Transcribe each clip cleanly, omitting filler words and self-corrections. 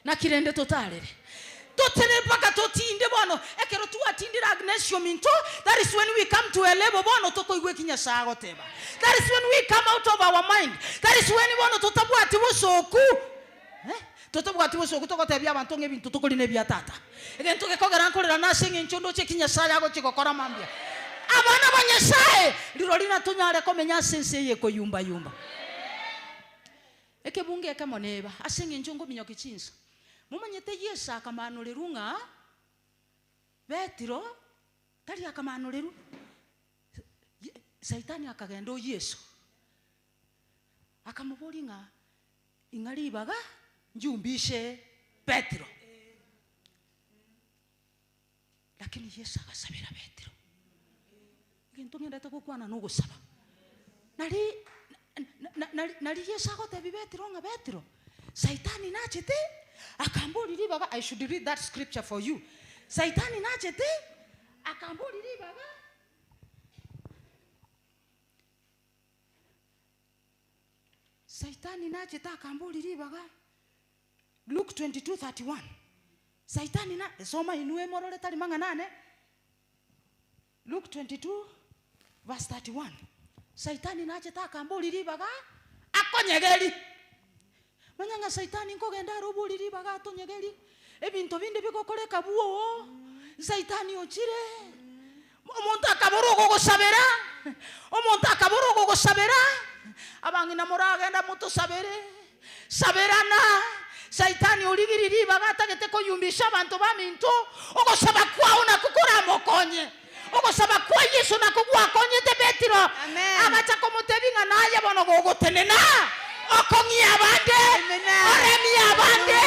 Nakirende totarere. Totene mpaka totinde bono. Ekero tuatindira Agnesio minto. That is when we come to a level bono tokoigwe kinyasaye goteba. That is when we come out of our mind. That is when bono totabwati busoku. Totabwati busoku tokotebia abantu ng'ebintu tokorina bya tata. Egento gekogera nkorera nase ng'encho ndoche kinyasaye agochigokora mambia. Abana ba Nyasaye rirori natunyare komenya sense ye koyumba yumba. Ekebunge ekamoneba ase ng'encho ngominyoki chinsa. Mumanyete Yesu akamanoreru ng'a Petero tari akamanoreru. Saitani akagenda o Yesu akamubori ng'a ing'ari ibaga njumbishe Petero. Lakini Yesu agasabira Petero. Egento ng'endete gokwana nogosaba. Nari Yesu agotebi Petero ng'a Petero Saitani nachete akambori ribaga. I should read that scripture for you. Saitani nachete akambori ribaga. Saitani nachete akambori ribaga. Luke 22:31. Saitani na soma inue morore tari mang'anane. Luke 22 verse 31. Saitani nachete akambori ribaga akonyegeri. Manyanga saitani nkogenda arobori ribaga atonyegeri. Ebinto binde bigokoreka buo. Saitani ochire. Omonto akabora ogogosabera. Omonto akabora ogogosabera. Abang'ina moragenda motosabere. Saberana. Saitani origiri ribaga atagete koyumbisha abantu baminto. Ogosaba kwao nakukora mokonye. Ogosaba kwa Yesu nakugwakonyete Petero. Agacha komotebi ng'a naye bono gogotenena. Okong'ia abande. Oremia abande.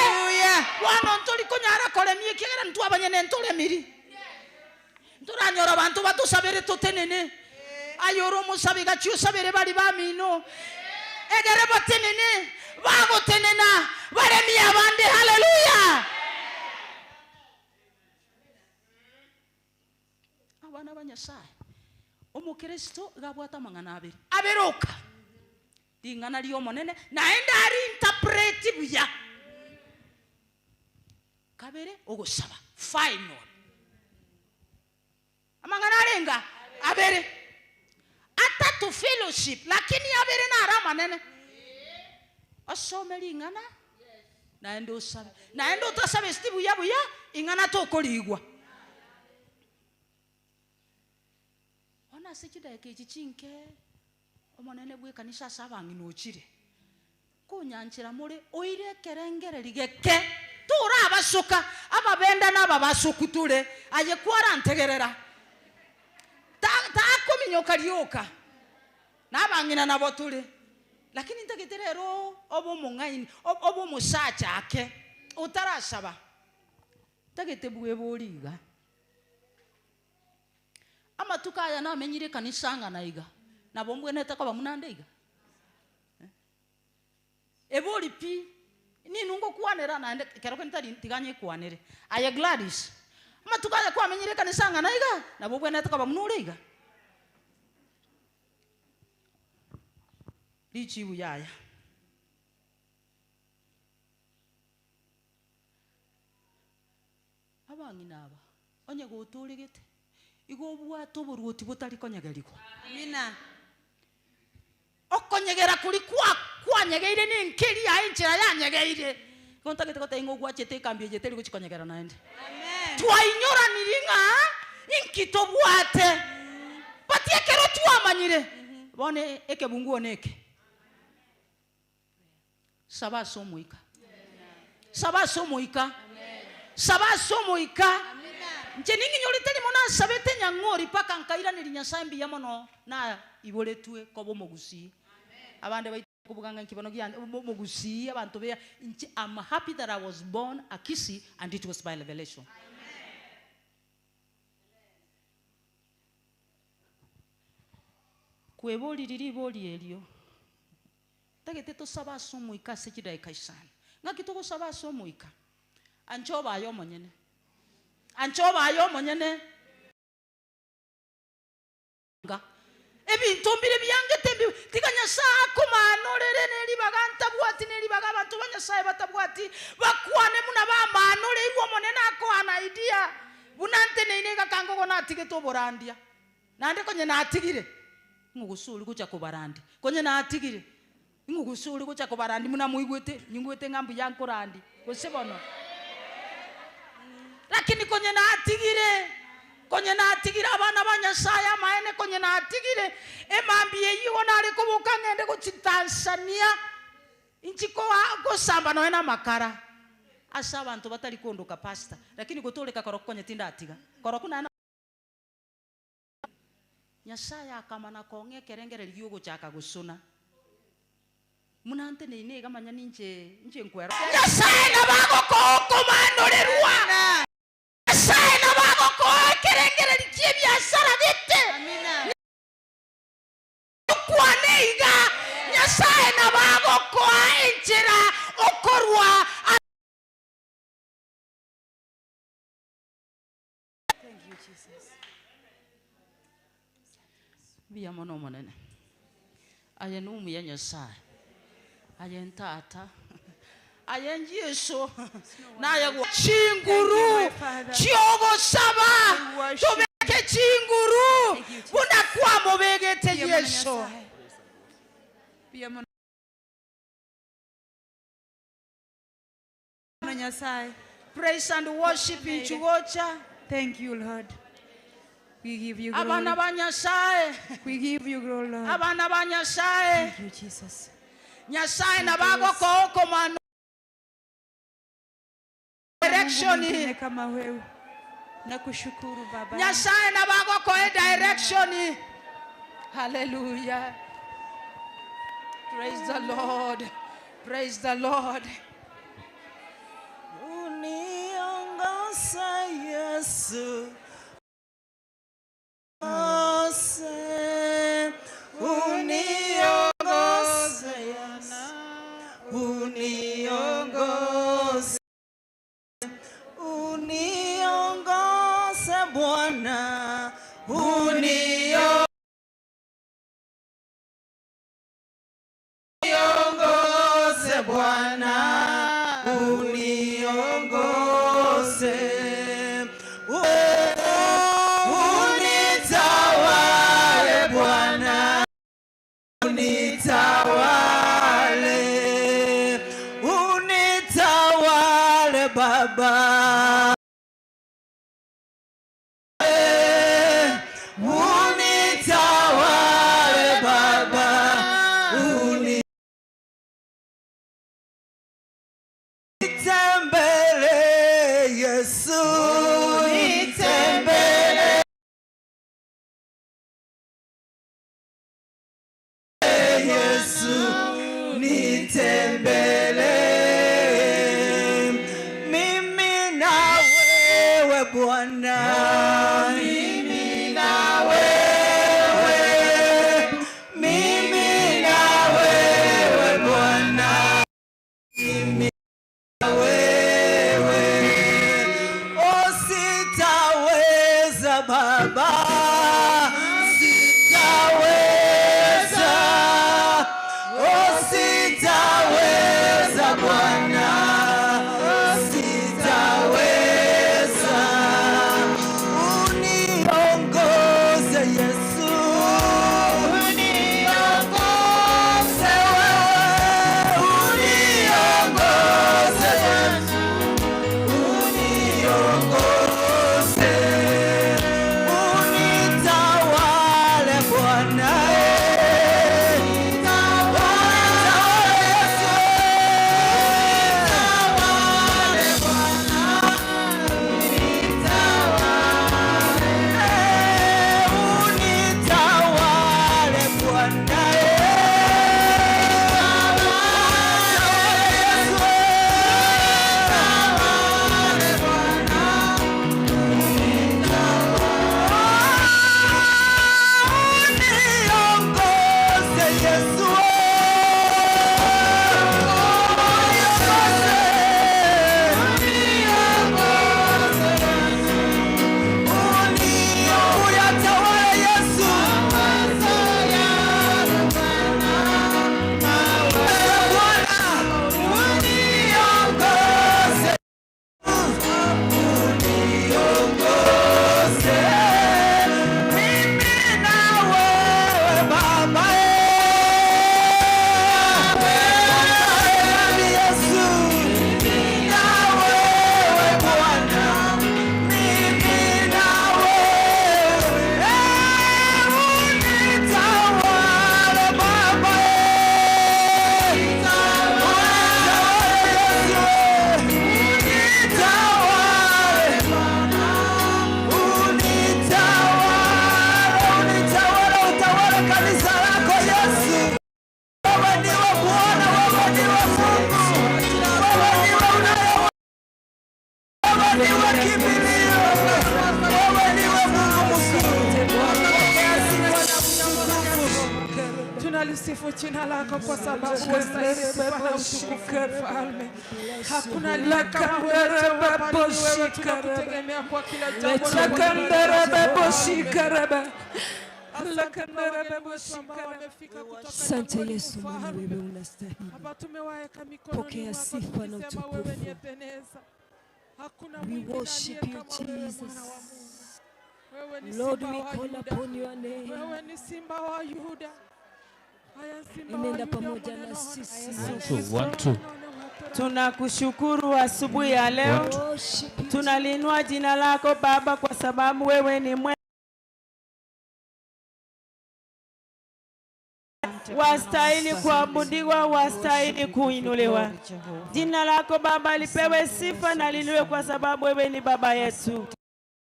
Bono ntori konyara koremia ekiagera ntwe abanyene ntoremiri. Ntoranyora abanto batosabere totenene. Ayoro omosabi gachi osabere bari bamino. Egere batenene, bagotenena, baremia abande. Haleluya. Abana ba Nyasaye. Omokristo gabwata amang'ana abere. Aberoka. Ring'ana riomonene naende ari interpret buya. Kabere ogosaba final. Amang'ana arenga abere. Atatu fellowship lakini abere nara manene. Osome ring'ana naende osabe. Naende otasabe sti buya buya ing'ana tokorigwa. Ona ase chidakika echi chinke omonene bw'ekanisa ase abang'ina ochire. Konyanchera more oire ekerengere rigeke tora abasoka ababenda n'ababasuku ture aye kwarantegerera. Takominyoka rioka n'abang'ina nabo ture. Lakini ntagete rero obo omong'aini obo omosacha ake otarasaba. Ntagete bwebori iga. Amatuko aya namenyire kanisa ng'ana iga. Nabo mbwenete koba munande iga. Ebori pi ninungo kwanera naende kero kentari tiganye kwanere. Aye Gladys. Amatuko aya kwamenyire kanisa ng'ana iga. Nabo mbwenete koba munure iga. Lichibu yaya. Abang'ina aba onye gotoregete igo obwate oboruoti botari konyegerigwa. Amina. Okonyegera kuri kwa kwanyegeire nenkeri yae enchera yanyegeire. Igo ntagete goteba ng'a ogwachete ekambi eye teri gochikonyegera naende. Amen. Twainyoraniri ng'a inki tobwate. But ekero twamanyire bono ekebunguo neke. Saba ase omoika. Saba ase omoika. Saba ase omoika. Nche ning'inyorete rimo nasabete nyang'ori mpaka nkairaneri Nyasaye mbuya mono na iboretwe koba omogusii. Abande baito kubuganga nkibono gia omogusii abantu be nche I'm happy that I was born a Kisii and it was by revelation. Kwebori riribori erio. Tagete tosaba ase omoika ase chidaika isano. Ng'aki togosaba ase omoika. Anchoba aye omonyene. Anchoba aye omonyene. Ebinto mbire biangete mbi tiga Nyasaye akomanorere neribaga ntabwati neribaga abanto ba Nyasaye batabwati bakwane muna bamanoreirwe omonene akoana idea buna nteneine gakangogo natigete oborandia naende konye natigire ng'ogosori gocha kobarandi konye natigire ng'ogosori gocha kobarandi muna moigwete nyingwete ng'a mbuya nkorandi gose bono lakini konye natigire abana ba Nyasaye amaene konye natigire emambi eyigo nare koboka ng'ende gochi Tanzania inchi gosamba noe na makara ase abanto batari kondoka pastor lakini gotoreka koroko konye tindatiga koroko nana Nyasaye akamana kong'e ekerengereri giogochaka gosona munante neine igamanya ninche nche nkwera Nyasaye nabagokokomanorerwa Nyasaye nabagokoa ekerengereri kie biasara gete Amina. Kwane iga Nyasaye nabagokoa enchera okorwa. Thank you, Jesus. Mbuya mono omonene aye numuya Nyasaye aye ntata aye Yesu naye chinguru Thank you, my Father. chiogosaba I worship tobeke chinguru Thank you, Jesus. buna kwamobegete Mbuya mono Yesu. Nyasaye. Mbuya mono Nyasaye. Praise and worship inchugocha. Thank you, Lord. We give you Abana glory. ba Nyasaye We give you glory, Lord. abana ba Nyasaye Thank you, Jesus. Nyasaye nabagokokomano Mungu direction mwingine kama wewe. Nakushukuru Baba. Nyasaye nabagokoe direction. Hallelujah. Praise the Lord. Praise the Lord. Uniongoze Yesu, uniongoze Yesu, uniongoze, uniongoze Bwana, uniongoze Bwana, uniongoze, unitawale Bwana, unitawale, unitawale Baba, unitawale Baba, unitembele Yesu, nitembele Yesu, nitembele mimi na wewe Bwana, mimi na wewe, mimi na wewe Bwana, mimi na wewe, oh sitaweza Baba, sitaweza, oh sitaweza Bwana, sitaweza. Wewe ndiwe kimbilio, wewe ndiwe Mungu mkuu. Pokea sifa na utukufu. Tunalisifu jina lako kwa sababu wastahili sifa na utukufu, Mfalme. Hakuna aliye kama wewe Jehova, bali ni wewe tunakutegemea kwa kila jambo na kwa kila jambo. Asante kwa wageni wetu ambao wamefika kutoka Asante jangwani, Yesu, maana Mfalme. wewe unastahili. Hapa tumewaweka mikononi Pokea mwako sifa na tukisema wewe ni utukufu. Ebeneza. Hakuna We mwingine worship aliye you, kama wewe, Mwana Jesus. wa Mungu. Wewe ni Lord, simba we wa call Yuda. upon your name. Wewe ni simba wa Yuda. Haya, simba wa Enenda Yuda, pamoja na mwenye sisi. Two, one, two. Tunakushukuru asubuhi ya leo, Worship you, tunaliinua jina lako Baba kwa sababu wewe ni mwema, wastahili kuabudiwa, wastahili kuinuliwa. Jina lako Baba lipewe sifa na linuliwe kwa sababu wewe ni Baba yetu.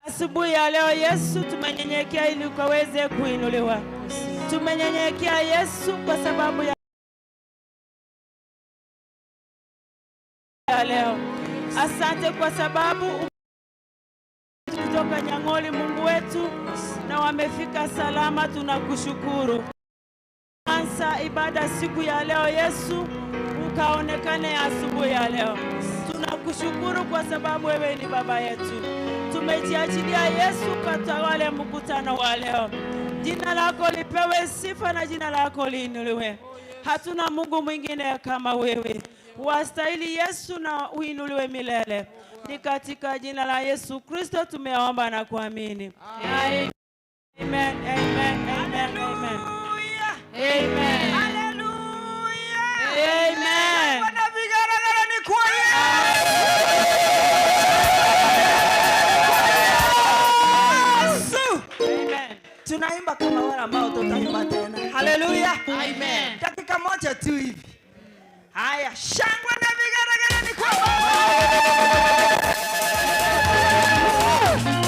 Asubuhi ya leo Yesu, tumenyenyekea ili ukaweze kuinuliwa. Tumenyenyekea Yesu kwa sababu ya leo. Asante kwa sababu kutoka Nyang'oli, Mungu wetu, na wamefika salama, tunakushukuru. Anza ibada siku ya leo Yesu, ukaonekane asubuhi ya leo. Tunakushukuru kwa sababu wewe ni baba yetu. Tumejiachilia Yesu, katawale mkutano wa leo. Jina lako lipewe sifa na jina lako liinuliwe. Hatuna Mungu mwingine kama wewe. Wastahili Yesu na uinuliwe milele. Ni katika jina la Yesu Kristo tumeomba na kuamini. Amen, amen, amen, amen. Amen. Haleluya. Amen. Bwana vigelegele ni kwa Yesu. Amen. Tunaimba kama wale ambao tutaimba tena. Haleluya. Amen. Dakika moja tu hivi. Haya, shangwe na vigelegele ni kwa Amen.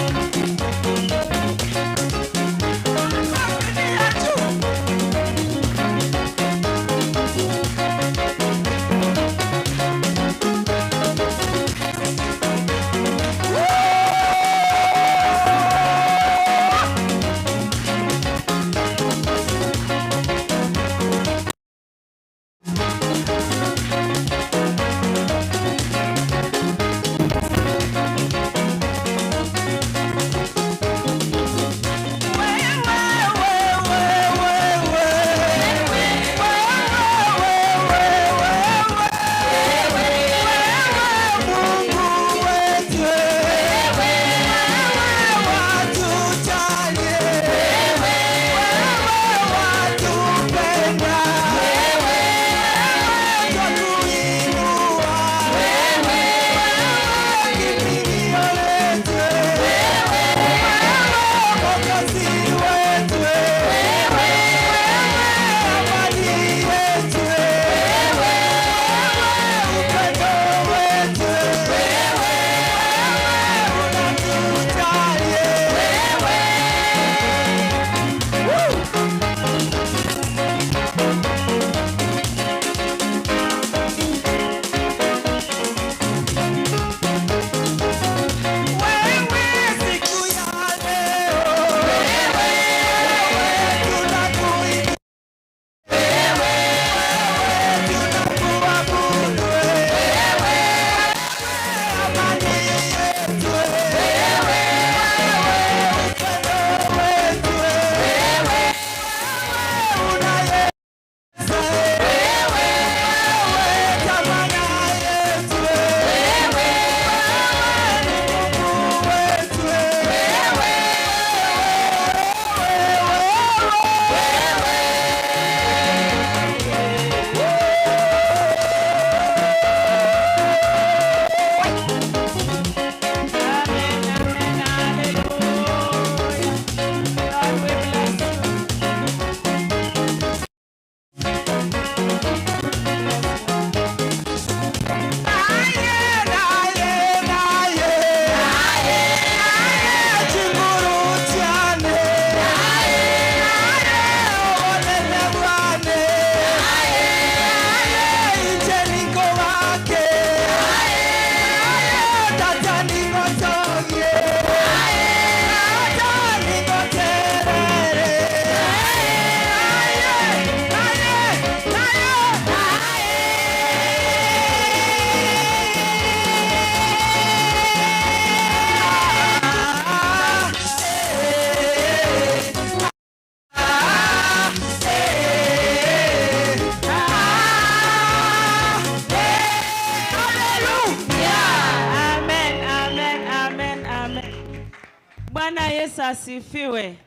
Bwana Yesu asifiwe.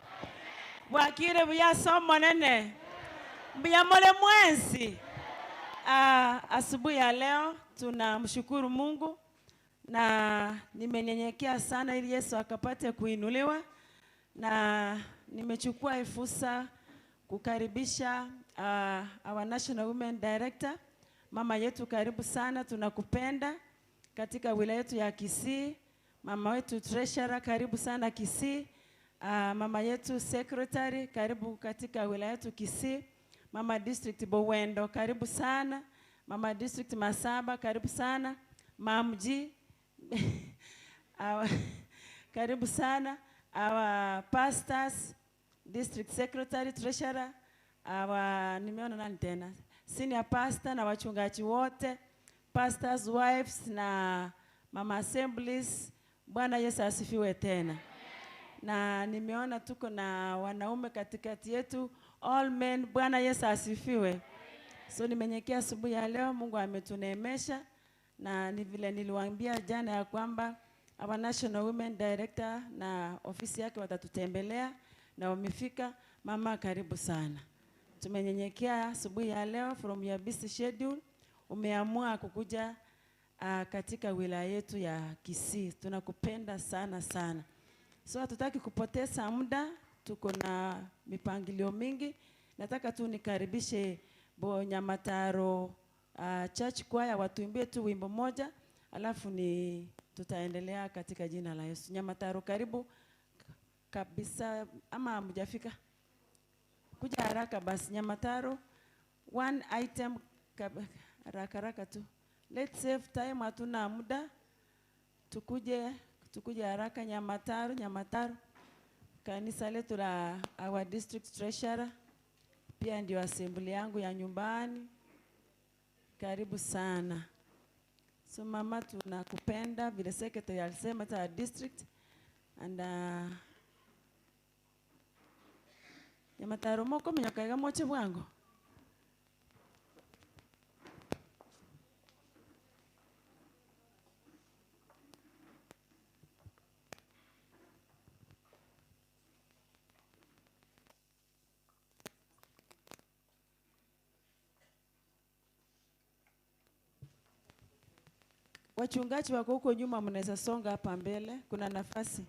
Bwakire buya somo nene. Buya mole mwenzi. Asubuhi ya leo tunamshukuru Mungu na nimenyenyekea sana ili Yesu akapate kuinuliwa, na nimechukua fursa kukaribisha our National Women Director, mama yetu, karibu sana, tunakupenda katika wilaya yetu ya Kisii. Mama wetu treasurer, karibu sana Kisii. Mama yetu secretary, karibu katika wilaya yetu Kisii. Mama district Bowendo, karibu sana. Mama district Masaba, karibu sana. Mamji karibu sana. Our pastors, district secretary, treasurer, our nimeona nani tena, senior pastor na wachungaji wote, pastors wives na mama assemblies. Bwana Yesu asifiwe tena. Na nimeona tuko na wanaume katikati yetu, all men. Bwana Yesu asifiwe. So nimenyenyekea asubuhi ya leo, Mungu ametuneemesha, na ni vile niliwaambia jana ya kwamba our National Women Director na ofisi yake watatutembelea na wamefika. Mama, karibu sana. Tumenyenyekea asubuhi ya leo, from your busy schedule umeamua kukuja katika wilaya yetu ya Kisii. Tunakupenda sana sana. So hatutaki kupoteza muda, tuko na mipangilio mingi. Nataka tu nikaribishe Bonyamataro Church Choir watuimbie tu wimbo moja, alafu ni tutaendelea katika jina la Yesu. Nyamataro, karibu kabisa, ama hamjafika? Kuja haraka basi. Nyamataro, one item haraka haraka tu. Let's save time, hatuna muda. Tukuje haraka. Nyamataro, Nyamataro. Kanisa letu la our district treasurer, pia ndio assembly yangu ya nyumbani. Karibu sana. So mama, tunakupenda vile secretary alisema ta district and Nyamataro moko minyaka moche bwango. Wachungaji wako huko nyuma, mnaweza songa hapa mbele, kuna nafasi.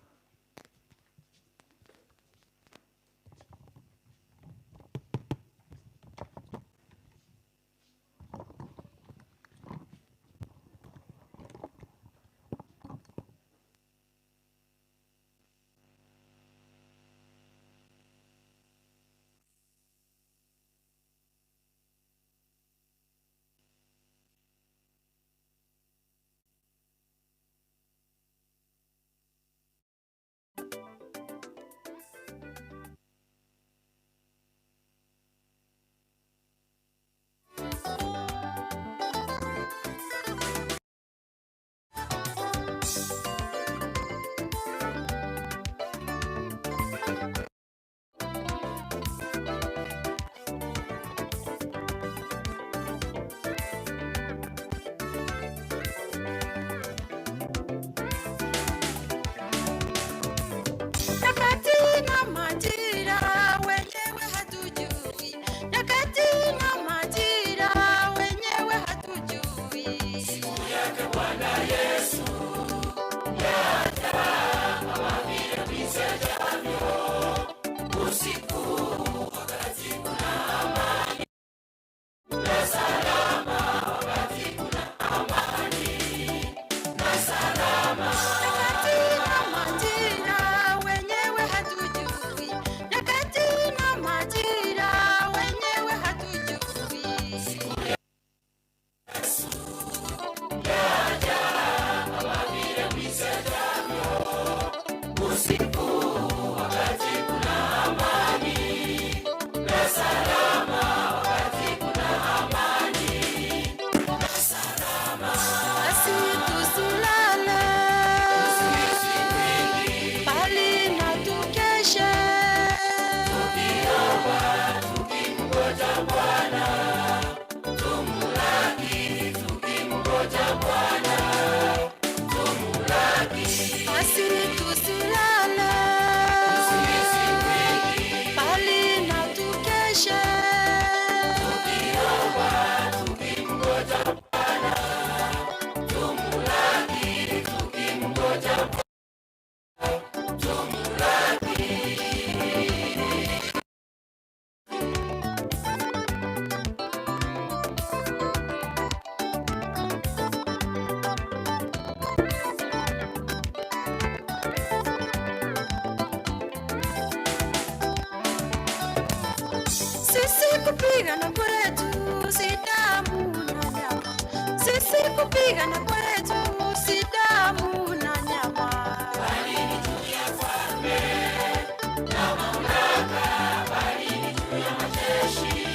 Kupigana kwetu si damu na nyama, sisi kupigana kwetu si damu na nyama, bali ni juu ya falme na mamlaka, bali ni juu ya majeshi,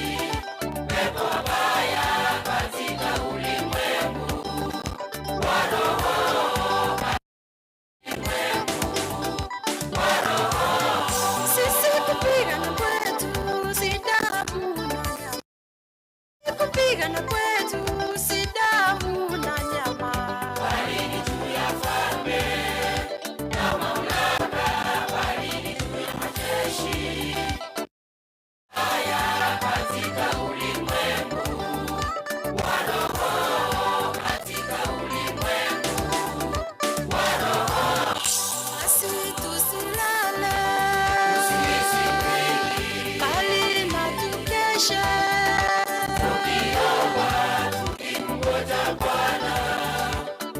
pepo wabaya katika ulimwengu wa roho, ulimwengu wa roho. Sisi kupigana kwetu si damu na nyama, kupigana kwetu si damu na nyama, bali ni juu ya falme na mamlaka, bali ni juu ya majeshi haya katika ulimwengu wa roho, katika ulimwengu wa roho. Basi tusilale, bali na tukeshe, tukiomba tukimngoja Bwana,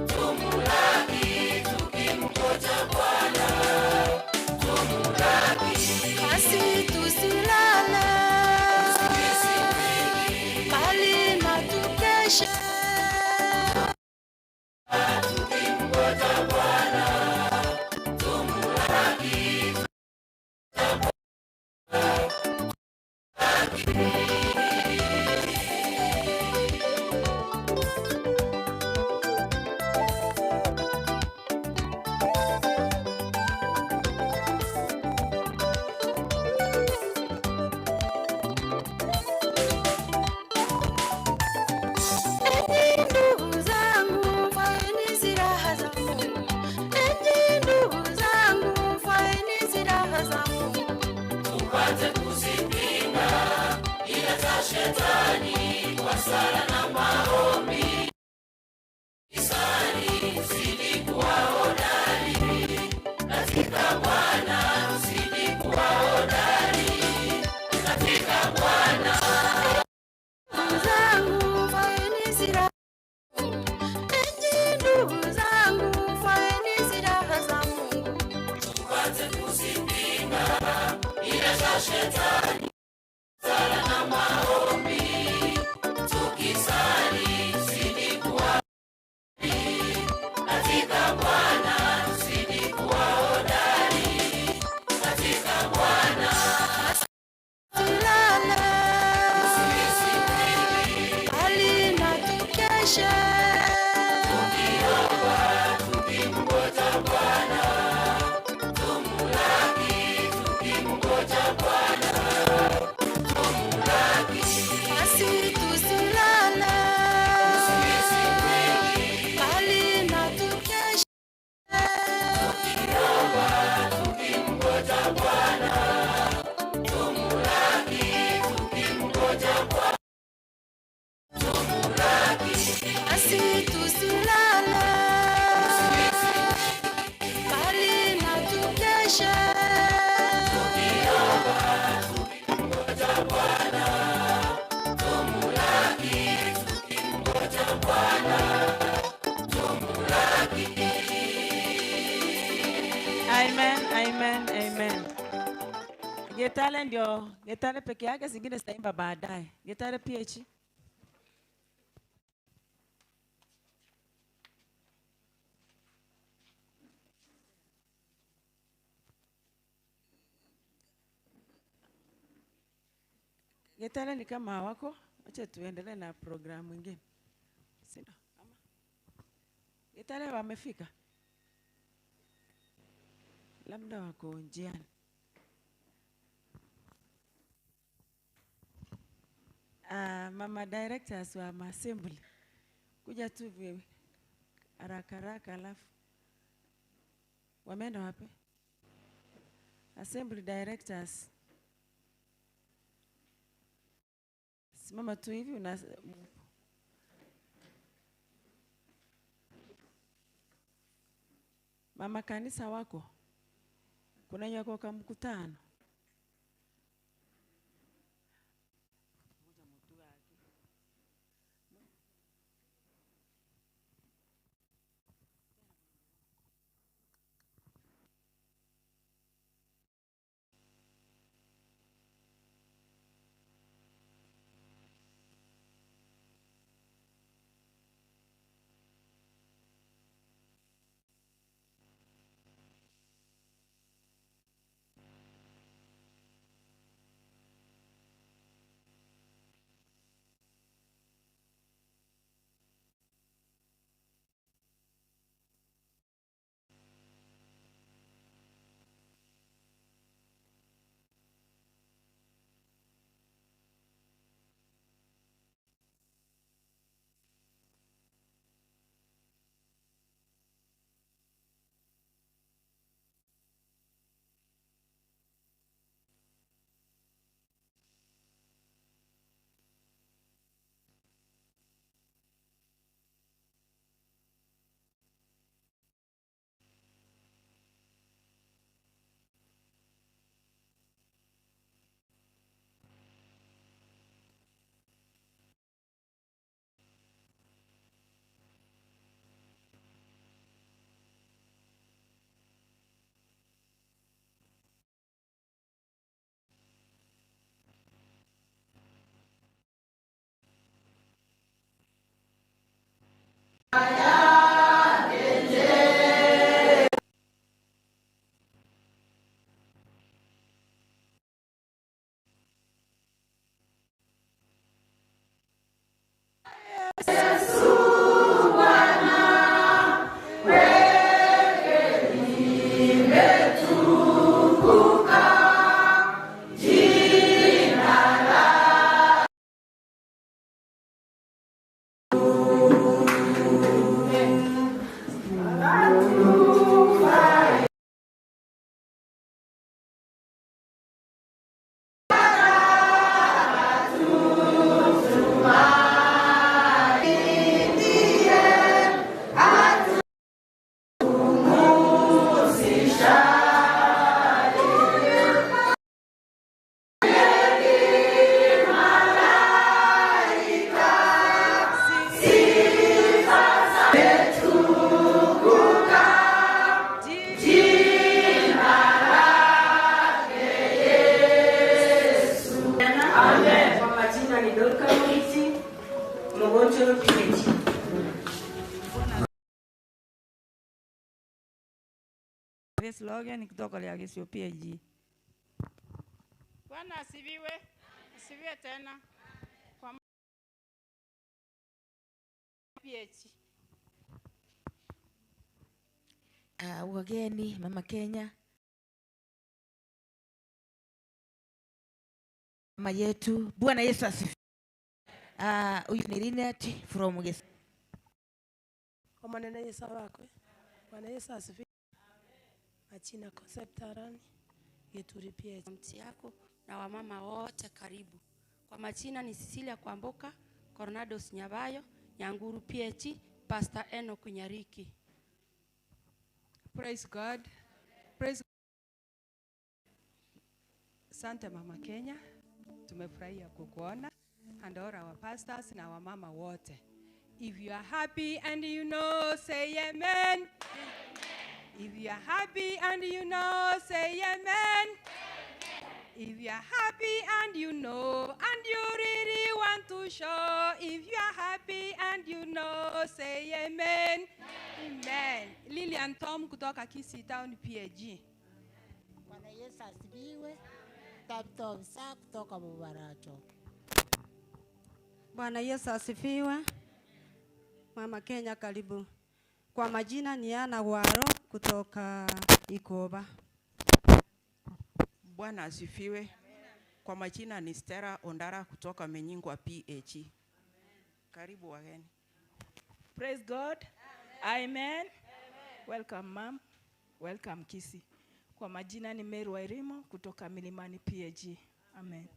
tumlaki tukimngoja Bwana, tumlaki. Basi tusilale, bali na tukeshe, tukimngoja Bwana, tumlaki. Enyi ndugu zangu, vaeni silaha za Mungu. Enyi ndugu zangu, vaeni silaha za Mungu, tupate kuzipinga ila za shetani kwa sala na maombi. Sali, tuzidi kuwa hodari katika Bwana, tuzidi kuwa hodari katika Bwana. Ndugu zangu, vaeni silaha. Enyi ndugu zangu, vaeni silaha za Mungu, tupate kuzipinga ila za shetani, sala na maombi, tukisali tuzidi kuwa katika Bwana, tuzidi kuwa hodari katika Bwana. Tulale, bali na tukeshe, tukiomba tukimngoja Bwana, tumlaki tukimngoja Bwana, tumlaki. Basi tusilale, bali na tukeshe, tukiomba tukimngoja Bwana, tumlaki tukimngoja Bwana, tumlaki. Basi tusilale, bali na tukeshe, tukiomba tukimngoja Bwana, tumlaki tukimngoja Bwana, tumlaki. Amen, amen, amen. Getale ndio Getale peke yake, zingine zitaimba baadaye. Getale PH. Getale ni kama hawako, acha tuendelee na programu ingine. Sina. Ama? Getale wamefika? Labda wako njiani. Mama directors wa assembly, kuja tu haraka haraka, alafu wameenda wapi? Assembly directors, simama tu hivi una mama kanisa wako kuna nyako kwa mkutano. Kwa majina ni Dorka Mwiti, mgonjwa PhD. Grace Logan kutoka Liagisio PAG. Bwana asifiwe. Asifiwe tena. Kwa PH. Wageni Mama Kenya, mama yetu, Bwana Yesu asifiwe. Huyu ni Linet from Gesi. Omanene Yesu wakwe. Bwana Yesu asifiwe. Majina Concept Arani Gituri PH. Mti yako na wamama wote karibu. Kwa majina ni Cecilia Kwamboka, Coronados Nyabayo, Nyanguru PH, Pastor Enoch Nyariki. Praise God. Praise. Asante Mama Kenya, tumefurahia kukuona and all our pastors na wamama wote. If you are happy and you know, say amen. If you are happy and you know, say amen. If you are happy and you know, and you really want to show, if you are happy and you know, say amen. Amen. Lilian Tom kutoka Kisii Town PAG. Bwana Yesu asifiwe. Tabitha Ofisa kutoka Mubaracho. Bwana Yesu asifiwe. Mama Kenya karibu. Kwa majina ni Ana Waro kutoka Ikoba. Bwana asifiwe. Kwa majina ni Stella Ondara kutoka Menyingwa PH. Karibu wageni. Praise God. Amen. Amen. Welcome ma'am. Welcome Kisii. Kwa majina ni Mary Wairimo kutoka Milimani PAG. Amen.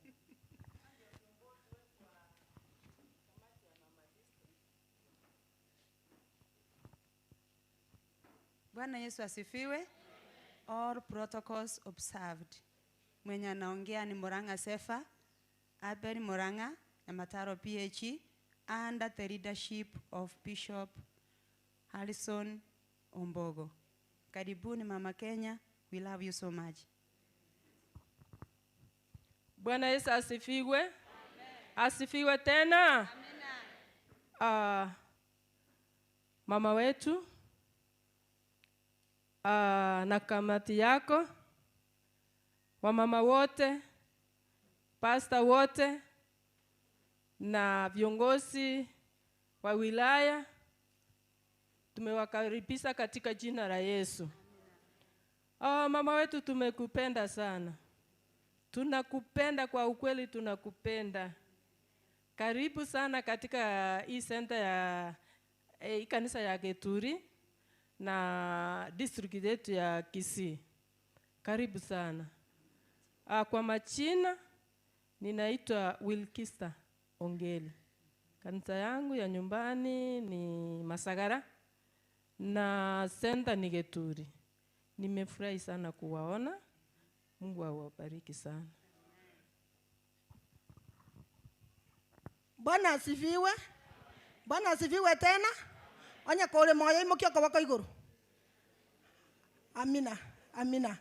Bwana Yesu asifiwe. All protocols observed. Mwenye anaongea ni Murang'a Sefa, Abel Murang'a na Mataro PH under the leadership of Bishop Harrison Ombogo. Karibuni Mama Kenya, we love you so much. Bwana Yesu asifiwe. Asifiwe tena. Mama wetu na kamati yako, wamama wote, pasta wote na viongozi wa wilaya, tumewakaribisha katika jina la Yesu. Mama wetu tumekupenda sana. Tunakupenda kwa ukweli, tunakupenda. Karibu sana katika hii center ya hii kanisa ya Geturi na district yetu ya Kisii. Karibu sana. Kwa majina ninaitwa Wilkista Ongeli. Kanisa yangu ya nyumbani ni Masagara na center ni Geturi. Nimefurahi sana kuwaona. Mungu awabariki sana. Bwana asifiwe. Bwana asifiwe tena. Onya kore moyo imokio kwa wako iguru. Amina, amina.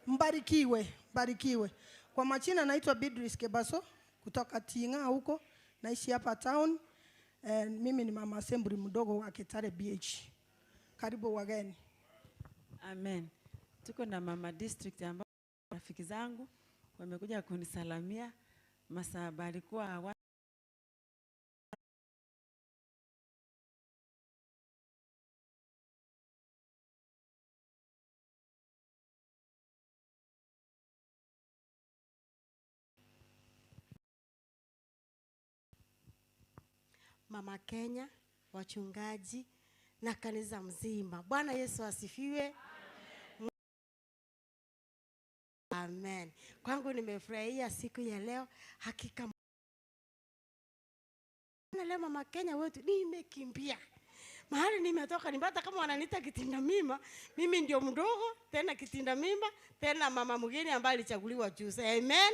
Mbarikiwe, mbarikiwe. Kwa majina naitwa Beatrice Kebaso kutoka Tinga huko, naishi hapa town. Mimi ni mama assembly mdogo wa Kitale BH. Karibu wageni. Amen. Tuko na mama district ambao rafiki zangu wamekuja kunisalamia. Masaba alikuwa Mama Kenya, wachungaji na kanisa mzima. Bwana Yesu asifiwe. Amen. Kwangu nimefurahia siku ya leo. Hakika na leo Mama Kenya wetu nimekimbia. Mahali nimetoka nipata kama wananiita kitinda mimba, mimi ndio mdogo tena kitinda mimba tena mama mgeni ambaye alichaguliwa juzi. Amen.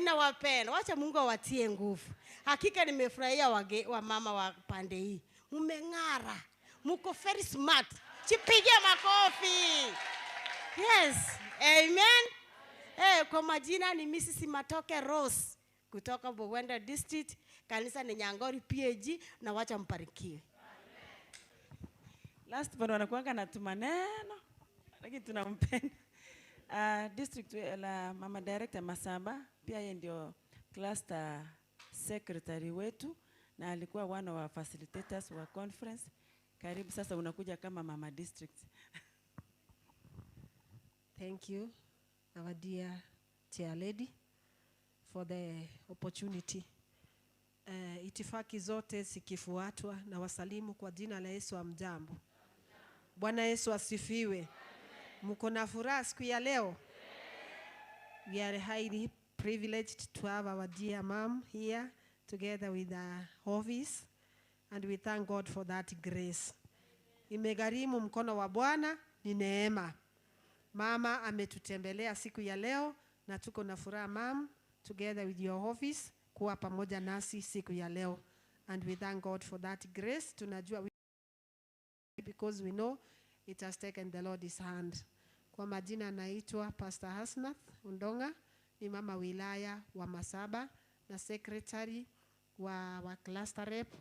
Nawapenda. Wacha Mungu awatie nguvu. Hakika nimefurahia wa mama wa pande hii. Mmeng'ara. Mko very smart. Jipigie makofi. Yes. Amen. Kwa majina ni Mrs. Matoke Rose kutoka Bugwenda District, kanisa ni Nyangori PAG, na wacha mbarikiwe. Last but wanakuanga na tumaneno lakini tunampenda. District la Mama Director Masamba pia yeye ndio cluster secretary wetu na alikuwa one of our facilitators wa conference. Karibu sasa unakuja kama Mama District. Thank you, our dear chair lady, for the opportunity. Itifaki zote zikifuatwa na wasalimu kwa jina la Yesu. Amjambo. Bwana Yesu asifiwe. Mko na furaha siku ya leo? We are highly privileged to have our dear mom here together with our office, and we thank God for that grace. Imegharimu mkono wa Bwana, ni neema. Mama ametutembelea siku ya leo na tuko na furaha mom, together with your office kuwa pamoja nasi siku ya leo, and we thank God for that grace. Tunajua because we know it has taken the Lord's hand. Kwa majina naitwa Pastor Hasnath Undonga, ni mama wilaya wa Masaba na secretary wa cluster rep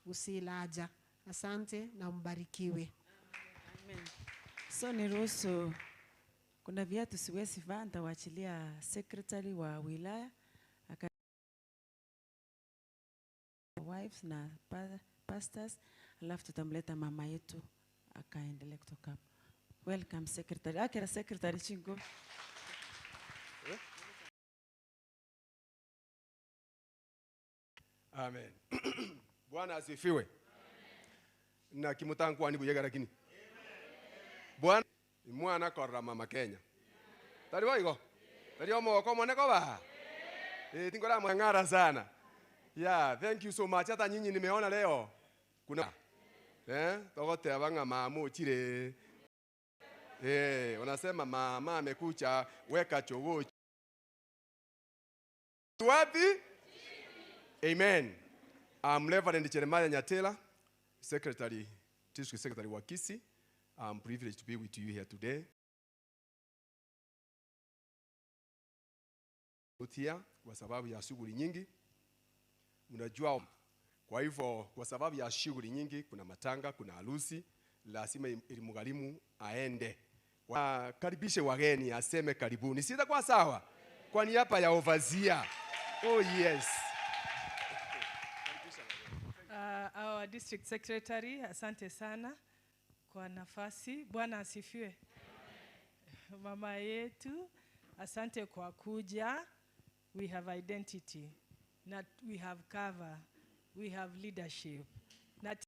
Usilaja. Asante na mbarikiwe. Amen. So niruhusu, kuna viatu siwezi vaa, nitawaachilia secretary wa wilaya wives na pastors, alafu tutamleta mama yetu akaendelea kutoka hapo. Welcome secretary. Akira secretary chingo. Amen. Bwana asifiwe. Na kimutangu ani buyega lakini. Bwana mwana korra Mama Kenya. Tari waigo. Tari omo ko mone ko ba. Tingora mwangara sana. Yeah, thank you so much. Hata nyinyi nimeona leo kuna togote abanga mamu chire. Wanasema mama amekucha, weka chogo. Wapi? Amen. I'm Reverend Jeremiah Nyatela, Secretary, District Secretary wa Kisii. I'm privileged to be with you here today. Here kwa sababu ya shughuli nyingi. Unajua, kwa hivyo kwa sababu ya shughuli nyingi, kuna matanga, kuna harusi, lazima ilimgharimu aende. Karibishe wageni, aseme karibuni. Sitakuwa sawa? Kwa niaba ya overseer. Oh yes. Our district secretary, asante sana kwa nafasi. Bwana asifiwe. Mama yetu, asante kwa kuja. We have identity. Not we have cover, we have leadership. Not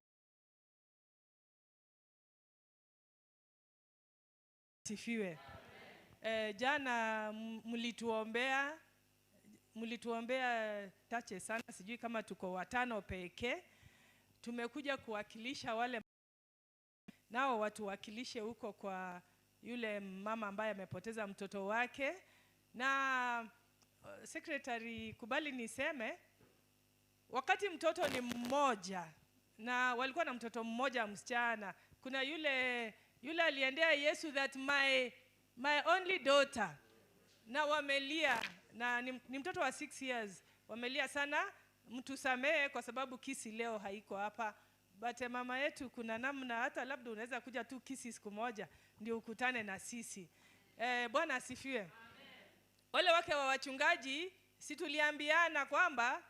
sifiwe. Jana mlituombea tache sana, sijui kama tuko watano pekee. Tumekuja kuwakilisha wale nao watuwakilishe huko kwa yule mama ambaye amepoteza mtoto wake. Na secretary, kubali niseme, wakati mtoto ni mmoja na walikuwa na mtoto mmoja msichana, kuna yule aliendea Yesu that my only daughter, na wamelia, na ni mtoto wa 6 years, wamelia sana. Mtusamee kwa sababu Kisii leo haiko hapa, but mama yetu kuna namna hata labda unaweza kuja tu Kisii siku moja ndio ukutane na sisi. Bwana asifiwe. Wale wake wa wachungaji, si tuliambiana kwamba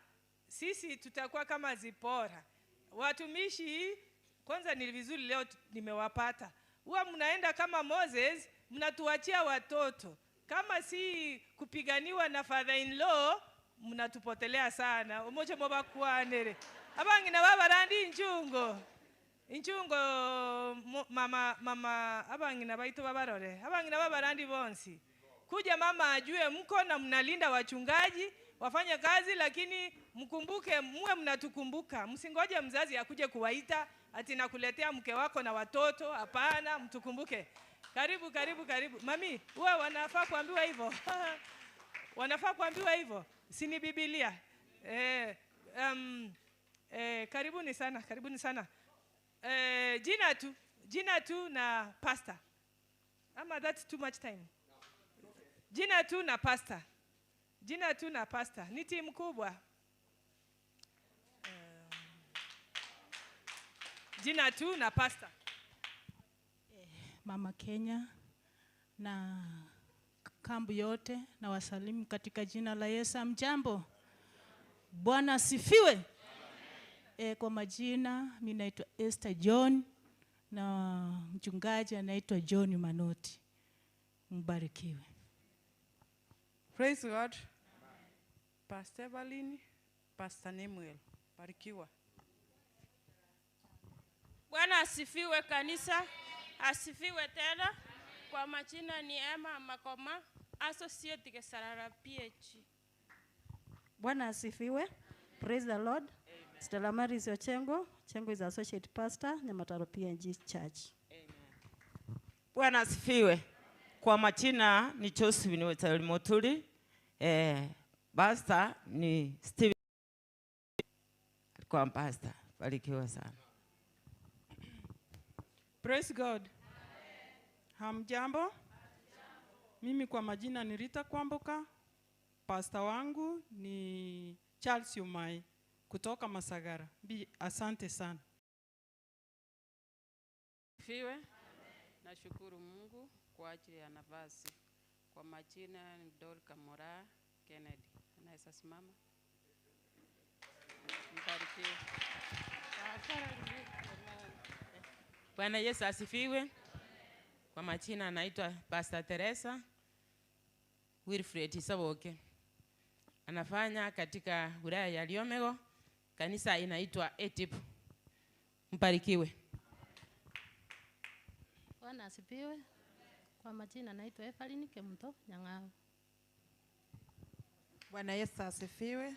sisi tutakuwa kama Zipora. Watumishi, kwanza ni vizuri leo nimewapata. Huwa mnaenda kama Moses, mnatuachia watoto. Kama si kupiganiwa na father in law, mnatupotelea sana. Umoja mwabakuanere. Abangi na baba randi njungo. Inchungo mama mama abangina baito babarore. Abangina babarandi bonsi. Kuja mama ajue mko na mnalinda wachungaji, wafanya kazi, lakini mkumbuke, muwe mnatukumbuka. Msingoje mzazi akuje kuwaita ati nakuletea mke wako na watoto. Hapana, mtukumbuke. Karibu, karibu, karibu. Mami, uwe wanafaa kuambiwa hivyo. Wanafaa kuambiwa hivyo. Si ni Biblia. Karibuni sana, karibuni sana. Jina tu na pastor. Ama that's too much time. Jina tu na pastor. Jina tu na pastor. Ni timu kubwa. Jina tu na pastor. Mama Kenya na kambu yote na wasalimu katika jina la Yesu. Mjambo. Bwana asifiwe. Kwa majina mimi naitwa Esther John na mchungaji anaitwa John Manoti. Mbarikiwe. Praise God. Pastor Evelyn, Pastor Nemuel. Barikiwa. Bwana asifiwe kanisa. Asifiwe tena. Kwa majina ni Emma Makoma, Associate Gesarara PH. Bwana asifiwe. Praise the Lord. Amen. Stella Maris Ochengo. Chengo is Associate Pastor, Nyamataro PNG Church. Amen. Bwana asifiwe. Kwa majina ni Josephine Wetali Motuli. Pastor ni Steven. Alikuwa pastor. Barikiwa sana. Praise God. Hamjambo? Mimi kwa majina ni Rita Kwamboka. Pastor wangu ni Charles Umai kutoka Masagara. Asante sana. Fiwe. Nashukuru Mungu kwa ajili ya nafasi. Kwa majina ni Dorka Mora Kennedy. Anaweza simama? Mbarikiwe. Bwana Yesu asifiwe. Kwa majina anaitwa Pastor Teresa Wilfred Saboke. Anafanya katika wilaya ya Liomego. Kanisa inaitwa ETIP. Mbarikiwe. Bwana asifiwe. Kwa majina naitwa Evelyn Kemuto Nyang'ao. Bwana Yesu asifiwe.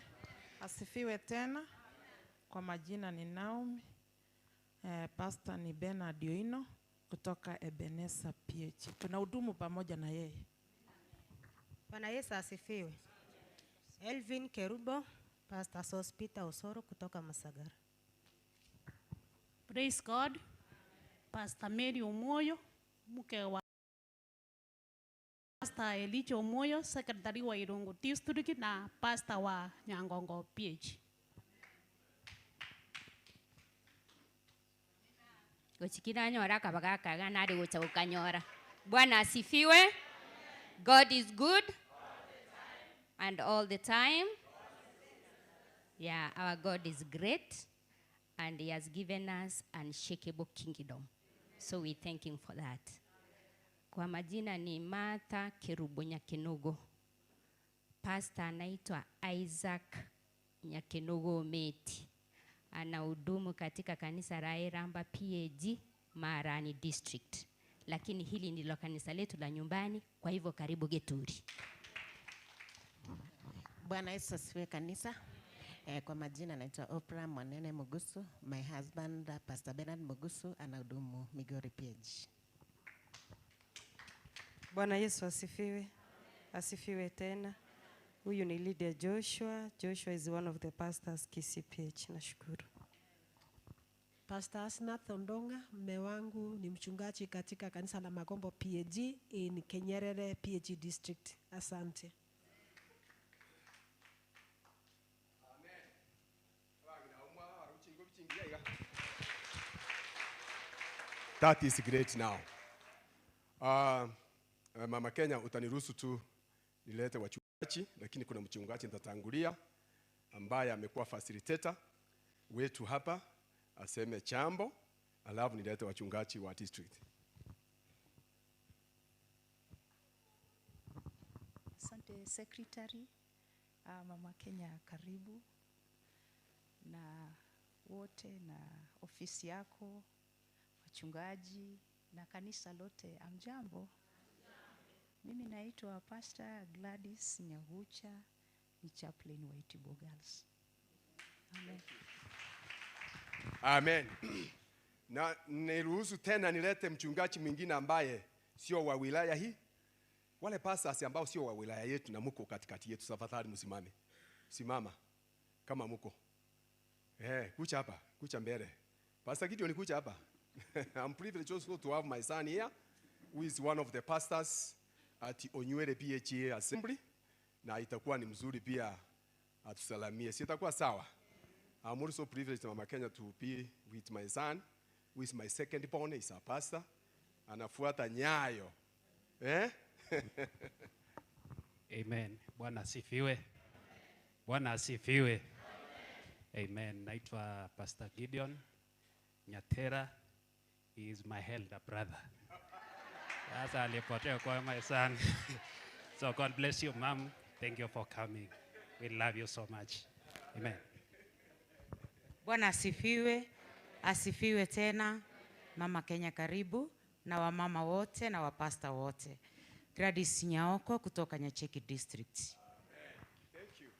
Asifiwe tena. Kwa majina ni Naomi. Pastor ni Bernard Oino kutoka Ebenezer PH. Tunahudumu pamoja na yeye. Bwana Yesu asifiwe. Elvin Kerubo, Pastor Sospita Osoro kutoka Masagara. Praise God. Pastor Mary Omoyo, mke wa Pastor Elijah Omoyo, Secretary wa Irungu District na Pastor wa Nyangongo PH. Gochikira nyora kabagaka ganari gocha gukanyora. Bwana asifiwe. God is good and all the time. Yeah, our God is great and he has given us unshakable kingdom. So we thank him for that. Kwa majina ni Martha Kerubo Nyakenugo. Pastor anaitwa Isaac Nyakenugo Meti. Anahudumu katika kanisa la Eramba PAG Marani District. Lakini hili ndilo kanisa letu la nyumbani, kwa hivyo karibu Geturi. Bwana Yesu asifiwe kanisa. Kwa majina naitwa Oprah Mwanene Mugusu. My husband Pastor Bernard Mugusu anahudumu Migori PAG. Bwana Yesu asifiwe. Asifiwe tena. Huyu ni Lydia Joshua. Joshua is one of the pastors KCPH. Nashukuru. Pastor Asnath Ondonga, mume wangu ni mchungaji katika kanisa la Magombo PAG in Kenyerere PAG District. Asante. Amen. That is great now. Mama Kenya, utaniruhusu tu nilete wachungaji, lakini kuna mchungaji nitatangulia ambaye amekuwa facilitator wetu hapa aseme chambo, alafu nilete wachungaji wa district. Asante secretary. Mama Kenya karibu na wote na ofisi yako. Wachungaji na kanisa lote, amjambo. Mimi naitwa Pastor Gladys Nyagucha, ni chaplain wa Itibo Girls. Amen. Amen. Na niruhusu tena nilete mchungaji mwingine ambaye sio wa wilaya hii. Wale pastors ambao sio wa wilaya yetu na muko katikati yetu, tafadhali msimame. Simama kama muko. Kucha hapa, kucha mbele. Pastor Gideon, kucha hapa. I'm privileged also to have my son here, who is one of the pastors at Onywere PHA Assembly. Na itakuwa ni mzuri pia atusalamie. Si itakuwa sawa? I'm also privileged, Mama Kenya, to be with my son, who is my second born, is a pastor. Anafuata nyayo. Eh? Amen. Bwana asifiwe. Bwana asifiwe. Amen. Naitwa Pastor Gideon Nyatera. He is my elder brother. Sasa alipotea kwa my son. So God bless you, mom. Thank you for coming. We love you so much. Amen. Bwana asifiwe. Asifiwe tena. Mama Kenya karibu, na wamama wote na wapasta wote. Gladys Nyaoko kutoka Nyacheki District. Thank you.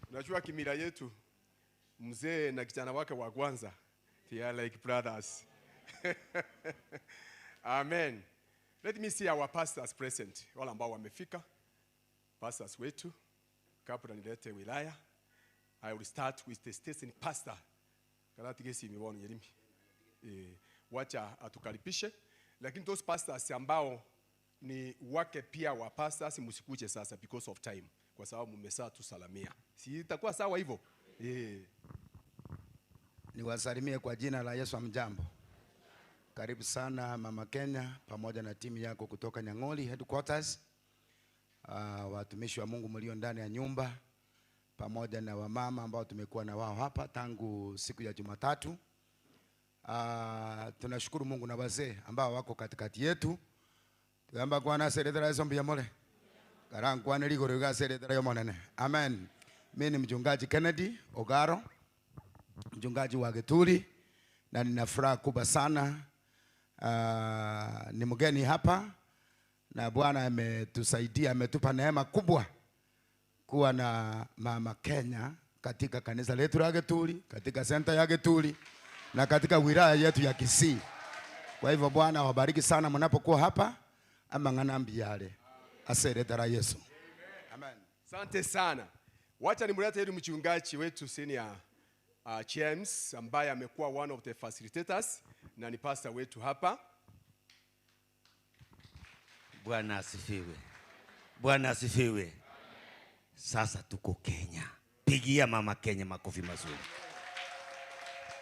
Unajua kimila yetu, mzee na kijana wake wa kwanza, they are like brothers. Amen. Let me see our pastors present. Wale ambao wamefika, pastors wetu, kabla nilete wilaya. I will start with the station pastor. Karatigesi miwono yerimi. Wacha atukaribishe. Lakini those pastors ambao ni wake pia wa pastors, msikuje sasa because of time, kwa sababu mmesaa tusalamia. Si itakuwa sawa hivyo? Niwasalimie kwa jina la Yesu. Amjambo. Karibu sana Mama Kenya pamoja na timu yako kutoka Nyang'oli headquarters. Watumishi wa Mungu mlio ndani ya nyumba pamoja na wamama ambao tumekuwa na wao hapa tangu siku ya Jumatatu. Tunashukuru Mungu na wazee ambao wako katikati yetu. Tuomba kwa na seredra yeso mbiyamole. Karangwa niligoro ga seredra yomonene. Amen. Mimi ni mchungaji Kennedy Ogaro, mchungaji wa Geturi, na nina furaha kubwa sana. Ni mgeni hapa na Bwana ametusaidia, ametupa neema kubwa kuwa na Mama Kenya katika kanisa letu la Geturi, katika center ya Geturi na katika wilaya yetu ya Kisii. Kwa hivyo Bwana awabariki sana mnapokuwa hapa. Ama nganambi yale. Aseretara Yesu. Amen. Asante sana. Wacha nimlete yule mchungaji wetu senior James ambaye amekuwa one of the facilitators na ni pastor wetu hapa. Bwana asifiwe. Bwana asifiwe. Sasa tuko Kenya. Pigia Mama Kenya makofi mazuri.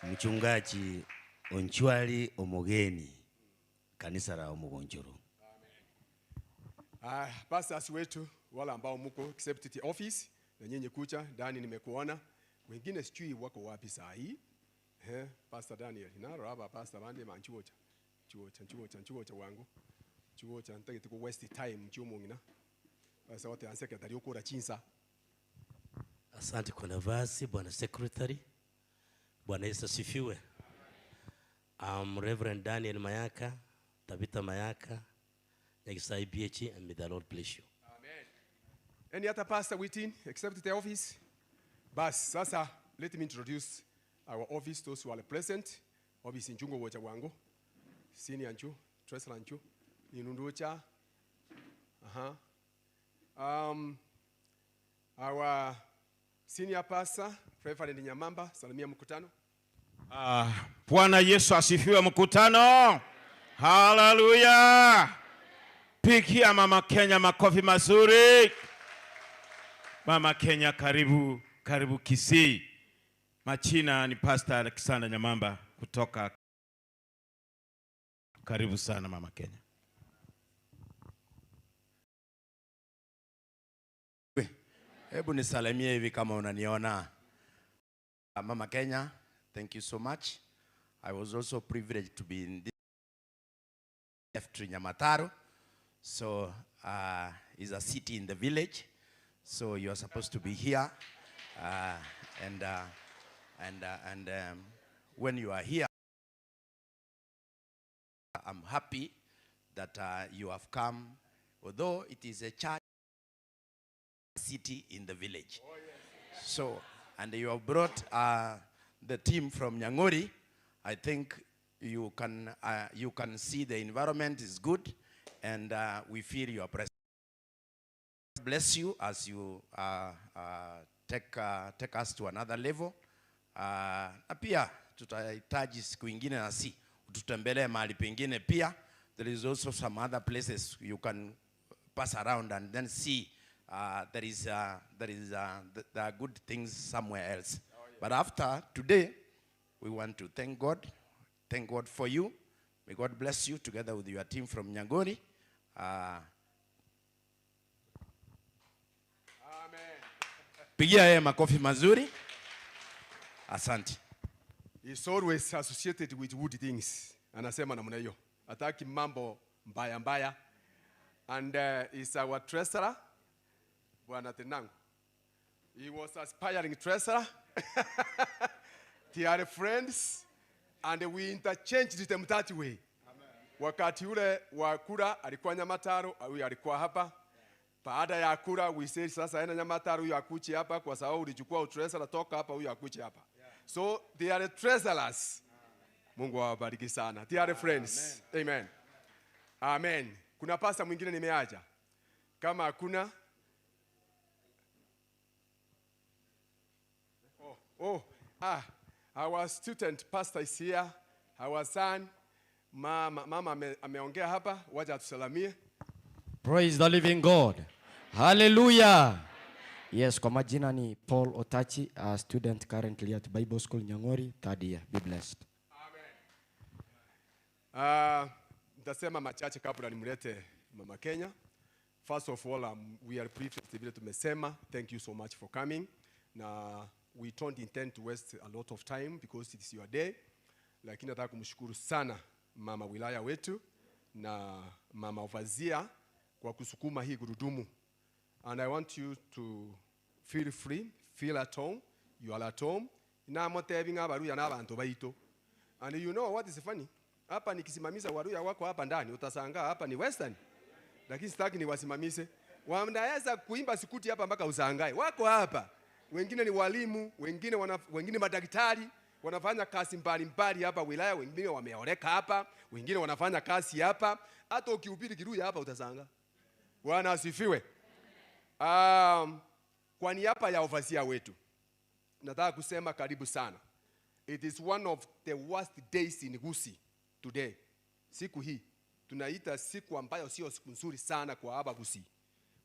Mchungaji Onchwali Omogeni, kanisa la Omogonjoro. Pastors wetu wala ambao mko except the office na nyinyi kucha ndani nimekuona, wengine sijui wako wapi saa hii. Pastor Daniel na raba pastor bande manchuocha chuocha chuocha chuocha wangu chuocha ntake tuko waste time chuo mungina sasa wote anse kadari ukora chinsa. Asante kwa nafasi Bwana Secretary. Bwana Yesu asifiwe. I'm Reverend Daniel Mayaka, Tabitha Mayaka, Nyagisai BH, and may the Lord bless you. Amen. Any other pastor within except the office? Bas, sasa let me introduce our office, those who are present. Office njungo wocha wangu. Senior nchu, treasurer nchu, inunducha. Our senior pastor, Reverend Nyamamba, salimia mkutano. Bwana Yesu asifiwe mkutano. Hallelujah. Pigia Mama Kenya makofi mazuri. Mama Kenya karibu, karibu Kisii. Machina ni Pastor Alexander Nyamamba kutoka. Karibu sana Mama Kenya. Hebu nisalimie hivi kama unaniona. Mama Kenya, thank you so much. I was also privileged to be in this F3 Nyamataro. So it's a city in the village. So you are supposed to be here. And when you are here, I'm happy that you have come, although it is a church city in the village. Oh, yes. So, and you have brought the team from Nyang'ori. I think you can see the environment is good, and we feel your presence. Bless you as you take us to another level. Na pia tutahitaji siku ingine na si tutembelee mahali pengine pia. There is also some other places you can pass around and then see there are good things somewhere else. Oh, yeah. But after today, we want to thank God for you. May God bless you together with your team from Nyang'ori. Amen. Pigia yeye makofi mazuri. Asante. He's always associated with good things. Anasema namna hiyo. Hataki mambo mbaya mbaya. And he's our treasurer, Bwana Tenangu. He was aspiring treasurer. They are friends, and we interchanged them that way. Amen. Wakati ule wa kura alikuwa Nyamataro, huyu alikuwa hapa. Baada ya kura we said sasa ena Nyamataro huyu akuche hapa kwa sababu ulichukua treasurer toka hapa huyu akuche hapa. Yeah. So they are treasurers. Mungu awabariki sana. They are friends. Amen. Amen. Amen. Kuna pasta mwingine nimeacha. Kama hakuna. Our student pastor is here. Our son, mama ameongea hapa, wacha atusalamie. Praise the living God. Hallelujah. Yes, kwa majina ni Paul Otachi, a student currently at Bible School Nyang'ori, third year. Be blessed. Amen. Nitasema machache kabla nimlete Mama Kenya. First of all, we are privileged vile tumesema. Thank you so much for coming. Na we don't intend to waste a lot of time because it is your day. Lakini nataka kumshukuru sana mama wilaya wetu na mama Ovazia kwa kusukuma hii gurudumu. And I want you to feel free, feel at home. You are at home. Na motebi ngabaruya na abantu baito. And you know what is funny? Hapa nikisimamisha waruya wako hapa ndani utashangaa hapa ni Western. Lakini sitaki niwasimamishe. Wanaweza kuimba sikuti hapa mpaka ushangae. Wako hapa. Wengine ni walimu, wengine madaktari, wanafanya kazi mbalimbali hapa wilaya, wengine wameoleka hapa, wengine wanafanya kazi hapa. Hata ukihubiri Kiruya hapa utashangaa. Bwana asifiwe. Kwa niaba ya overseer wetu nataka kusema karibu sana. It is one of the worst days in Gusii today. Siku hii tunaita siku ambayo sio siku nzuri sana kwa hapa Gusii.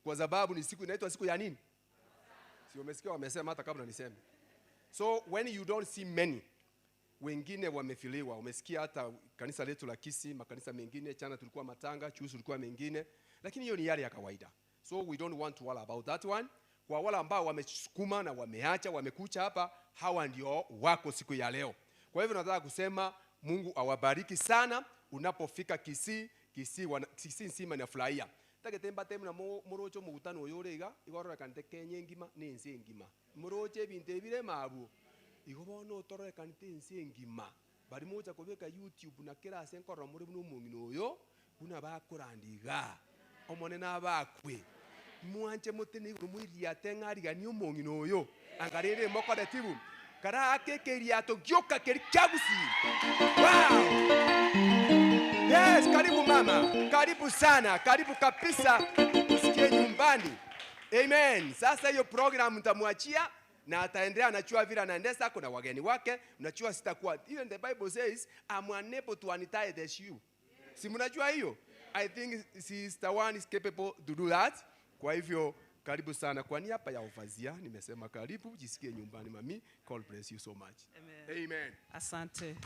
Kwa sababu ni siku inaitwa siku ya nini? Si umesikia wamesema hata kabla niseme. So when you don't see many, wengine wamefiliwa. Umesikia hata kanisa letu la Kisii, makanisa mengine, chana tulikuwa Matanga, chuzi tulikuwa mengine, lakini hiyo ni yale ya kawaida. So we don't want to worry about that one. Kwa wale ambao wamesukuma na wameacha, wamekucha hapa, hawa ndio wako siku ya leo. Kwa hivyo nataka kusema Mungu awabariki sana unapofika Kisii, Kisii nzima inafurahia. Tagetemba temu na morocho mugutano yorega igorora kante Kenya ngima nense ngima. Moroche binte bire mabu. Igobono otorore kante ense ngima. Bari moja kobeka YouTube na kila ase nkorora muri buno omong'ina oyo buna bakorandiga. Omone nabakwe. Mwanche motene igoro mwiriate ng'arigani omong'ina oyo. Angarere mokoretibu. Kara akekeriato gyoka keri kyagusi. Wow! Yes, karibu mama. Karibu sana, karibu kabisa. Usikie nyumbani. Amen. Sasa hiyo program nitamwachia na ataendelea, anachua vile anaendesha, kuna wageni wake, unachua sitakuwa. Even the Bible says, I'm unable to untie the shoe. Si mnajua hiyo? I think sister one is capable to do that. Kwa hivyo karibu sana. Kwa niaba ya Ovazia nimesema karibu, jisikie nyumbani mami. God bless you so much. Amen. Amen. Asante.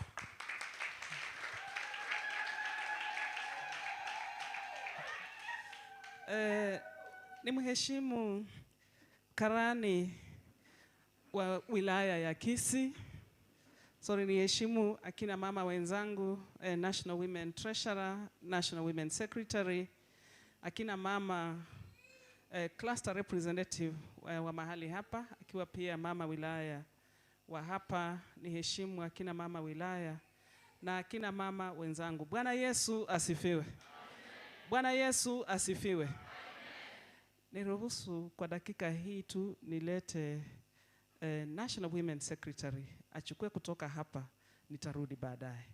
Ni mheshimu karani wa wilaya ya Kisii. Sorry, niheshimu akina mama wenzangu, National Women Treasurer, National Women Secretary, akina mama cluster representative wa mahali hapa, akiwa pia mama wilaya wa hapa. Niheshimu akina mama wilaya na akina mama wenzangu. Bwana Yesu asifiwe. Bwana Yesu asifiwe. Niruhusu kwa dakika hii tu nilete National Women Secretary achukue kutoka hapa, nitarudi baadaye.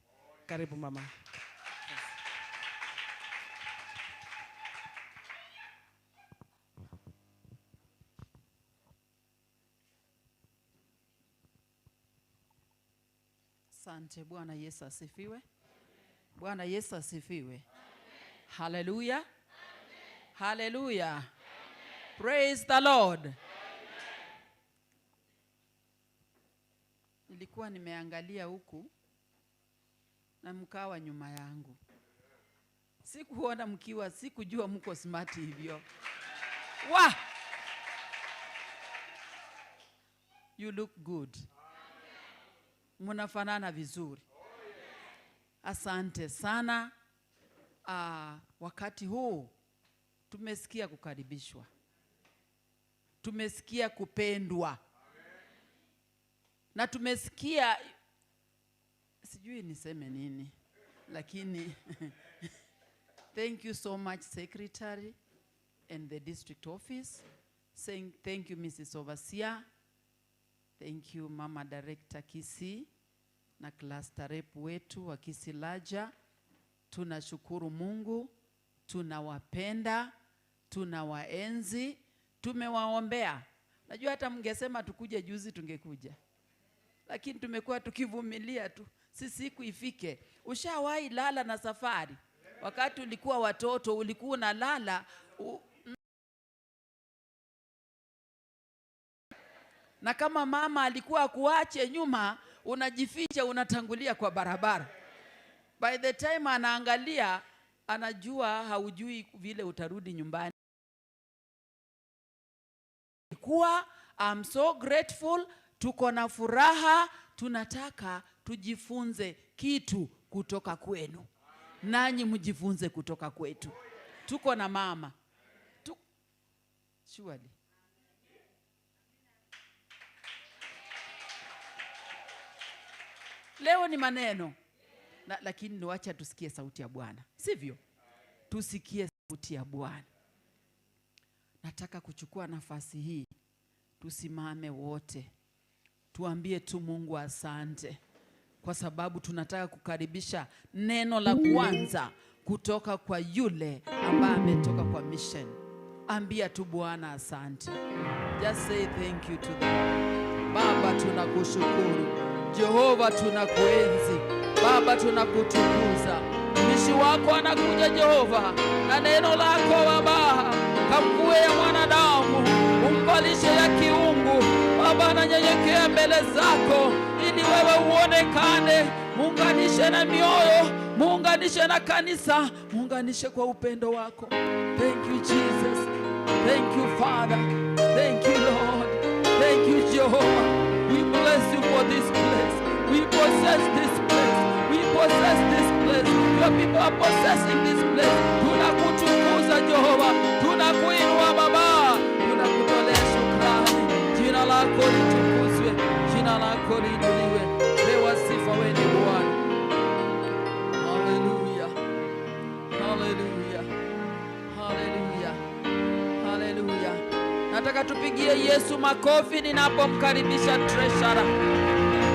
Karibu mama. Asante. Bwana Yesu asifiwe. Bwana Yesu asifiwe. Hallelujah. Hallelujah. Praise the Lord. Nilikuwa nimeangalia huku na mkawa nyuma yangu. Sikuona mkiwa, sikujua mko smart hivyo. Wah! You look good. Mnafanana vizuri. Asante sana. Wakati huu tumesikia kukaribishwa. Tumesikia kupendwa. Na tumesikia, sijui niseme nini, lakini thank you so much, Secretary and the district office. Saying thank you, Mrs. Overseer. Thank you, Mama Director Kisii na cluster rep wetu wa Kisii Laja. Tunashukuru Mungu, tunawapenda, tunawaenzi, tumewaombea. Najua hata mngesema tukuje juzi tungekuja. Lakini tumekuwa tukivumilia tu, si siku ifike. Ushawahi lala na safari? Wakati ulikuwa watoto ulikuwa unalala na kama mama alikuwa akuache nyuma, unajificha, unatangulia kwa barabara. By the time anaangalia, anajua haujui vile utarudi nyumbani. Kuwa, I'm so grateful, tuko na furaha, tunataka tujifunze kitu kutoka kwenu. Nanyi mjifunze kutoka kwetu. Tuko na mama. Surely. Leo ni maneno. Lakini niwacha tusikie sauti ya Bwana. Sivyo? Tusikie sauti ya Bwana. Nataka kuchukua nafasi hii. Tusimame wote. Tuambie tu Mungu asante. Kwa sababu tunataka kukaribisha neno la kwanza kutoka kwa yule ambaye ametoka kwa mission. Ambia tu Bwana asante. Just say thank you to them. Baba tunakushukuru. Jehova tunakuenzi. Baba tunakutukuza. Mtumishi wako anakuja Jehova na neno lako Baba, kamvue ya mwanadamu umvalishe ya kiungu. Baba ananyenyekea mbele zako ili wewe uonekane. Muunganishe na mioyo, muunganishe na kanisa, muunganishe kwa upendo wako. Thank you Jesus. Thank you Father. Thank you Lord. Thank you Jehovah. We bless you for this place. We possess this place. We possess this place. Your people are possessing this place. Tunakutukuza Jehova. Tunakuinua Baba. Tunakutolea shukrani. Jina lako litukuzwe. Jina lako liinuliwe. Pewa sifa wewe ni Bwana. Hallelujah. Hallelujah. Hallelujah. Hallelujah. Nataka tupigie Yesu makofi ninapomkaribisha treasurer.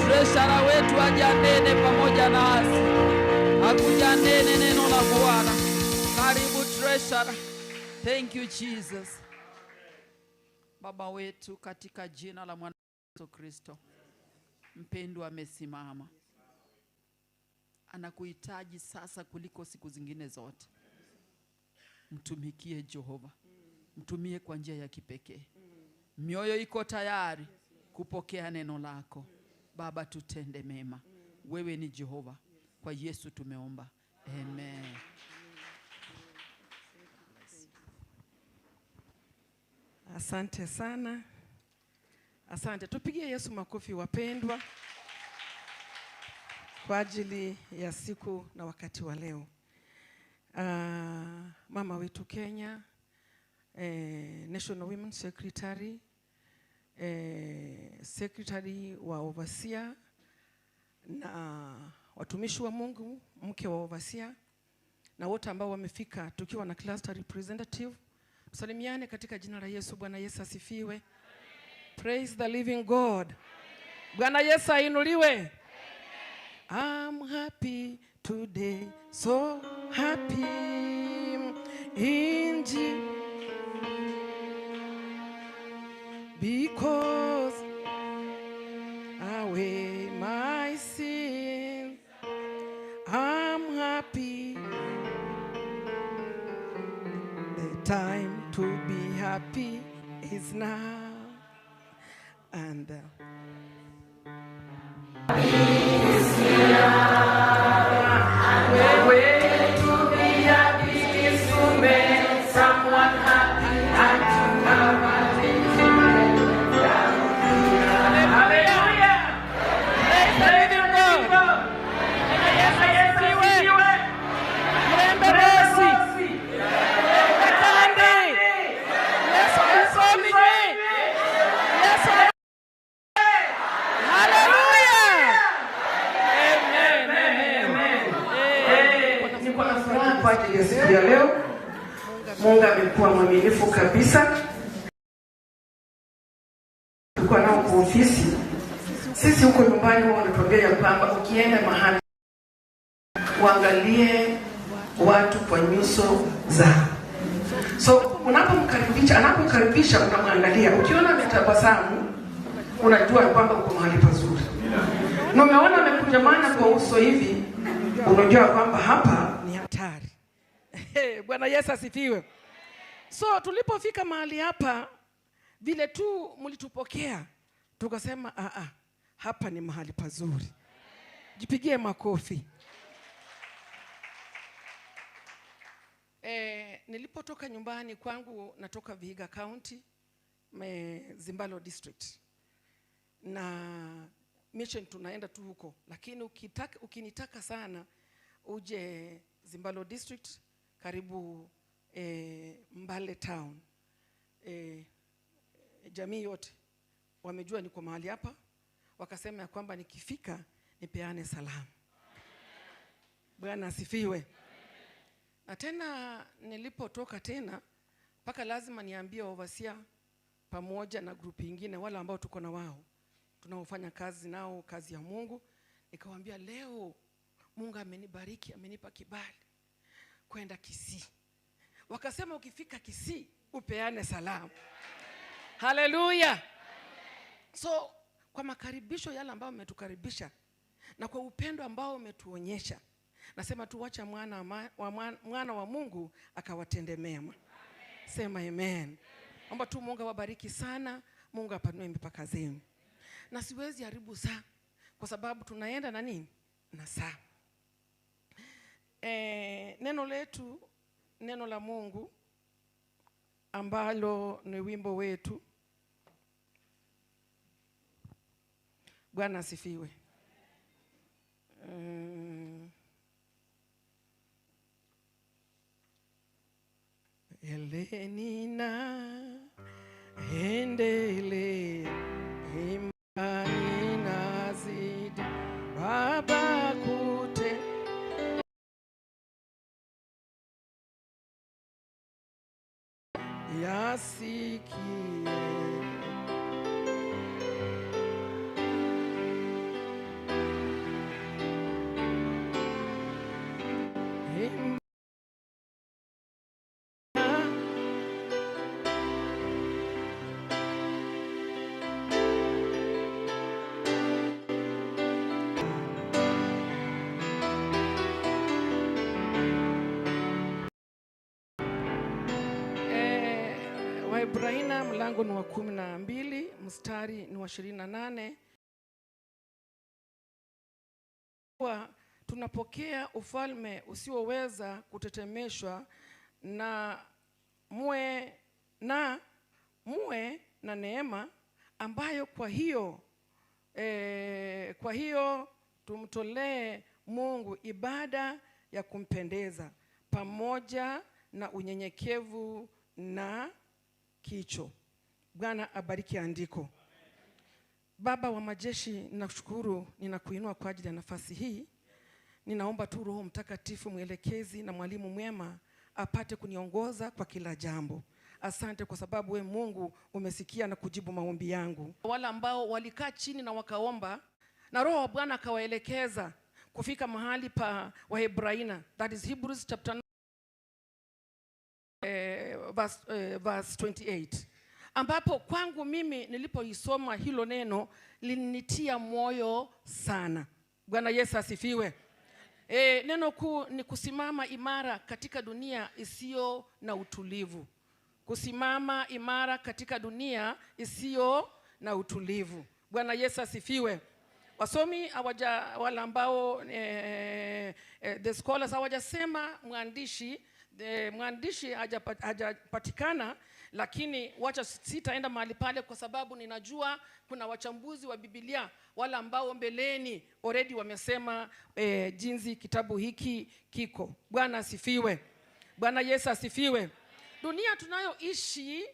Treasurer wetu aje pamoja nasi. Akuja nene neno la Bwana. Karibu treasurer. Thank you Jesus. Baba wetu katika jina la mwana Yesu Kristo. Mpendwa amesimama. Anakuhitaji sasa kuliko siku zingine zote. Mtumikie Jehova. Mtumie kwa njia ya kipekee. Mioyo iko tayari kupokea neno lako. Baba tutende mema. Wewe ni Jehova. Kwa Yesu tumeomba. Amen. Asante sana. Asante. Tupigie Yesu makofi wapendwa kwa ajili ya siku na wakati wa leo. Mama wetu Kenya, National Women Secretary, Secretary wa Overseer na Watumishi wa Mungu, mke wa overseer na wote ambao wamefika tukiwa na cluster representative. Tusalimiane katika jina la Yesu. Bwana Yesu asifiwe. Amen. Praise the living God. Bwana Yesu ainuliwe. Amen. I'm happy today, so happy in Jesus, because away my sin. I'm happy. The time to be happy is now. And the way to be happy is to make someone happy and to have a little. Hallelujah! Praise the living God. Asifiwe. Mrembe Rosi. Mrembe Kandi. Yesu aisomije. Yesu. Hallelujah. Amen. Amen. Niko na furaha kwa ajili ya siku ya leo. Mungu amekuwa mwaminifu kabisa. Tulikuwa nao kwa ofisi. Sisi huko nyumbani huwa wanatuambia ya kwamba ukienda mahali uangalie watu kwa nyuso zao. So unapomkaribisha, anapokaribisha unamwangalia. Ukiona ametabasamu unajua kwamba uko mahali pazuri. Na umeona amekunjamana kwa uso hivi, unajua kwamba hapa ni hatari. Bwana Yesu asifiwe. So tulipofika mahali hapa, vile tu mlitupokea, tukasema hapa ni mahali pazuri. Jipigie makofi. Nilipotoka nyumbani kwangu, natoka Vihiga County, Zimbalo District. Na mission tunaenda tu huko, lakini ukinitaka sana uje Zimbalo District, karibu Mbale Town. Jamii yote wamejua niko mahali hapa, wakasema ya kwamba nikifika nipeane salamu. Bwana asifiwe. Na tena nilipotoka tena mpaka lazima niambie overseer pamoja na grupu nyingine wale ambao tuko na wao tunaofanya kazi nao kazi ya Mungu, nikawaambia leo Mungu amenibariki, amenipa kibali kwenda Kisii. Wakasema ukifika Kisii upeane salamu. Hallelujah. So kwa makaribisho yale ambayo umetukaribisha na kwa upendo ambao umetuonyesha, nasema tuacha mwana wa Mungu akawatende mema. Sema amen. Omba tu Mungu awabariki sana, Mungu apanue mipaka zenu. Na siwezi haribu saa kwa sababu tunaenda na nini? Na saa. Neno letu, neno la Mungu ambalo ni wimbo wetu. Bwana asifiwe. Elenina endele imani nazidi Baba kute yasikie Waebrania mlango ni wa 12 mstari ni wa 28. Kwa tunapokea ufalme usioweza kutetemeshwa, na muwe na neema ambayo kwa hiyo tumtolee Mungu ibada ya kumpendeza pamoja na unyenyekevu na kicho. Bwana abariki andiko. Baba wa majeshi, ninakushukuru, ninakuinua kwa ajili ya nafasi hii. Ninaomba tu Roho Mtakatifu mwelekezi na mwalimu mwema apate kuniongoza kwa kila jambo. Asante kwa sababu we Mungu umesikia na kujibu maombi yangu. Wale ambao walikaa chini na wakaomba na Roho wa Bwana akawaelekeza kufika mahali pa Wahebrania, that is Hebrews chapter 9, verse 28, ambapo kwangu mimi nilipoisoma hilo neno lilinitia moyo sana. Bwana Yesu asifiwe. Neno kuu ni kusimama imara katika dunia isiyo na utulivu. Kusimama imara katika dunia isiyo na utulivu. Bwana Yesu asifiwe. Wasomi hawaja, wale ambao the scholars hawajasema mwandishi hajapatikana, lakini wacha sitaenda mahali pale kwa sababu ninajua kuna wachambuzi wa Biblia wale ambao mbeleni already wamesema jinsi kitabu hiki kiko. Bwana asifiwe. Bwana Yesu asifiwe. Dunia tunayoishi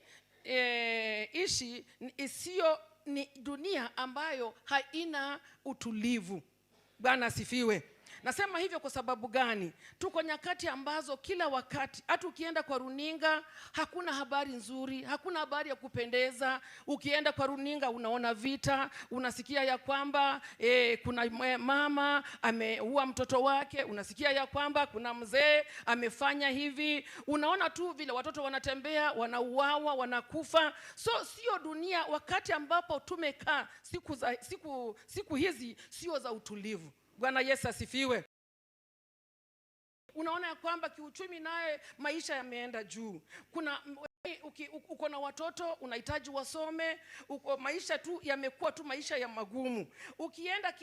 isiyo ni dunia ambayo haina utulivu. Bwana asifiwe. Nasema hivyo kwa sababu gani? Tuko nyakati ambazo kila wakati, hata ukienda kwa runinga, hakuna habari nzuri, hakuna habari ya kupendeza. Ukienda kwa runinga unaona vita, unasikia ya kwamba kuna mama ameua mtoto wake, unasikia ya kwamba kuna mzee amefanya hivi, unaona tu vile watoto wanatembea, wanauawa, wanakufa. So sio dunia wakati ambapo tumekaa siku hizi sio za utulivu. Bwana Yesu asifiwe. Unaona ya kwamba kiuchumi naye maisha yameenda juu. Kuna uko na watoto unahitaji wasome, uko maisha tu yamekuwa tu maisha ya magumu. Ukienda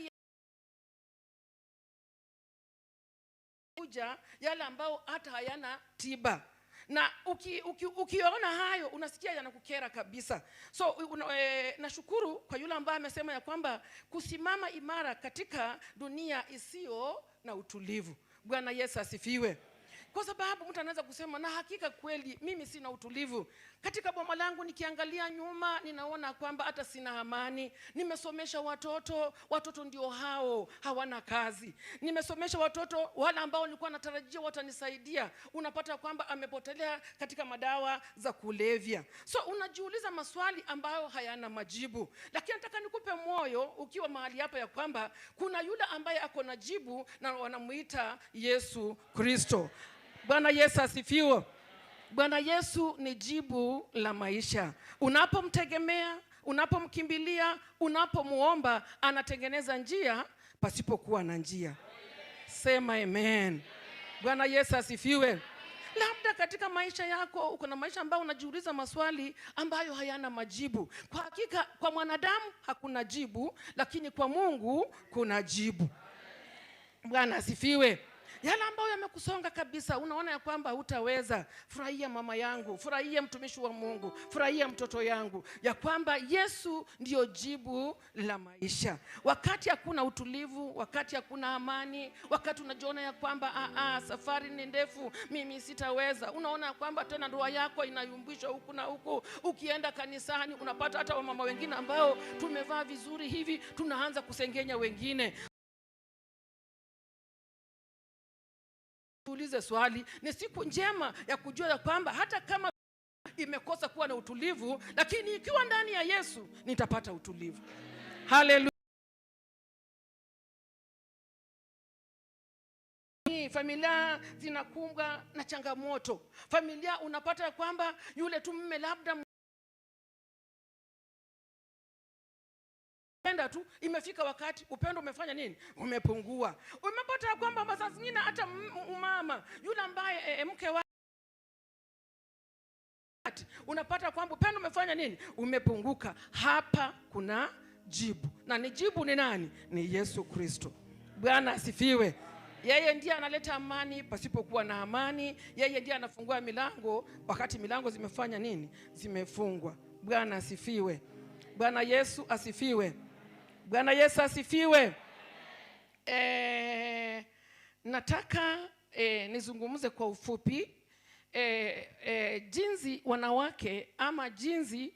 kuja yale ambao hata hayana tiba. Na ukiona hayo unasikia yanakukera kabisa. So nashukuru kwa yule ambaye amesema ya kwamba kusimama imara katika dunia isiyo na utulivu. Bwana Yesu asifiwe. Kwa sababu mtu anaweza kusema na hakika kweli mimi sina utulivu. Katika boma langu nikiangalia nyuma ninaona kwamba hata sina amani. Nimesomesha watoto, watoto ndio hao hawana kazi. Nimesomesha watoto wale ambao nilikuwa natarajia watanisaidia, unapata kwamba amepotelea katika madawa za kulevya. So unajiuliza maswali ambayo hayana majibu. Lakini nataka nikupe moyo ukiwa mahali hapa ya kwamba kuna yule ambaye ako na jibu na wanamuita Yesu Kristo. Bwana Yesu asifiwe. Bwana Yesu ni jibu la maisha. Unapomtegemea, unapomkimbilia, unapomuomba, anatengeneza njia pasipokuwa na njia. Sema amen. Bwana Yesu asifiwe. Labda katika maisha yako uko na maisha ambayo unajiuliza maswali ambayo hayana majibu. Kwa hakika kwa mwanadamu hakuna jibu, lakini kwa Mungu kuna jibu. Bwana asifiwe. Yale ambayo yamekusonga kabisa, unaona ya kwamba hutaweza. Furahia mama yangu, furahia mtumishi wa Mungu, furahia mtoto yangu, ya kwamba Yesu ndiyo jibu la maisha. Wakati hakuna utulivu, wakati hakuna amani, wakati unajiona ya kwamba safari ni ndefu, mimi sitaweza. Unaona ya kwamba tena ndoa yako inayumbishwa huku na huku. Ukienda kanisani unapata hata wamama wengine ambao tumevaa vizuri hivi tunaanza kusengenya wengine. Ulize swali, ni siku njema ya kujua ya kwamba hata kama imekosa kuwa na utulivu, lakini ikiwa ndani ya Yesu nitapata utulivu. Haleluya. Familia zinakumbwa na changamoto. Familia unapata kwamba yule tu mume labda penda tu, imefika wakati upendo umefanya nini? Umepungua. Umepata kwamba saa zingine hata mama yule ambaye mke wake, unapata kwamba upendo umefanya nini? Umepunguka. Hapa kuna jibu. Na ni jibu ni nani? Ni Yesu Kristo. Bwana asifiwe. Yeye ndiye analeta amani pasipokuwa na amani. Yeye ndiye anafungua milango wakati milango zimefanya nini? Zimefungwa. Bwana asifiwe. Bwana Yesu asifiwe. Bwana Yesu asifiwe. Nataka nizungumze kwa ufupi jinsi wanawake ama jinsi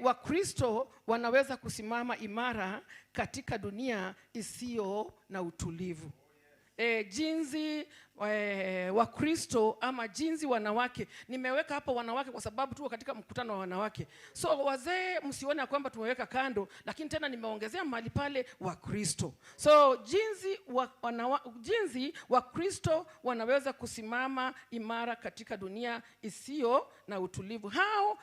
Wakristo wanaweza kusimama imara katika dunia isiyo na utulivu. Jinsi Wakristo ama jinsi wanawake, nimeweka hapo wanawake kwa sababu tuko katika mkutano wa wanawake. So wazee msione kwamba tumeweka kando, lakini tena nimeongezea mahali pale Wakristo. So jinsi Wakristo wanaweza kusimama imara katika dunia isiyo na utulivu. How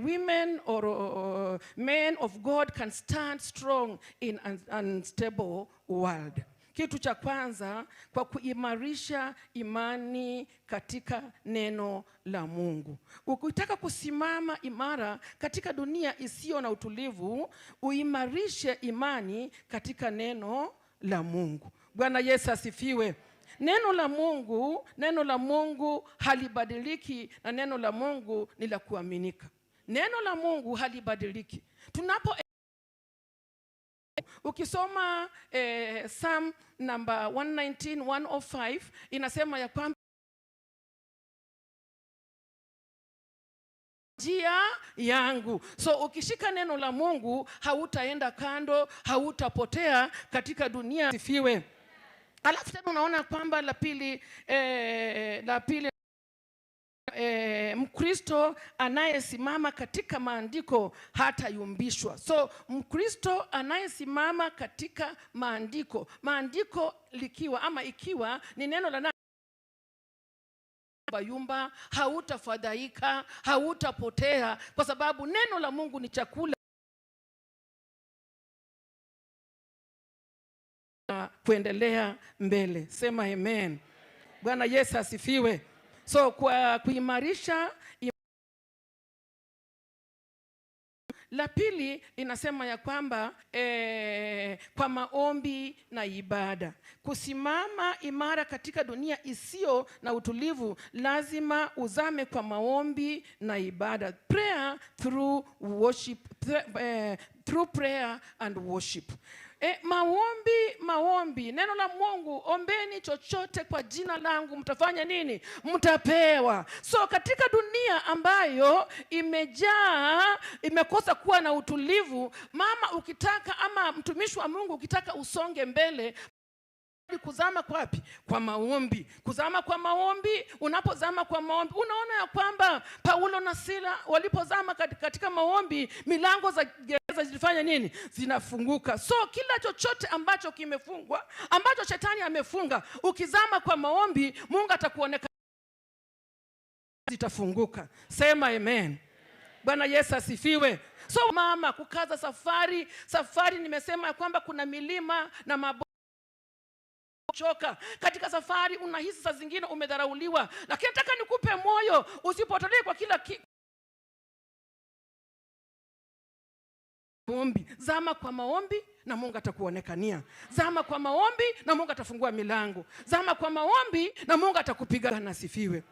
women or men of God can stand strong in an unstable world. Kitu cha kwanza, kwa kuimarisha imani katika neno la Mungu. Ukitaka kusimama imara katika dunia isiyo na utulivu, uimarishe imani katika neno la Mungu. Bwana Yesu asifiwe. Neno la Mungu halibadiliki, na neno la Mungu ni la kuaminika. Neno la Mungu halibadiliki. Ukisoma Psalm number 119, 105 inasema ya kwamba njia yangu. So ukishika neno la Mungu hautaenda kando, hautapotea katika dunia. Sifiwe. Alafu tena unaona kwamba la pili Mkristo anayesimama katika maandiko hatayumbishwa. So Mkristo anayesimama katika maandiko, maandiko likiwa ama ikiwa ni neno la yumba, hautafadhaika, hautapotea, kwa sababu neno la Mungu ni chakula kuendelea mbele. Sema amen. Bwana Yesu asifiwe. So kwa kuimarisha. La pili inasema ya kwamba kwa maombi na ibada. Kusimama imara katika dunia isiyo na utulivu, lazima uzame kwa maombi na ibada. Prayer through worship, through prayer and worship. Maombi, neno la Mungu, ombeni chochote kwa jina langu, mtafanya nini? Mtapewa. So katika dunia ambayo imejaa, imekosa kuwa na utulivu, mama ukitaka ama mtumishi wa Mungu ukitaka usonge mbele, kuzama kwa wapi? Kwa maombi. Kuzama kwa maombi. Unapozama kwa maombi, unaona ya kwamba Paulo na Sila walipozama katika maombi, milango za gereza zilifanya nini? Zinafunguka. So kila chochote ambacho kimefungwa, ambacho shetani amefunga, ukizama kwa maombi, Mungu atakuonekana, zitafunguka. Sema amen. Bwana Yesu asifiwe. So mama, kukaza safari. Safari nimesema ya kwamba kuna milima na mabonde. Choka katika safari, unahisi saa zingine umedharauliwa, lakini nataka nikupe moyo, usipotolee kwa kila maombi. Zama kwa maombi na Mungu atakuonekania. Zama kwa maombi na Mungu atafungua milango. Zama kwa maombi na Mungu atakupiga. Na asifiwe.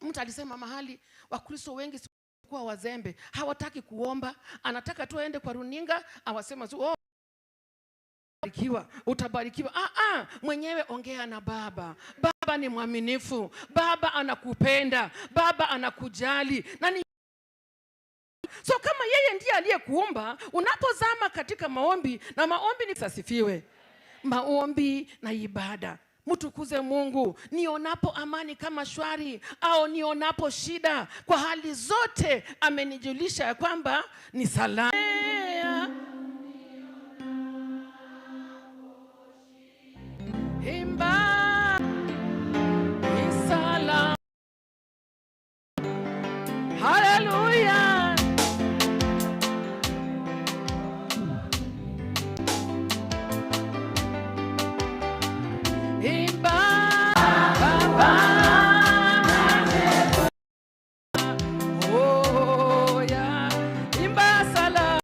Mtu alisema mahali Wakristo wengi kuwa wazembe, hawataki kuomba, anataka tu aende kwa runinga awasema tu, oh, utabarikiwa. Mwenyewe ongea na Baba. Baba ni mwaminifu. Baba anakupenda. Baba anakujali. Na ni so kama yeye ndiye aliyekuumba, unapozama katika maombi, na maombi ni sasifiwe. Maombi na ibada. Mtukuze Mungu. Nionapo amani kama shwari au nionapo shida, kwa hali zote amenijulisha ya kwamba ni salama. Imba ni salama. Hallelujah. Imba Baba. Oh yeah. Imba salama.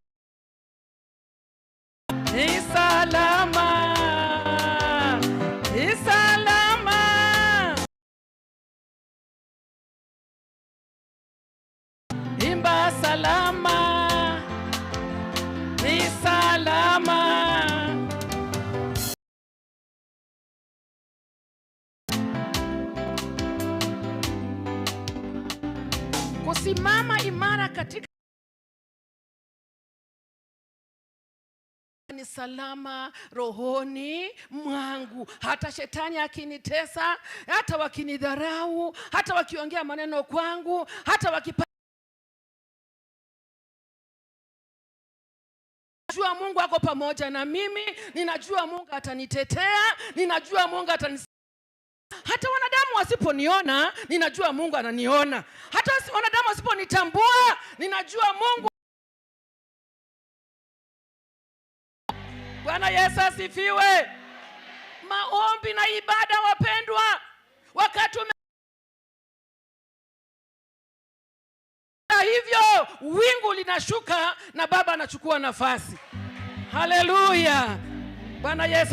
Ni salama. Ni salama. Imba salama. Ni salama. Kusimama imara katika ni ni salama rohoni mwangu. Hata shetani akinitesa, hata wakinidharau, hata wakiongea maneno kwangu, hata wakipa, ninajua Mungu ako pamoja na mimi, ninajua Mungu atanitetea, ninajua Mungu atanis. Hata wanadamu wasiponiona, ninajua Mungu ananiona. Hata wanadamu wasiponitambua, ninajua Mungu. Bwana Yesu asifiwe. Maombi na ibada, wapendwa, wakati hivyo wingu linashuka na Baba anachukua nafasi. Haleluya. Bwana Yesu.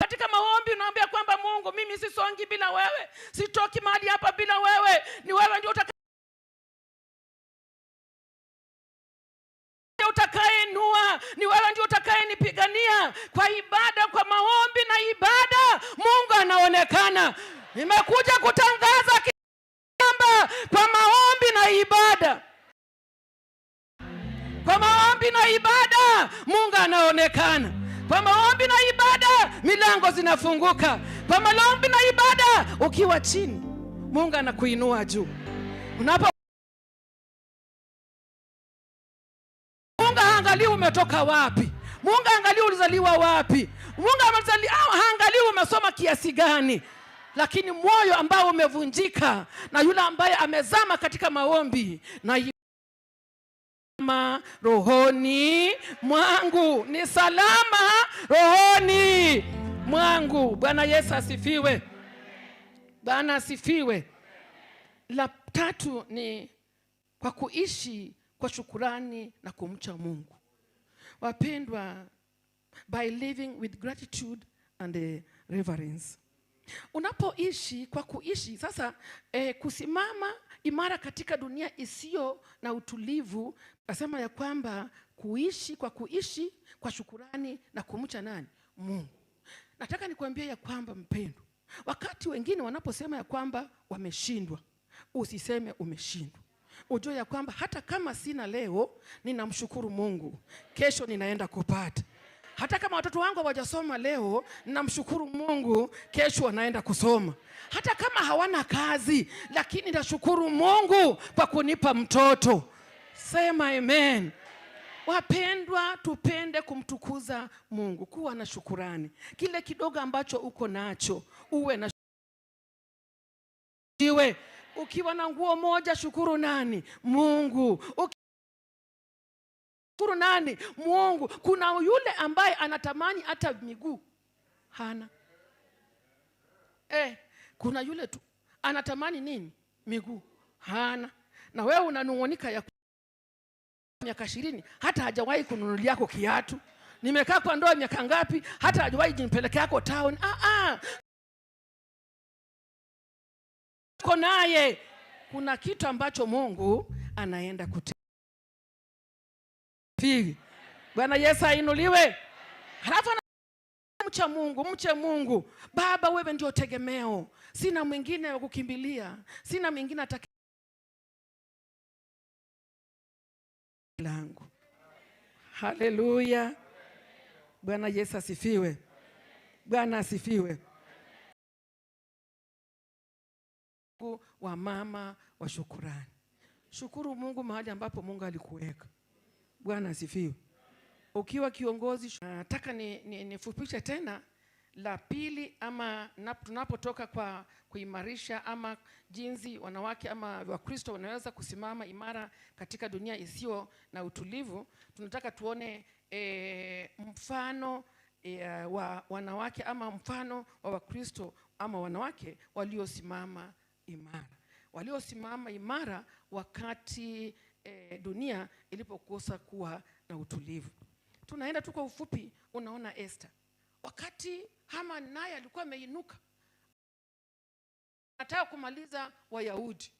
Katika maombi unaambia kwamba Mungu, mimi sisongi bila wewe, sitoki mahali hapa bila wewe, ni wewe ndio utakayeinua, ni wewe ndio utakayenipigania. Kwa ibada, kwa maombi na ibada, Mungu anaonekana. Nimekuja kutangaza kwamba kwa maombi na ibada, kwa maombi na ibada, Mungu anaonekana. Kwa maombi na ibada, milango zinafunguka. Kwa maombi na ibada, ukiwa chini, Mungu anakuinua juu. Unapo Mungu haangalii umetoka wapi. Mungu haangalii ulizaliwa wapi. Mungu haangalii umesoma kiasi gani. Lakini moyo ambao umevunjika na yule ambaye amezama katika maombi na rohoni mwangu, ni salama rohoni mwangu. Bwana Yesu asifiwe. Bwana asifiwe. La tatu ni kwa kuishi kwa shukurani na kumcha Mungu. Wapendwa, by living with gratitude and reverence. Unapoishi kwa kuishi sasa, kusimama imara katika dunia isiyo na utulivu, nasema ya kwamba kuishi kwa kuishi kwa shukurani na kumcha nani? Mungu. Nataka nikwambie ya kwamba mpendo, wakati wengine wanaposema ya kwamba wameshindwa, usiseme umeshindwa. Ujue ya kwamba hata kama sina leo, ninamshukuru Mungu, kesho ninaenda kupata. Hata kama watoto wangu hawajasoma leo, ninamshukuru Mungu, kesho wanaenda kusoma. Hata kama hawana kazi, lakini nashukuru Mungu kwa kunipa mtoto. Sema amen. Wapendwa, tupende kumtukuza Mungu, kuwa na shukurani. Kile kidogo ambacho uko nacho, uwe na iwe. Ukiwa na nguo moja, shukuru nani? Mungu. Shukuru nani? Mungu. Kuna yule ambaye anatamani hata miguu hana. Kuna yule tu anatamani nini? Miguu hana. Na wewe unanungunika ya miaka 20 hata hajawahi kununulia yako kiatu. Nimekaa kwa ndoa miaka ngapi hata hajawahi jinipeleka yako town. Naye kuna kitu ambacho Mungu anaenda kutenda. Bwana Yesu ainuliwe. Halafu mcha Mungu, mche Mungu. Baba, wewe ndio tegemeo. Sina mwingine wa kukimbilia. Sina mwingine atakaye langu. Haleluya. Bwana Yesu asifiwe. Bwana asifiwe. Wa mama wa shukurani. Shukuru Mungu mahali ambapo Mungu alikuweka. Bwana asifiwe. Ukiwa kiongozi, nataka nifupishe tena la pili, ama tunapotoka kwa kuimarisha ama jinsi wanawake ama Wakristo wanaweza kusimama imara katika dunia isiyo na utulivu, tunataka tuone mfano wa wanawake ama mfano wa Wakristo ama wanawake waliosimama imara. Waliosimama imara wakati dunia ilipokosa kuwa na utulivu. Tunaenda tu kwa ufupi, unaona Esther. Wakati Haman naye alikuwa ameinuka, anataka kumaliza Wayahudi,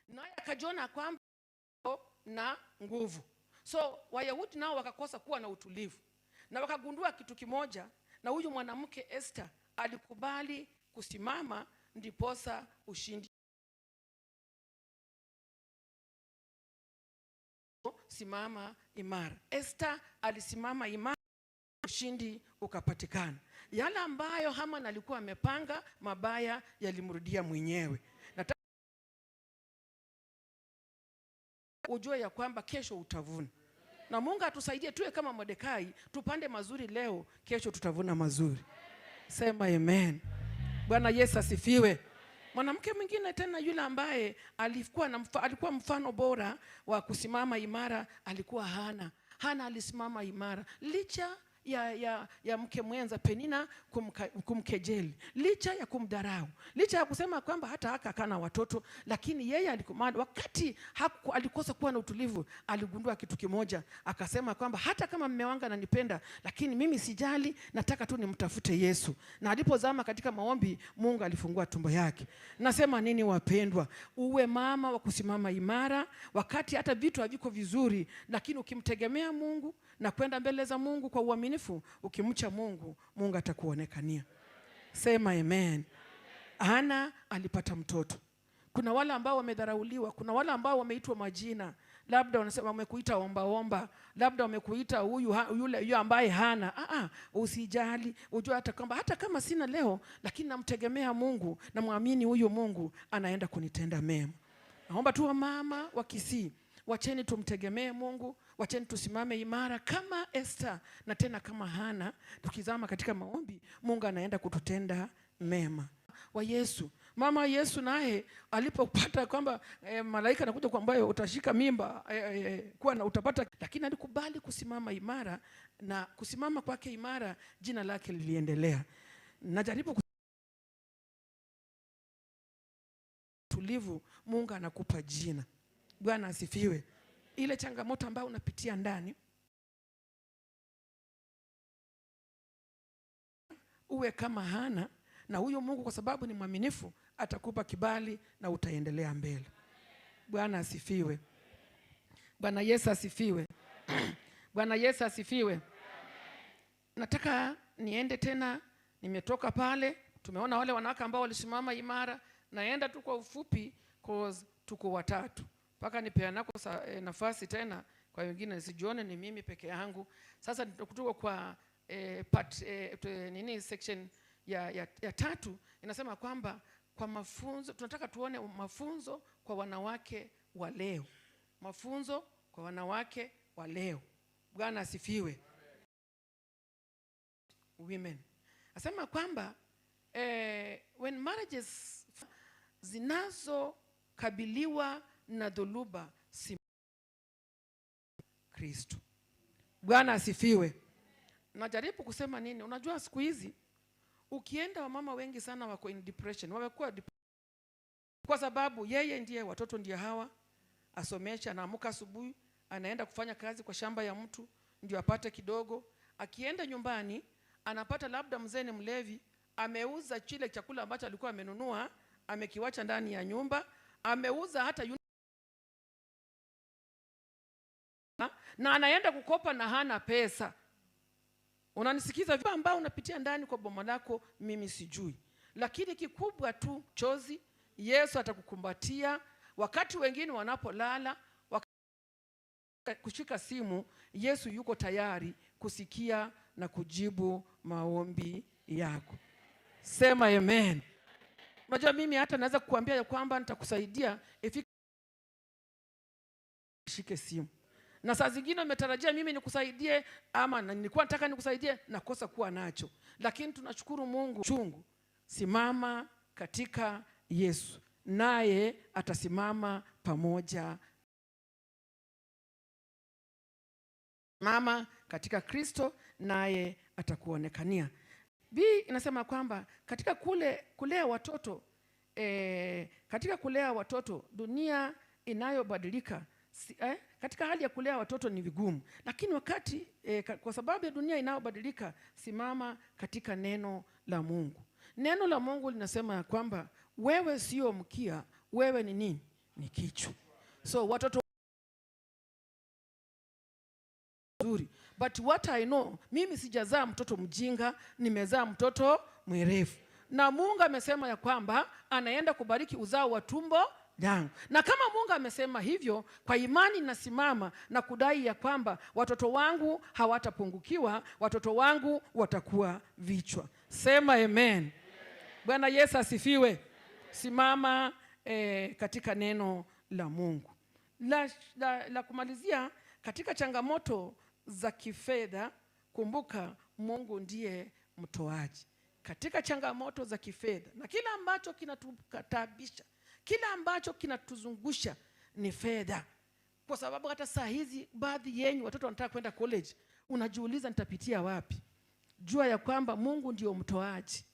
naye akajiona kwamba na nguvu. So Wayahudi nao wakakosa kuwa na utulivu. Na wakagundua kitu kimoja, na huyu mwanamke Esther alikubali kusimama ndiposa ushindi Simama imara. Esther alisimama imara, ushindi ukapatikana. Yale ambayo Haman alikuwa amepanga mabaya yalimrudia mwenyewe. Nataka ujue ya kwamba kesho utavuna. Na Mungu atusaidie tuwe kama Mordekai, tupande mazuri leo, kesho tutavuna mazuri. Sema amen. Bwana Yesu asifiwe. Mwanamke mwingine tena yule ambaye alikuwa mfano bora wa kusimama imara alikuwa Hana. Hana alisimama imara licha ya mke mwenza Penina kumkejeli, licha ya kumdharau, licha ya kusema kwamba hata haka kana watoto, lakini yeye alikumana. Wakati alikosa kuwa na utulivu, aligundua kitu kimoja, akasema kwamba hata kama mume wangu ananipenda, lakini mimi sijali, nataka tu nimtafute Yesu. Na alipozama katika maombi, Mungu alifungua tumbo yake. Nasema nini wapendwa? Uwe mama wa kusimama imara wakati hata vitu haviko vizuri, lakini ukimtegemea Mungu na kwenda mbele za Mungu kwa uaminifu, ukimcha Mungu, Mungu atakuonekania. Sema amen. Hana alipata mtoto. Kuna wale ambao wamedharauliwa, kuna wale ambao wameitwa majina, labda wanasema wamekuita omba omba, labda wamekuita huyu yule yule ambaye hana. Usijali, ujue hata kwamba hata kama sina leo, lakini namtegemea Mungu, namwamini huyu Mungu anaenda kunitenda mema. Naomba tu mama wa Kisii, wacheni tumtegemee Mungu, wacheni tusimame imara kama Esther na tena kama Hana. Tukizama katika maombi, Mungu anaenda kututenda mema. Wa Yesu, mama Yesu naye alipopata kwamba malaika anakuja kwamba utashika mimba, kuwa na utapata, lakini alikubali kusimama imara, na kusimama kwake imara jina lake liliendelea. Najaribu tulivu, Mungu anakupa jina. Bwana asifiwe. Ile changamoto ambayo unapitia ndani, uwe kama Hana, na huyo Mungu kwa sababu ni mwaminifu atakupa kibali na utaendelea mbele. Bwana asifiwe. Bwana Yesu asifiwe. Bwana Yesu asifiwe. Nataka niende tena, nimetoka pale, tumeona wale wanawake ambao walisimama imara. Naenda tu kwa ufupi cause tuko watatu. Paka nipeanako nafasi tena kwa wengine, sijione ni mimi peke yangu. Sasa kutoka kwa part section ya 3 inasema kwamba kwa mafunzo tunataka tuone mafunzo kwa wanawake wa leo. Mafunzo kwa wanawake wa leo. Bwana asifiwe. Women. Asema kwamba when marriages zinazokabiliwa na dhuluba si Kristo. Bwana asifiwe. Najaribu kusema nini? Unajua siku hizi ukienda wamama wengi sana wako in depression. Wamekuwa kwa sababu yeye ndiye, watoto ndiye hawa, asomesha, anaamka asubuhi, anaenda kufanya kazi kwa shamba ya mtu ndio apate kidogo. Akienda nyumbani anapata labda mzee ni mlevi, ameuza kile chakula ambacho alikuwa amenunua, amekiwacha ndani ya nyumba, ameuza hata na anaenda kukopa na hana pesa. Unanisikiza? Vipi ambao unapitia ndani kwa boma lako mimi sijui. Lakini kikubwa tu chozi, Yesu atakukumbatia wakati wengine wanapolala, kushika simu, Yesu yuko tayari kusikia na kujibu maombi yako. Sema amen. Unajua mimi hata naweza kukuambia ya kwamba nitakusaidia ifike shike simu. Na saa zingine umetarajia mimi nikusaidie ama nilikuwa nataka nikusaidie nakosa kuwa nacho. Lakini tunashukuru Mungu chungu. Simama katika Yesu, naye atasimama pamoja. Mama katika Kristo, naye atakuonekania. B inasema kwamba katika kulea watoto, katika kulea watoto dunia inayobadilika, katika hali ya kulea watoto ni vigumu, lakini wakati kwa sababu ya dunia inayobadilika, simama katika neno la Mungu. Neno la Mungu linasema ya kwamba wewe sio mkia, wewe ni nini? Ni kichwa. So watoto nzuri. But what I know, mimi sijazaa mtoto mjinga, nimezaa mtoto mwerevu. Na Mungu amesema ya kwamba anaenda kubariki uzao wa tumbo yangu. Na kama Mungu amesema hivyo, kwa imani nasimama na kudai ya kwamba watoto wangu hawatapungukiwa, watoto wangu watakuwa vichwa. Sema amen. Bwana Yesu asifiwe. Simama katika neno la Mungu. La kumalizia, katika changamoto za kifedha, kumbuka Mungu ndiye mtoaji. Katika changamoto za kifedha, na kila ambacho kinatukatabisha, kila ambacho kinatuzungusha ni fedha. Kwa sababu hata saa hizi baadhi yenu watoto wanataka kwenda college, unajiuliza nitapitia wapi? Jua ya kwamba Mungu ndio mtoaji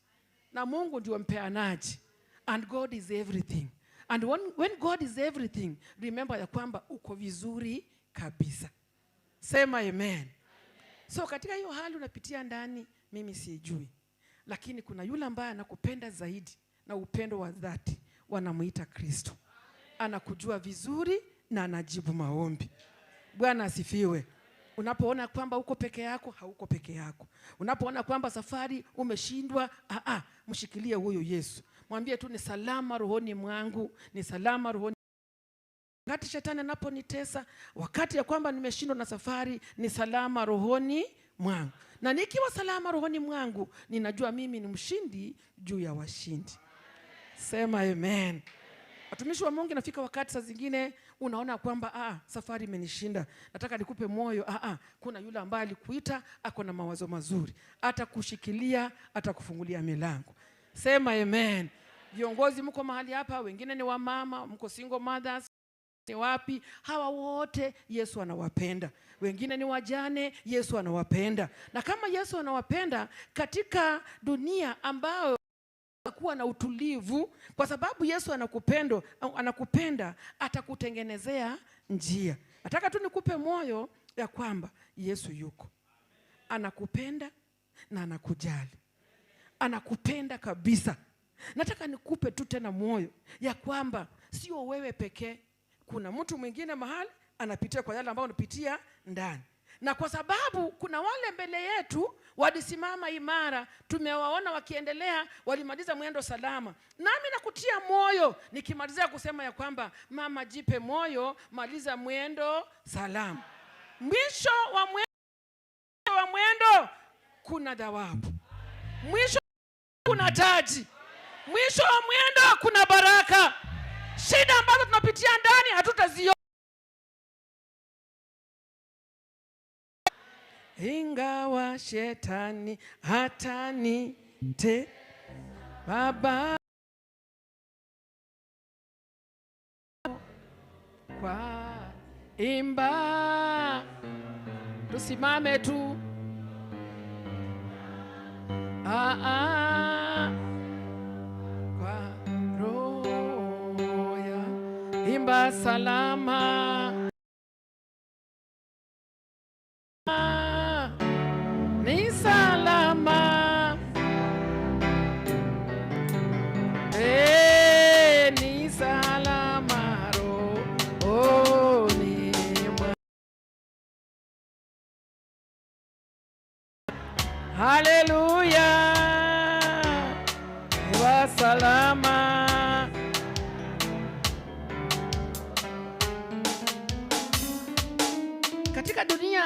na Mungu ndio mpeanaji, and God is everything. And when God is everything, remember ya kwamba uko vizuri kabisa. Sema amen. So katika hiyo hali unapitia ndani, mimi sijui, lakini kuna yule ambaye anakupenda zaidi na upendo wa dhati, wanamuita Kristo. Anakujua vizuri na anajibu maombi. Bwana asifiwe. Unapoona kwamba uko peke yako, hauko peke yako. Unapoona kwamba safari umeshindwa, mshikilie huyo Yesu. Mwambie tu ni salama rohoni mwangu, ni salama rohoni. Wakati shetani anaponitesa, wakati ya kwamba nimeshindwa na safari, ni salama rohoni mwangu. Na nikiwa salama rohoni mwangu, ninajua mimi ni mshindi juu ya washindi. Sema amen. Watumishi wa Mungu, inafika wakati saa zingine unaona kwamba safari imenishinda. Nataka nikupe moyo, kuna yule ambaye alikuita, ako na mawazo mazuri. Atakushikilia, atakufungulia milango. Sema amen. Viongozi mko mahali hapa, wengine ni wamama, mko single mothers, ni wapi? Hawa wote Yesu anawapenda. Wengine ni wajane, Yesu anawapenda. Na kama Yesu anawapenda katika dunia ambayo kuwa na utulivu, kwa sababu Yesu anakupenda, atakutengenezea njia. Nataka tu nikupe moyo ya kwamba Yesu yuko. Anakupenda na anakujali. Anakupenda kabisa. Nataka nikupe tu tena moyo ya kwamba sio wewe pekee. Kuna mtu mwingine mahali anapitia kwa yale ambayo unapitia ndani. Na kwa sababu kuna wale mbele yetu walisimama imara, tumewaona wakiendelea, walimaliza mwendo salama. Nami nakutia moyo nikimalizia kusema ya kwamba mama, jipe moyo, maliza mwendo salama. Mwisho wa mwendo kuna thawabu. Mwisho kuna taji. Mwisho wa mwendo kuna baraka. Shida ambazo tunapitia ndani hatutaziona. Ingawa shetani hatanite baba kwa imba, tusimame tu kwa roho ya imba salama. Ni salama, ni salama rohoni mwangu. Haleluya, wa salama. Katika dunia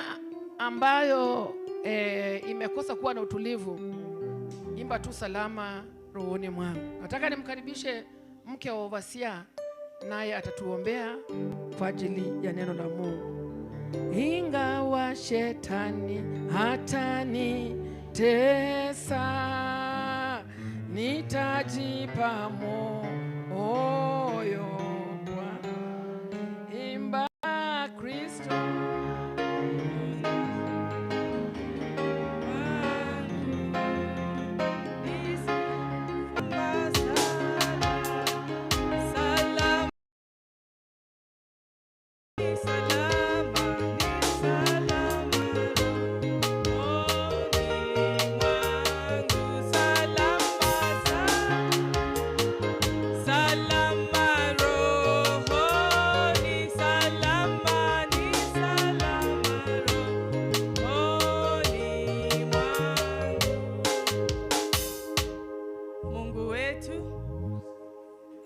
ambayo imekosa kuwa na utulivu, imba tu salama rohoni mwangu. Nataka nimkaribishe mke wa overseer, naye atatuombea kwa ajili ya neno la Mungu. Ingawa shetani hatanitesa, nitajipa moyo kwa imba Kristo.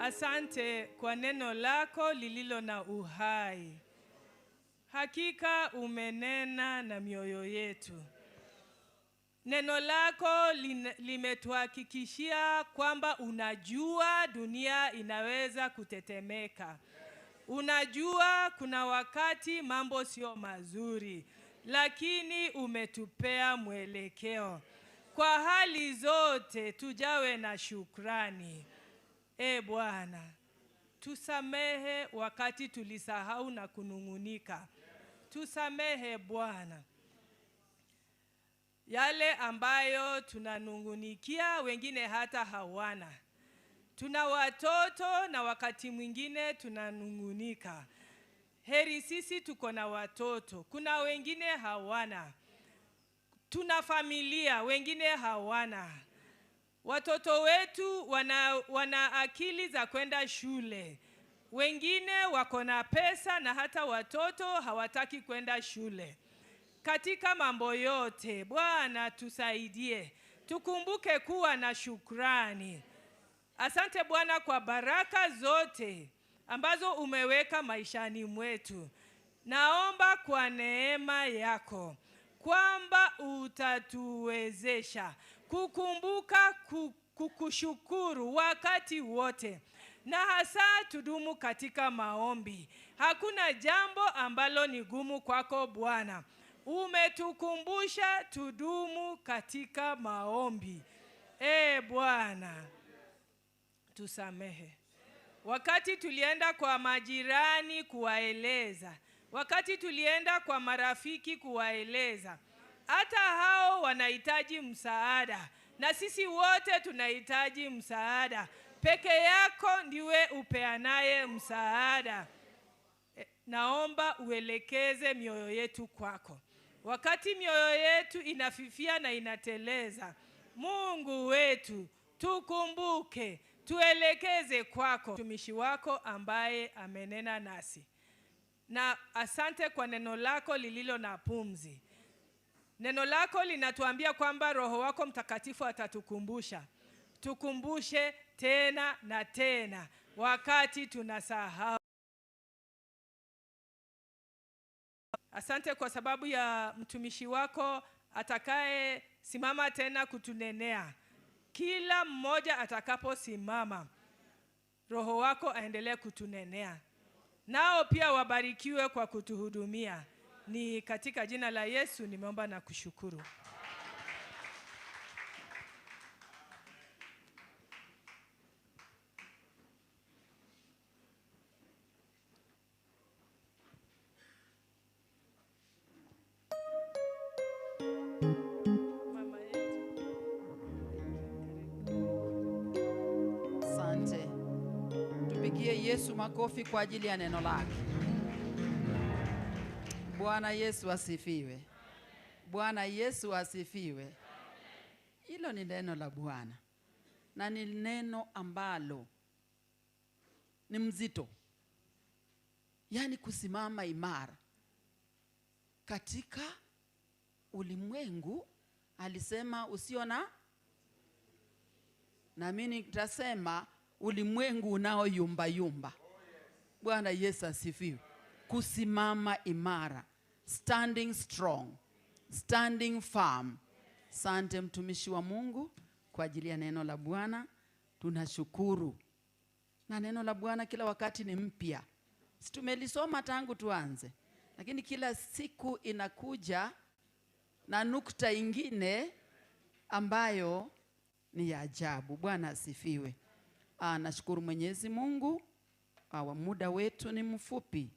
Asante kwa neno lako lililo na uhai. Hakika umenena na mioyo yetu. Neno lako limetuhakikishia kwamba unajua dunia inaweza kutetemeka. Unajua kuna wakati mambo sio mazuri, lakini umetupea mwelekeo. Kwa hali zote tujawe na shukrani. E Bwana, tusamehe wakati tulisahau na kunungunika. Tusamehe Bwana yale ambayo tunanungunikia, wengine hata hawana. Tuna watoto na wakati mwingine tunanungunika. Heri sisi tuko na watoto, kuna wengine hawana. Tuna familia, wengine hawana. Watoto wetu wana akili za kwenda shule. Wengine wako na pesa na hata watoto hawataki kwenda shule. Katika mambo yote, Bwana tusaidie. Tukumbuke kuwa na shukrani. Asante Bwana kwa baraka zote ambazo umeweka maishani mwetu. Naomba kwa neema yako kwamba utatuwezesha kukumbuka kukushukuru wakati wote, na hasa tudumu katika maombi. Hakuna jambo ambalo ni gumu kwako Bwana. Umetukumbusha tudumu katika maombi. E Bwana, tusamehe. Wakati tulienda kwa majirani kuwaeleza, wakati tulienda kwa marafiki kuwaeleza, hata hao wanahitaji msaada, na sisi wote tunahitaji msaada. Peke yako ndiwe upeanaye msaada. Naomba uelekeze mioyo yetu kwako. Wakati mioyo yetu inafifia na inateleza, Mungu wetu, tukumbuke, tuelekeze kwako mtumishi wako ambaye amenena nasi. Na asante kwa neno lako lililo na pumzi. Neno lako linatuambia kwamba Roho wako Mtakatifu atatukumbusha. Tukumbushe tena na tena wakati tunasahau. Asante kwa sababu ya mtumishi wako atakaye simama tena kutunenea. Kila mmoja atakaposimama, Roho wako aendelee kutunenea. Nao pia wabarikiwe kwa kutuhudumia. Ni katika jina la Yesu nimeomba na kushukuru. Asante. Tupigie Yesu makofi kwa ajili ya neno lake. Bwana Yesu asifiwe. Bwana Yesu asifiwe. Hilo ni neno la Bwana. Na ni neno ambalo ni mzito. Yaani kusimama imara katika ulimwengu. Alisema usio na, na mimi nitasema ulimwengu unao yumba yumba. Bwana Yesu asifiwe. Kusimama imara, standing strong, standing firm. Asante mtumishi wa Mungu kwa ajili ya neno la Bwana. Tunashukuru. Na neno la Bwana kila wakati ni mpya. Si tumelisoma tangu tuanze, lakini kila siku inakuja na nukta ingine ambayo ni ya ajabu. Bwana asifiwe. Nashukuru Mwenyezi Mungu. Muda wetu ni mfupi,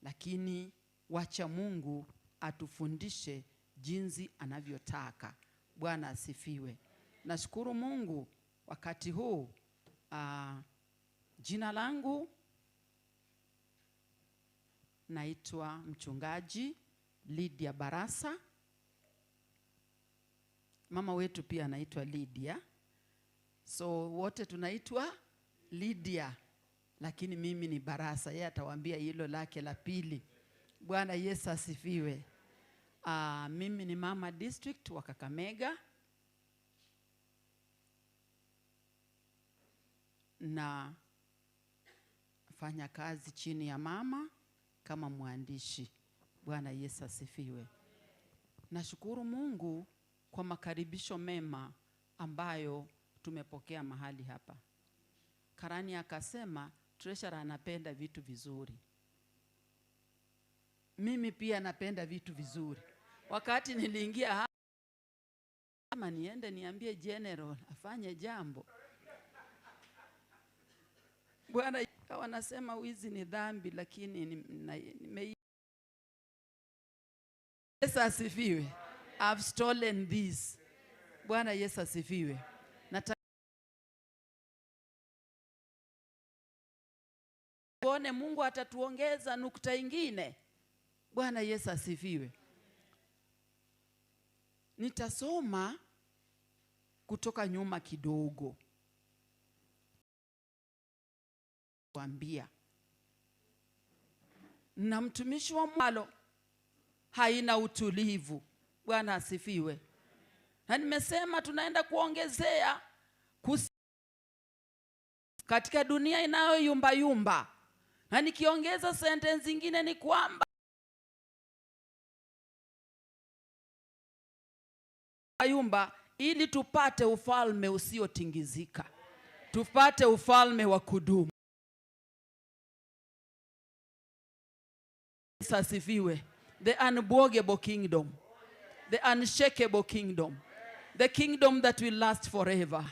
lakini wacha Mungu atufundishe jinsi anavyotaka. Bwana asifiwe. Nashukuru Mungu wakati huu. Jina langu naitwa mchungaji Lydia Barasa. Mama wetu pia anaitwa Lydia. So wote tunaitwa Lydia, lakini mimi ni Barasa. Yeye atawaambia hilo lake la pili. Bwana Yesu asifiwe. Mimi ni mama district wa Kakamega. Na Nafanya kazi chini ya mama kama mwandishi. Bwana Yesu asifiwe. Nashukuru Mungu kwa makaribisho mema ambayo tumepokea mahali hapa. Karani akasema treasurer anapenda vitu vizuri. Mimi pia napenda vitu vizuri. Wakati niliingia hapa, kama niende niambie general afanye jambo. Bwana wanasema wizi ni dhambi, lakini Yesu asifiwe. I've stolen this. Bwana Yesu asifiwe. Tuone Mungu atatuongeza nukta ingine. Bwana Yesu asifiwe. Nitasoma kutoka nyuma kidogo. Kuambia. Na mtumishi wa mwalo haina utulivu. Bwana asifiwe. Na nimesema tunaenda kuongezea katika dunia inayoyumba yumba. Na nikiongeza sentence nyingine ni kwamba yumba ili tupate ufalme usiotingizika. Tupate ufalme wa kudumu. Asifiwe. The unbwogable kingdom. The unshakable kingdom. The kingdom that will last forever.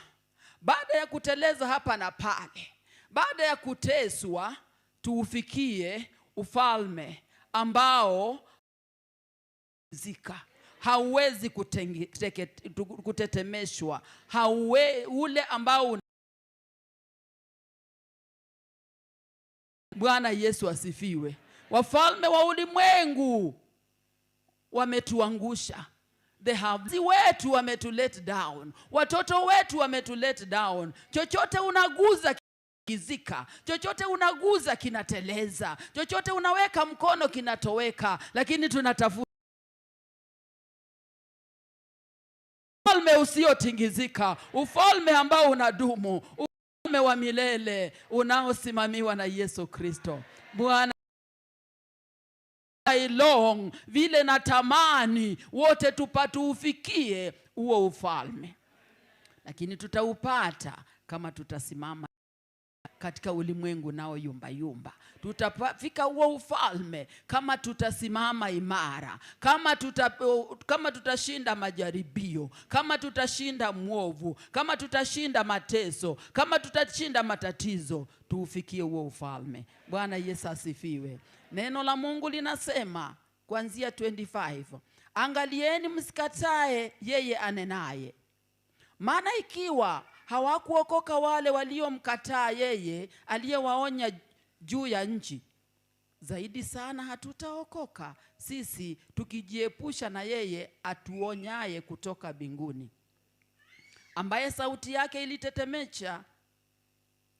Baada ya kuteleza hapa na pale, baada ya kuteswa, tuufikie ufalme ambao zika hauwezi kutetemeshwa, ule ambao. Bwana Yesu asifiwe. Wafalme wa ulimwengu wametuangusha. They have wetu wametu let down. Watoto wetu wametu let down. Chochote unaguza kizika, chochote unaguza kinateleza, chochote unaweka mkono kinatoweka, lakini tunatafuta ufalme usiotingizika, ufalme ambao unadumu, ufalme wa milele unaosimamiwa na Yesu Kristo. Bwana, I long, vile natamani wote tupatuufikie huo ufalme. Lakini tutaupata kama tutasimama katika ulimwengu nao yumba yumba. Tutafika huo ufalme kama tutasimama imara, kama tutashinda majaribio, kama tutashinda mwovu, kama tutashinda mateso, kama tutashinda matatizo, tuufikie huo ufalme. Bwana Yesu asifiwe. Neno la Mungu linasema kuanzia 25, angalieni msikatae yeye anenaye. Maana ikiwa hawakuokoka wale waliomkataa yeye aliyewaonya juu ya nchi, zaidi sana hatutaokoka sisi tukijiepusha na yeye atuonyaye kutoka mbinguni, ambaye sauti yake ilitetemesha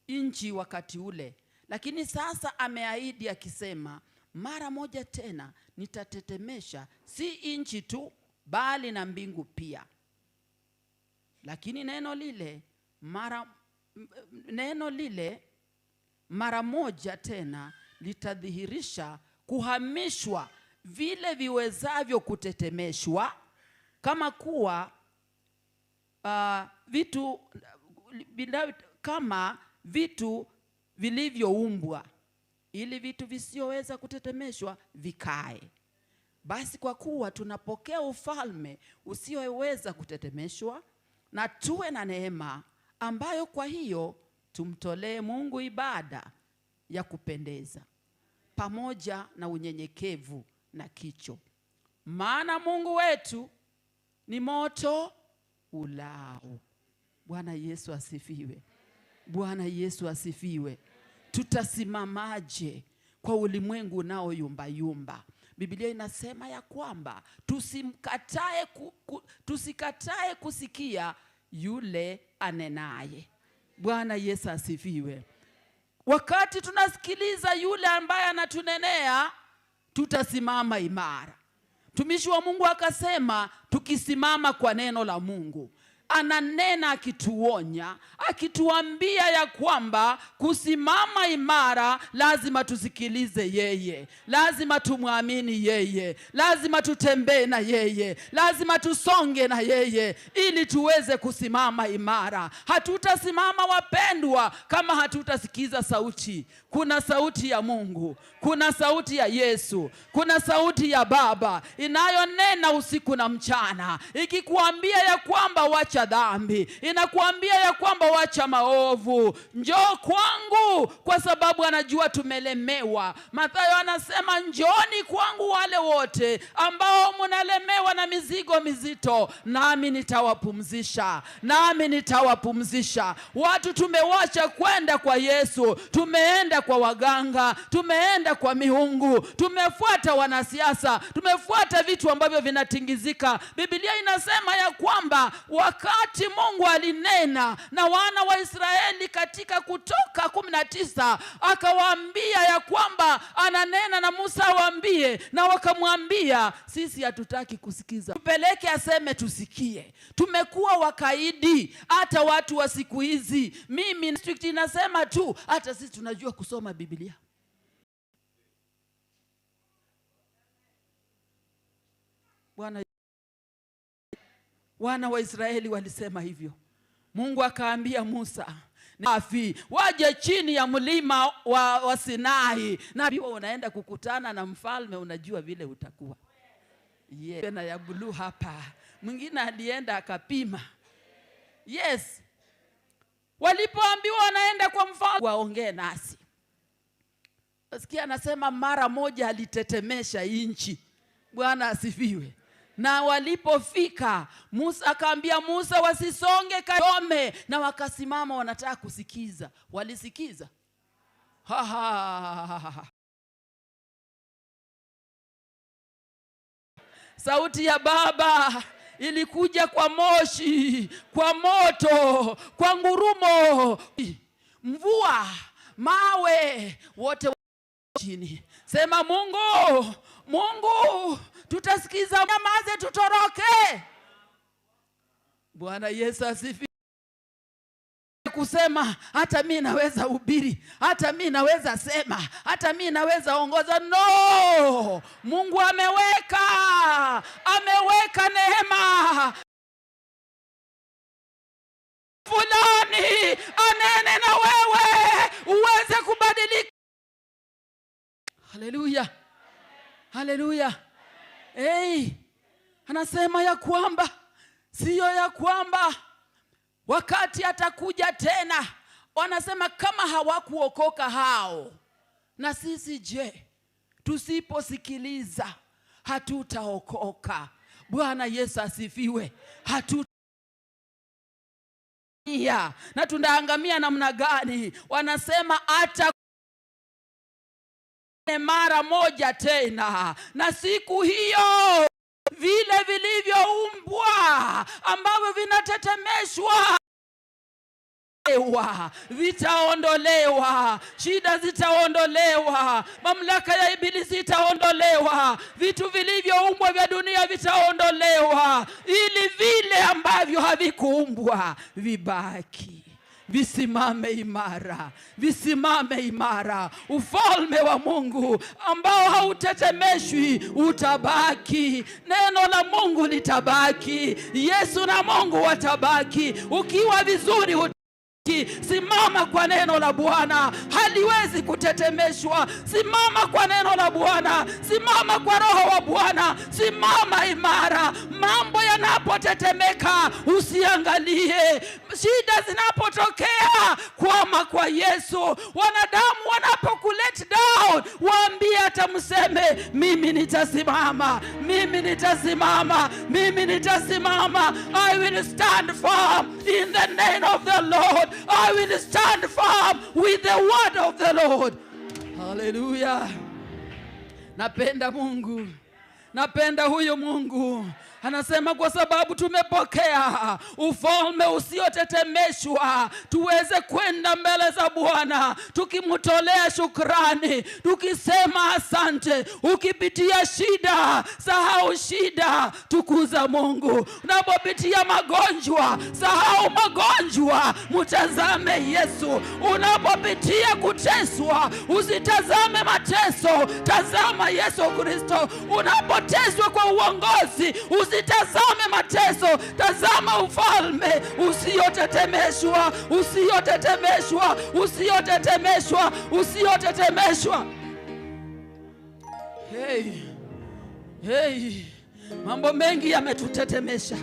nchi wakati ule. Lakini sasa ameahidi akisema, mara moja tena nitatetemesha si nchi tu bali na mbingu pia. Lakini neno lile mara moja tena litadhihirisha kuhamishwa vile viwezavyo kutetemeshwa, kama kuwa kama vitu vilivyoumbwa, ili vitu visioweza kutetemeshwa vikae. Basi kwa kuwa tunapokea ufalme usioweza kutetemeshwa, na tuwe na neema ambayo kwa hiyo tumtolee Mungu ibada ya kupendeza pamoja na unyenyekevu na kicho. Maana Mungu wetu ni moto ulao. Bwana Yesu asifiwe. Bwana Yesu asifiwe. Tutasimamaje kwa ulimwengu nao yumba yumba? Biblia inasema ya kwamba tusikatae kusikia yule anenaye. Bwana Yesu asifiwe. Wakati tunasikiliza yule ambaye anatunenea, tutasimama imara. Mtumishi wa Mungu akasema tukisimama kwa neno la Mungu, Ananena akituonya, akituambia ya kwamba kusimama imara lazima tusikilize yeye, lazima tumwamini yeye, lazima tutembee na yeye, lazima tusonge na yeye ili tuweze kusimama imara. Hatutasimama wapendwa kama hatutasikiza sauti. Kuna sauti ya Mungu, kuna sauti ya Yesu, kuna sauti ya Baba inayonena usiku na mchana, ikikuambia ya kwamba wacha dhambi, inakuambia ya kwamba wacha maovu, njoo kwangu, kwa sababu anajua tumelemewa. Mathayo anasema njooni kwangu wale wote ambao mnalemewa na mizigo mizito, nami nitawapumzisha, nami nitawapumzisha. Watu tumewacha kwenda kwa Yesu, tumeenda kwa waganga, tumeenda kwa miungu, tumefuata wanasiasa, tumefuata vitu ambavyo vinatingizika. Biblia inasema ya kwamba wakati Mungu alinena na wana wa Israeli katika Kutoka 19, akawaambia ya kwamba ananena na Musa awaambie, na wakamwambia sisi hatutaki kusikiza, tupeleke aseme tusikie. Tumekuwa wakaidi hata watu wa siku hizi. Mimi district inasema tu hata sisi tunajua kusoma Biblia. Bwana, wana wa Israeli walisema hivyo. Mungu akaambia Musa afi waje chini ya mlima wa Sinai, na unaenda kukutana na mfalme, unajua vile utakuwa. Yeah. Na ya blue hapa. Mwingine alienda akapima. Yes. Walipoambiwa wanaenda kwa mfalme waongee nasi. Nasikia anasema mara moja alitetemesha inchi. Bwana asifiwe. Na walipofika Musa akaambia Musa wasisonge kome, na wakasimama wanataka kusikiza. Walisikiza? Ha ha. Sauti ya Baba ilikuja kwa moshi, kwa moto, kwa ngurumo, mvua, mawe, wote chini. Sema Mungu, Mungu, tutasikiza, nyamaze tutoroke. Bwana Yesu asifiwe. Kusema hata mimi naweza hubiri, hata mimi naweza sema, hata mimi naweza ongoza. No, Mungu ameweka neema fulani anene na wewe uweze kubadilika. Haleluya, haleluya. Hey, anasema ya kwamba sio ya kwamba wakati atakuja tena, wanasema kama hawakuokoka hao, na sisi je, tusiposikiliza hatutaokoka. Bwana Yesu asifiwe. Na tunaangamia namna gani? Wanasema hata mara moja tena, na siku hiyo vile vilivyoumbwa ambavyo vinatetemeshwa vitaondolewa, shida zitaondolewa, mamlaka ya ibilisi itaondolewa, vitu vilivyoumbwa vya dunia vitaondolewa, ili vile ambavyo havikuumbwa vibaki, visimame imara, visimame imara. Ufalme wa Mungu ambao hautetemeshwi utabaki, neno la Mungu litabaki, Yesu na Mungu watabaki. Ukiwa vizuri simama kwa neno la Bwana, haliwezi kutetemeshwa. Simama kwa neno la Bwana, simama kwa roho wa Bwana, simama imara. Mambo yanapotetemeka usiangalie, shida zinapotokea kwama kwa Yesu. Wanadamu wanapokulet down, waambie hata mseme, mimi nitasimama, mimi nitasimama, mimi nitasimama. I will stand firm in the name of the Lord. I will stand firm with the word of the Lord. Hallelujah. Napenda Mungu. Napenda huyu Mungu. Anasema kwa sababu tumepokea ufalme usiotetemeshwa, tuweze kwenda mbele za Bwana tukimtolea shukrani, tukisema asante. Ukipitia shida, sahau shida, tukuza Mungu. Unapopitia magonjwa, sahau magonjwa, mtazame Yesu. Unapopitia kuteswa, usitazame mateso, tazama Yesu Kristo. Unapoteswa kwa uongozi, usitazame mateso, tazama ufalme usiotetemeshwa, usiotetemeshwa, usiotetemeshwa, usiotetemeshwa. Hey, hey, mambo mengi yametutetemesha,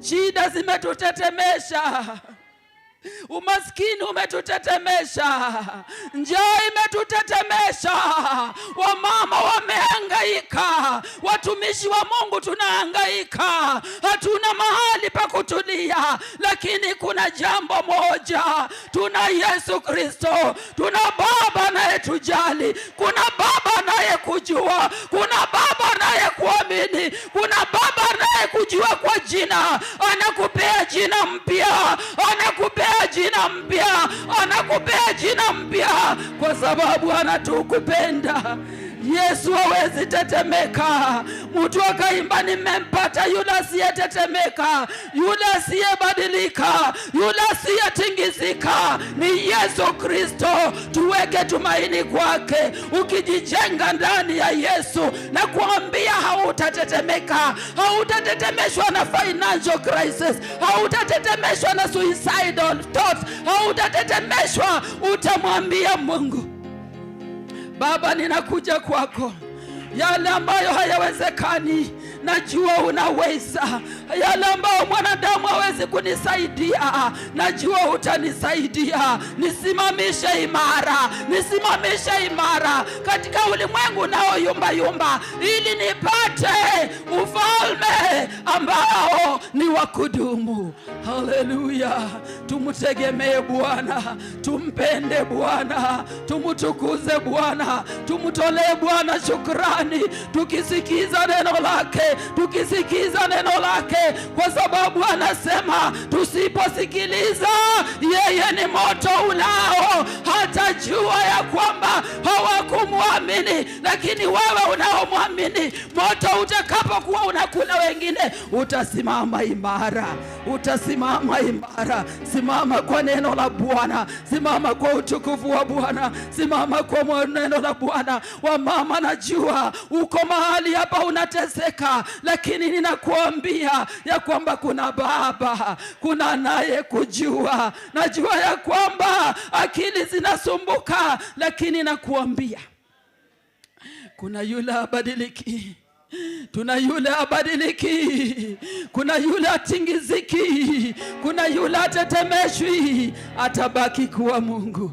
shida zimetutetemesha, umaskini umetutetemesha, njaa imetutetemesha, wamama wamehangaika, watumishi wa Mungu tunahangaika, hatuna mahali pa kutulia. Lakini kuna jambo moja, tuna Yesu Kristo, tuna Baba anayetujali, kuna Baba anayekujua, kuna Baba anayekuamini, kuna Baba anayekujua kwa jina, anakupea jina mpya, anakupea jina mpya, anakupea jina mpya kwa sababu anatukupenda. Yesu hawezi tetemeka. Mtu akaimba, nimempata yule asiyetetemeka, yule asiyebadilika, yule asiyetingizika, ni Yesu Kristo. Tuweke tumaini kwake. Ukijijenga ndani ya Yesu, na kuambia hautatetemeka, hautatetemeshwa na financial crisis, hautatetemeshwa na suicidal thoughts, hautatetemeshwa. Utamwambia Mungu, Baba, ninakuja kwako. Yale ambayo hayawezekani, najua unaweza. Yale ambayo mwanadamu hawezi kunisaidia, najua utanisaidia. Nisimamishe imara, nisimamishe imara katika ulimwengu unaoyumba yumba, ili nipate ufalme ambao ni wa kudumu. Haleluya! Tumtegemee Bwana, tumpende Bwana, tumtukuze Bwana, tumtolee Bwana shukrani, tukisikiza neno lake, tukisikiza neno lake, kwa sababu anasema tusiposikiliza, yeye ni moto ulao, hata jua ya kwamba hawakumwamini. Lakini wewe unaomwamini, moto utakapokuwa unakula wengine, utasimama imara, utasimama imara. Simama kwa neno la Bwana, simama kwa utukufu wa Bwana, simama kwa neno la Bwana. Wamama, najua uko mahali hapa unateseka, lakini ninakuambia ya kwamba kuna Baba, kuna anayekujua. Najua ya kwamba akili zinasumbuka, lakini nakuambia kuna yule abadiliki, tuna yule abadiliki, kuna yule atingiziki, kuna yule atetemeshwi, atabaki kuwa Mungu.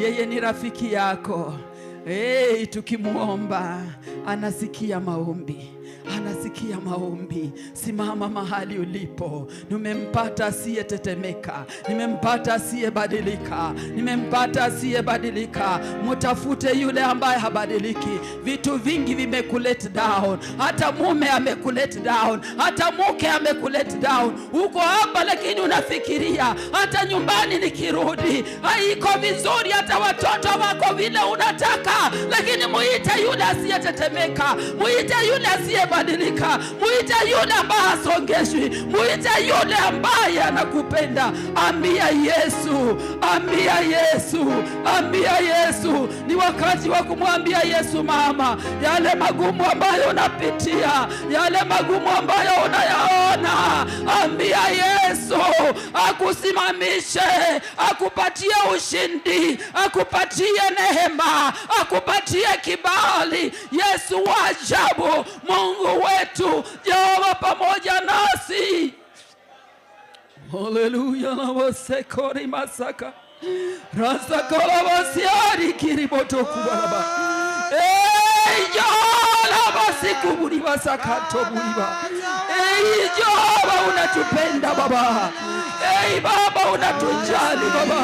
Yeye ni rafiki yako. Hey, tukimuomba anasikia maombi, anasikia maombi. Simama mahali ulipo. Nimempata asiyetetemeka, nimempata asiyebadilika, nimempata asiyebadilika. Mtafute yule ambaye habadiliki. Vitu vingi vimekulet down, hata mume amekulet down, hata mke amekulet down. Uko hapa lakini unafikiria hata nyumbani nikirudi haiko vizuri, hata watoto wako vile unataka. Lakini muite yule asiyetetemeka, muite yule asiyebadilika, muite yule ambaye hasongeshwi, muite yule ambaye anakupenda. Ambia Yesu, ambia Yesu, ambia Yesu. Ni wakati wa kumwambia Yesu, mama, yale magumu ambayo unapitia, yale magumu ambayo unayaona, ambia Yesu akusimamishe, akupatie ushindi, akupatie neema, akupatie kibali. Yesu wa ajabu, Mungu wetu, Jehova pamoja nasi. Haleluya. Nawasekori masaka rasakola wasiari kiriboto kubalaba. Hey, Jehova basikuburi basakato buriba. Hey, Jehova unatupenda Baba. Hey, Baba unatujali Baba.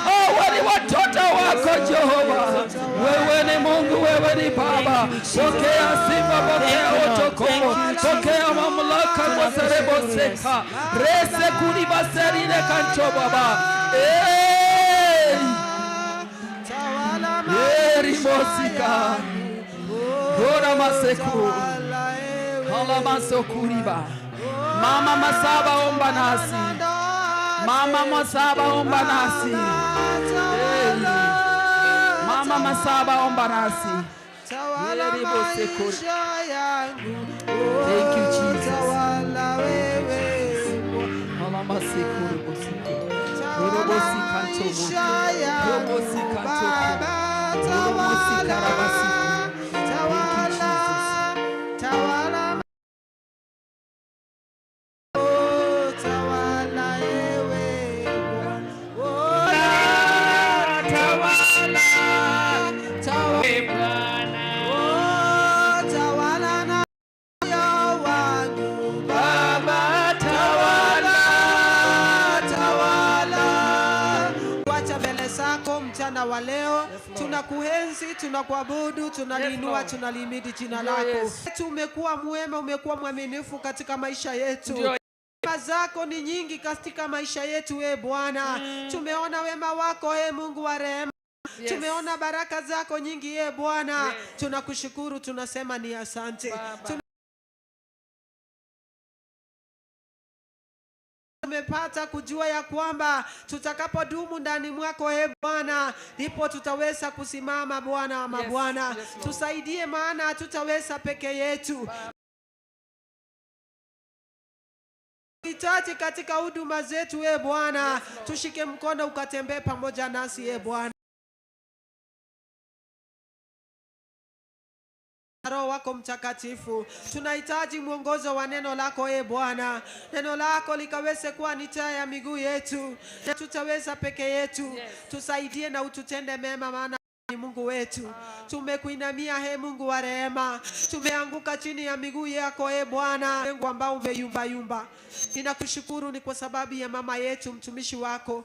Hawa ni watoto wako. yako Jehova. Wewe ni Mungu, wewe ni Baba. Pokea sifa, pokea utukufu, pokea mamlaka kwa sereboseka rese kuribaserine kancho Baba. Erimosika Dora maseku Halamasokuriba. Mama Masaba omba nasi. Mama Masaba omba nasi. Hey. Mama Masaba omba nasi. Thank you, Jesus. Mchana wa leo tunakuenzi, tunakuabudu, tunaliinua, Yes, tunalihimidi jina lako. Yes. Umekuwa mwema, umekuwa mwaminifu katika maisha yetu. Rehema zako ni nyingi katika maisha yetu, e Bwana. Tumeona wema wako, e Mungu wa rehema. Yes. Tumeona baraka zako nyingi, e Bwana. Yes. Tunakushukuru, tunasema ni asante. Tumepata kujua ya kwamba tutakapodumu ndani mwako, e Bwana, ndipo tutaweza kusimama, Bwana wa mabwana. Yes, Lord. Tusaidie, maana hatutaweza peke yetu. Hitaji katika huduma zetu, e Bwana. Tushike mkono ukatembee pamoja nasi, e Bwana. Roho wako Mtakatifu, tunahitaji mwongozo wa neno lako, e Bwana. Neno lako likaweze kuwa ni taa ya miguu yetu, na tutaweza peke yetu. Tusaidie na ututende mema, maana ni Mungu wetu. Tumekuinamia, he Mungu wa rehema, tumeanguka chini ya miguu yako, e Bwana, Mungu ambao umeyumba yumba. Ninakushukuru ni kwa sababu ya mama yetu, mtumishi wako.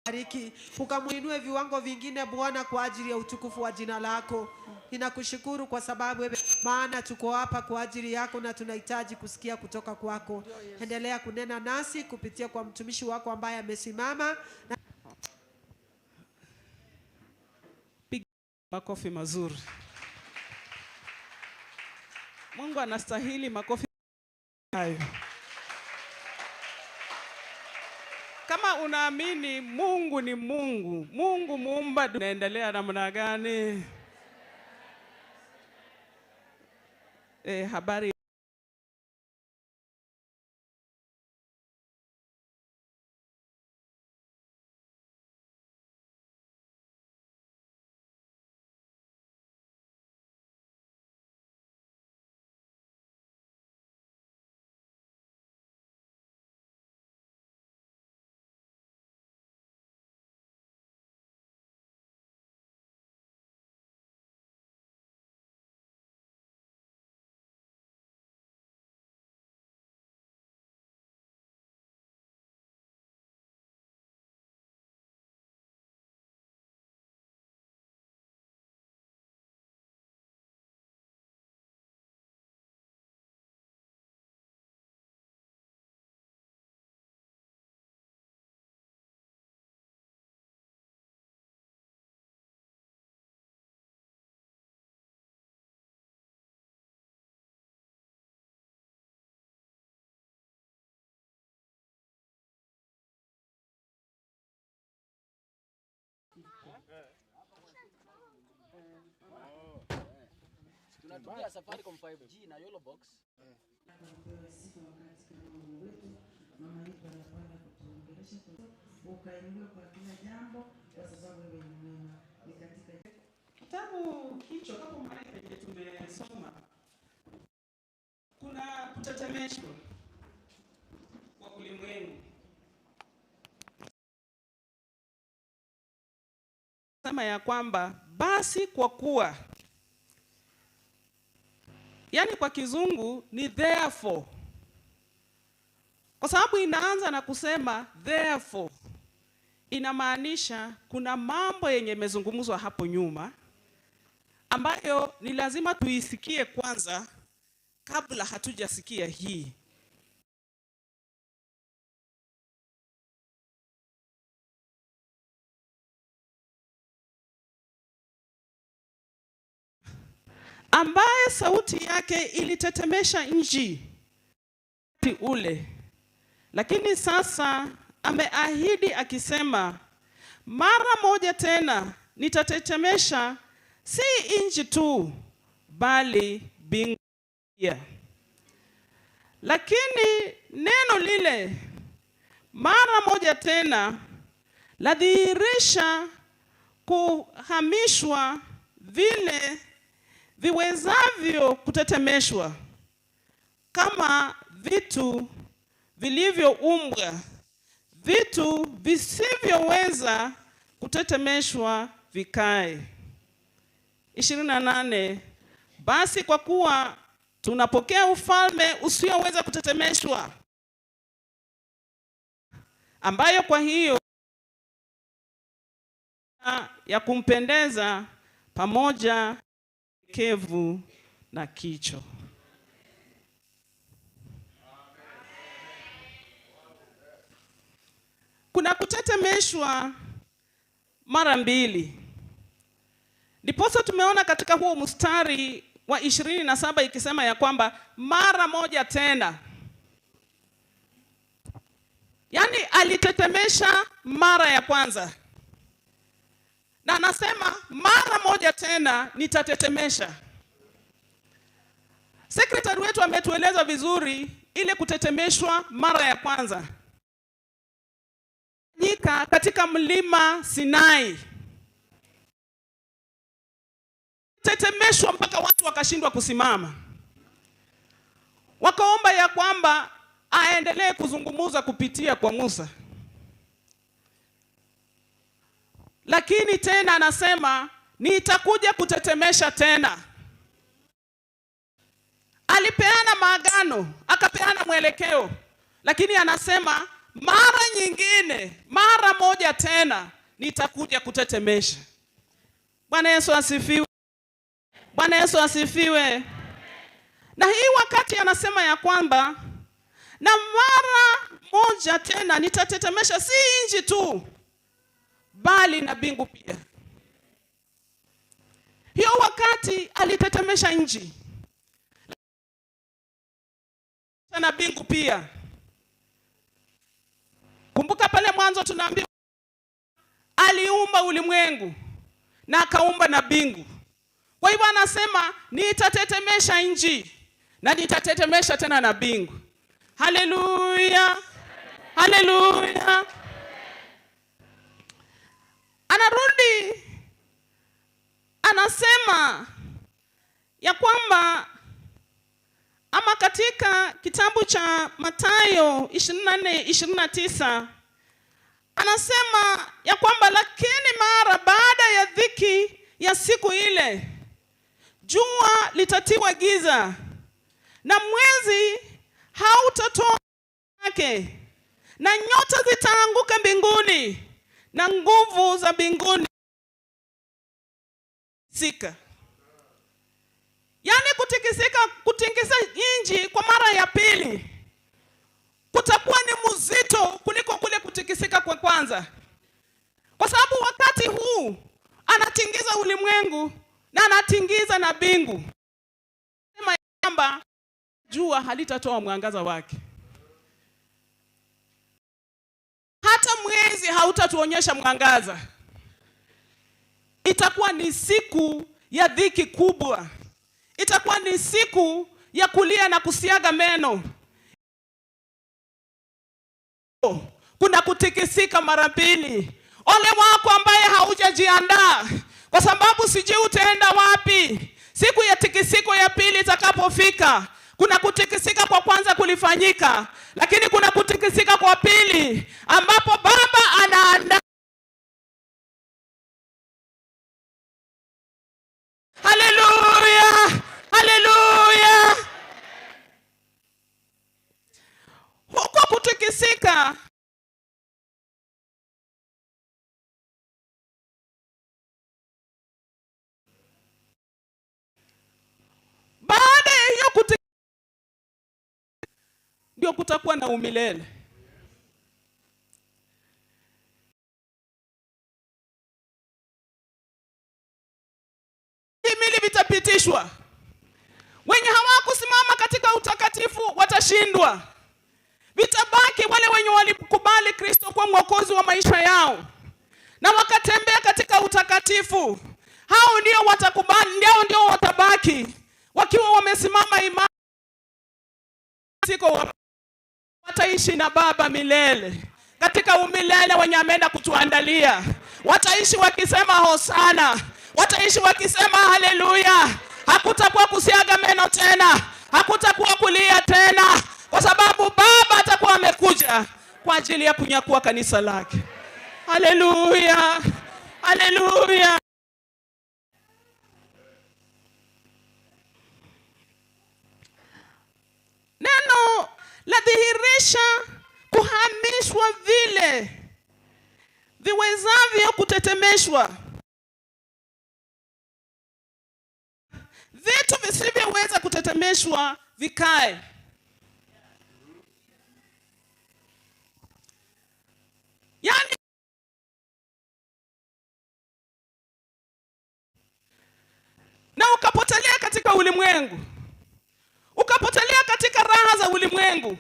Bariki, ukamuinue viwango vingine Bwana, kwa ajili ya utukufu wa jina lako. Ninakushukuru kwa sababu wewe, maana tuko hapa kwa ajili yako na tunahitaji kusikia kutoka kwako. Endelea kunena nasi kupitia kwa mtumishi wako ambaye amesimama. Piga makofi mazuri. Mungu anastahili makofi hayo. Kama unaamini Mungu ni Mungu, Mungu muumba, unaendelea namna gani? Habari Tunatumia Safaricom 5G na Yolo Box. Mama yetu anapanda kutuongelesha, ukainuliwa kwa kila jambo, kwa sababu wewe ni mwema. Ni katika kitabu hicho, hapo mahali penye tumesoma, kuna kutetemeshwa kwa ulimwengu. Sema ya kwamba basi kwa kuwa, yani kwa kizungu ni therefore, Kwa sababu inaanza na kusema therefore, inamaanisha kuna mambo yenye yamezungumzwa hapo nyuma ambayo ni lazima tuisikie kwanza kabla hatujasikia hii. Ambaye sauti yake ilitetemesha nchi ule, lakini sasa ameahidi akisema, mara moja tena nitatetemesha si nchi tu bali mbingu pia. Lakini neno lile mara moja tena ladhihirisha kuhamishwa vile viwezavyo kutetemeshwa, kama vitu vilivyoumbwa, vitu visivyoweza kutetemeshwa vikae. 28 Basi kwa kuwa tunapokea ufalme usioweza kutetemeshwa, ambayo kwa hiyo ya kumpendeza pamoja kevu na kicho. Kuna kutetemeshwa mara mbili. Ndiposa tumeona katika huo mstari wa 27 ikisema ya kwamba mara moja tena. Yaani alitetemesha mara ya kwanza. Na anasema mara moja tena nitatetemesha. Sekretari wetu ametueleza vizuri ile kutetemeshwa mara ya kwanza nyika katika mlima Sinai, tetemeshwa mpaka watu wakashindwa kusimama, wakaomba ya kwamba aendelee kuzungumuza kupitia kwa Musa. Lakini tena anasema nitakuja kutetemesha tena. Alipeana maagano, akapeana mwelekeo, lakini anasema mara nyingine, mara moja tena nitakuja kutetemesha. Bwana Yesu asifiwe. Bwana Yesu asifiwe. Na hii wakati anasema ya kwamba na mara moja tena nitatetemesha si nchi tu bali na mbingu pia. Hiyo wakati alitetemesha nchi na mbingu pia. Kumbuka pale mwanzo tunaambiwa aliumba ulimwengu na akaumba na mbingu. Kwa hivyo anasema nitatetemesha nchi na nitatetemesha tena na mbingu. Haleluya. Haleluya. Anarudi anasema ya kwamba ama katika kitabu cha Mathayo 24:29 anasema ya kwamba lakini mara baada ya dhiki ya siku ile jua litatiwa giza na mwezi hautatoa yake na nyota zitaanguka mbinguni na nguvu za mbinguni sika. Yaani kutikisika, kutingisa nchi kwa mara ya pili kutakuwa ni mzito kuliko kule kutikisika kwa kwanza. Kwa sababu wakati huu anatingiza ulimwengu na anatingiza na mbingu. Sema kwamba jua halitatoa mwangaza wake, hata mwezi hautatuonyesha mwangaza. Itakuwa ni siku ya dhiki kubwa. Itakuwa ni siku ya kulia na kusiaga meno. Kuna kutikisika mara mbili. Ole wako ambaye haujajiandaa, kwa sababu sijui utaenda wapi siku ya tikisiko ya pili itakapofika. Kuna kutikisika kwa kwanza kulifanyika, lakini kuna kutikisika kwa pili ambapo Baba anaandaa. Haleluya, haleluya. Huko ndio kutakuwa na umilele. Vihimili vitapitishwa. Wenye hawakusimama katika utakatifu watashindwa. Vitabaki wale wenye walikubali Kristo kuwa mwokozi wa maisha yao na wakatembea katika utakatifu. Hao ndio watakubali, ndio watabaki wakiwa wamesimama imara, siko wataishi na Baba milele katika umilele wenye ameenda kutuandalia. Wataishi wakisema hosana, wataishi wakisema haleluya. Hakutakuwa kusiaga meno tena, hakutakuwa kulia tena, kwa sababu Baba atakuwa amekuja kwa ajili ya kunyakua kanisa lake. Haleluya, haleluya. Neno ladhihirisha kuhamishwa vile viwezavyo kutetemeshwa, vitu visivyoweza kutetemeshwa vikae. Yaani na ukapotelea katika ulimwengu, ukapotelea katika raha za ulimwengu,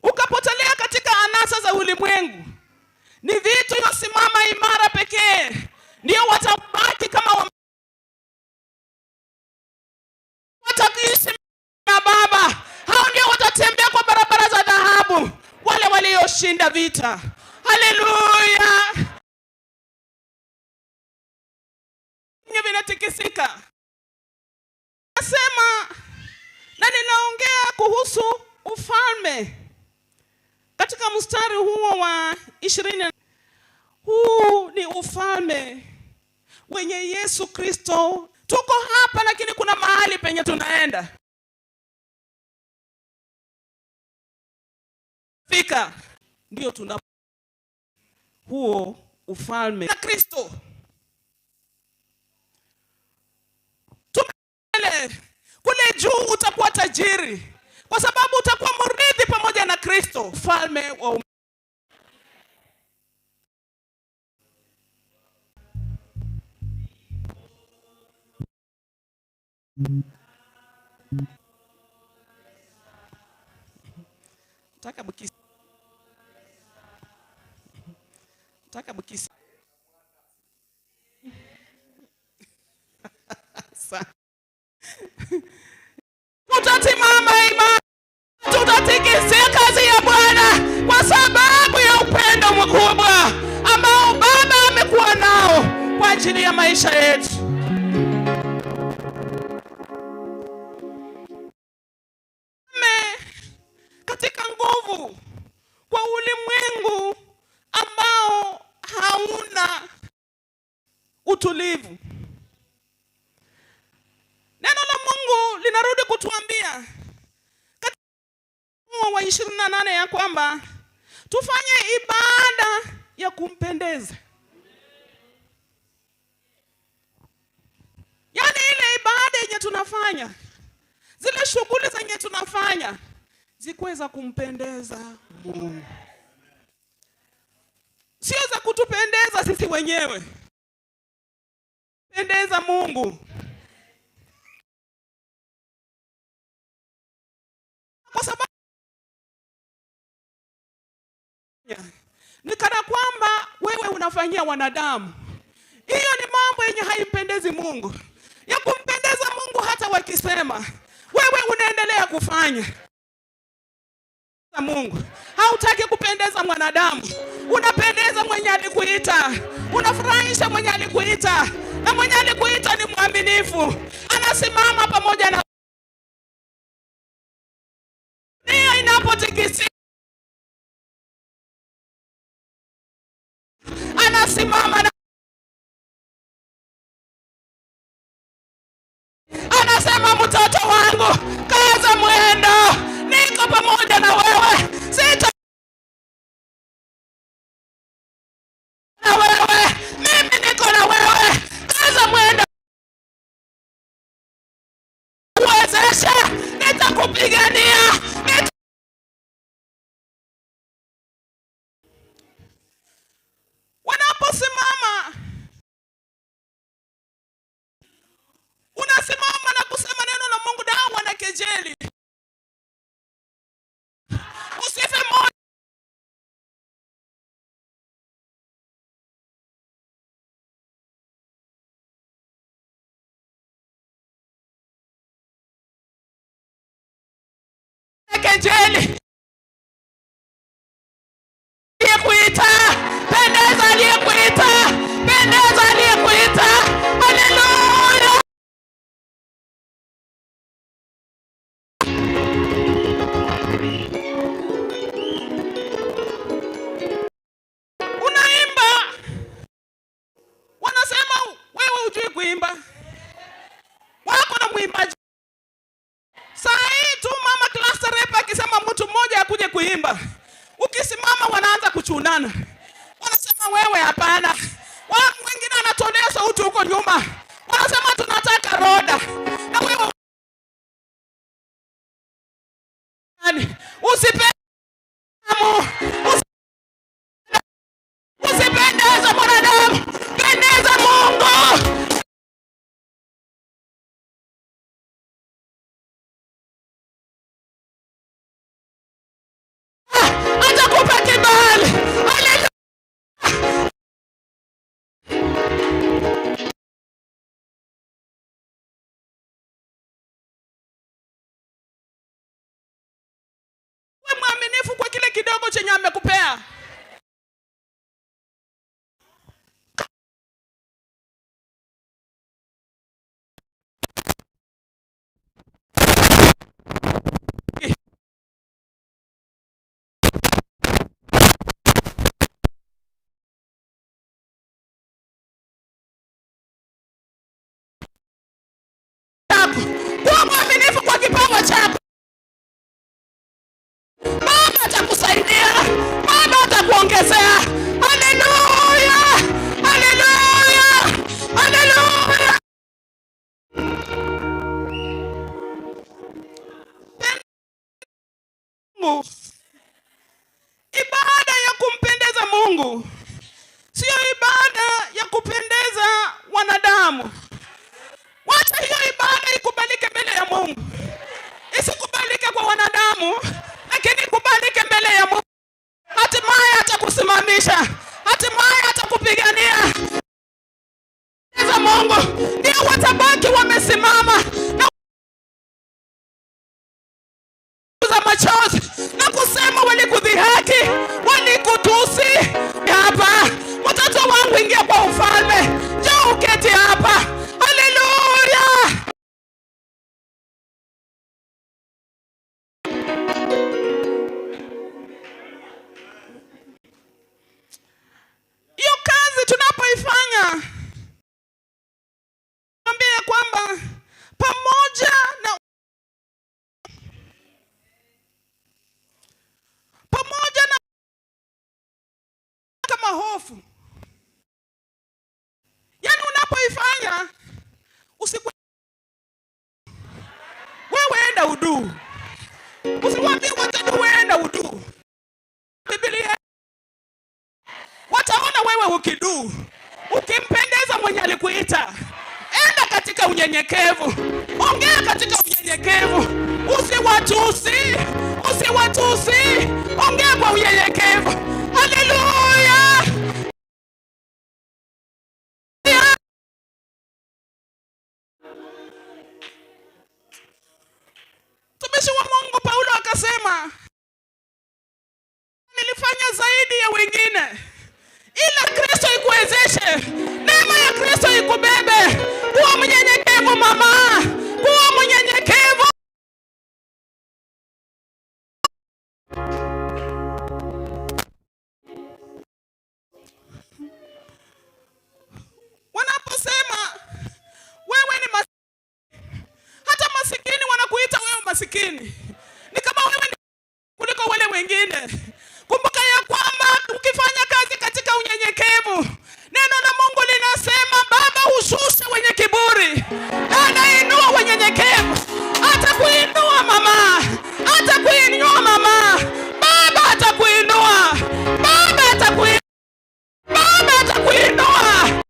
ukapotelea katika anasa za ulimwengu. Ni vitu yosimama imara pekee ndio watabaki kama wataishi na Baba. Hao ndio watatembea kwa barabara za dhahabu, wale walioshinda vita. Haleluya! Vinatikisika. Nasema na ninaongea kuhusu ufalme katika mstari huo wa 20. Huu ni ufalme wenye Yesu Kristo. Tuko hapa lakini kuna mahali penye tunaenda fika, ndio tuna huo ufalme na Kristo. Tumele kule juu utakuwa tajiri kwa sababu utakuwa mrithi pamoja na Kristo, ufalme wa Nataka mkisi. Nataka mkisi. Tutasimama imara, tutatikisia kazi ya Bwana kwa sababu ya upendo mkubwa ambao Baba amekuwa nao kwa ajili ya maisha yetu. Katika nguvu kwa ulimwengu ambao hauna utulivu. Neno la Mungu linarudi kutuambia katika wa 28 ya kwamba tufanye ibada ya kumpendeza. Yaani ile ibada yenye tunafanya, zile shughuli zenye tunafanya zikuweza kumpendeza Mungu, sio za kutupendeza sisi wenyewe, pendeza Mungu. Kwa sababu ni kana kwamba wewe unafanyia wanadamu. Hiyo ni mambo yenye haimpendezi Mungu. Ya kumpendeza Mungu hata wakisema, wewe unaendelea kufanya Mungu. Hautaki kupendeza mwanadamu, unapendeza mwenye alikuita, unafurahisha mwenye alikuita, na mwenye alikuita ni mwaminifu, anasimama pamoja na dunia inapotikisika, anasimama na anasema, mtoto wangu, kaza mwendo, niko pamoja na wewe, sita na wewe, mimi niko na wewe, kaza mwendo, uwezeshe, nitakupigania. kejeli. Aliyekuita, pendeza aliyekuita, pendeza aliyekuita. Haleluya. Unaimba, wanasema wewe hujui kuimba, wako na mwimbaji. Saa hii tu mama cluster rep akisema mtu mmoja akuje kuimba, ukisimama wanaanza kuchunana, wanasema wewe hapana. Mwingine anatolea sauti huko nyuma, wanasema tunataka Roda, na wewe usipendeze mwanadamu, pendeza Mungu. Atakupa kibali. Haleluya. Uwe mwaminifu kwa kile kidogo chenye amekupea. Kuwa mwaminifu kwa kipawa chako. Baba atakusaidia, Baba atakuongezea. Haleluya, haleluya, haleluya. Mungu. Ibada ya kumpendeza Mungu sio ibada ya kupendeza wanadamu. Wacha hiyo ibada ikubalike mbele ya Mungu, isikubalike kwa wanadamu, lakini ikubalike mbele ya Mungu. Hatimaye atakusimamisha, hatimaye atakupigania. Mungu ndio watabaki wamesimama na za machozi na kusema walikudhihaki, walikutusi. Hapa mtoto wangu, ingia kwa ufalme, njoo uketi hapa. Haleluya. Hiyo kazi tunapoifanya, ambia kwamba pamoja na kama hofu, yaani unapoifanya usiku wewe enda udu, usiwaambie watu wewe enda udu. Biblia wataona wewe ukidu, ukimpendeza mwenye alikuita. Enda katika unyenyekevu, ongea katika unyenyekevu, usiwatusi, usiwatusi, ongea kwa unyenyekevu. Haleluya. Mtumishi wa Mungu Paulo akasema, nilifanya zaidi ya wengine, ila Kristo ikuwezeshe, neema ya Kristo ikubebe. Kuwa mnyenyekevu mama, kuwa mnyenyekevu. Wanaposema wewe ni hata masikini wanakuita wewe masikini, ni kama wewe ni kuliko wale wengine. Kumbuka ya kwamba ukifanya kazi katika unyenyekevu, neno la Mungu linasema Baba hushusha wenye kiburi, anainua wenyenyekevu. Atakuinua mama, atakuinua mama, Baba atakuinua, Baba atakuinua, Baba atakuinua.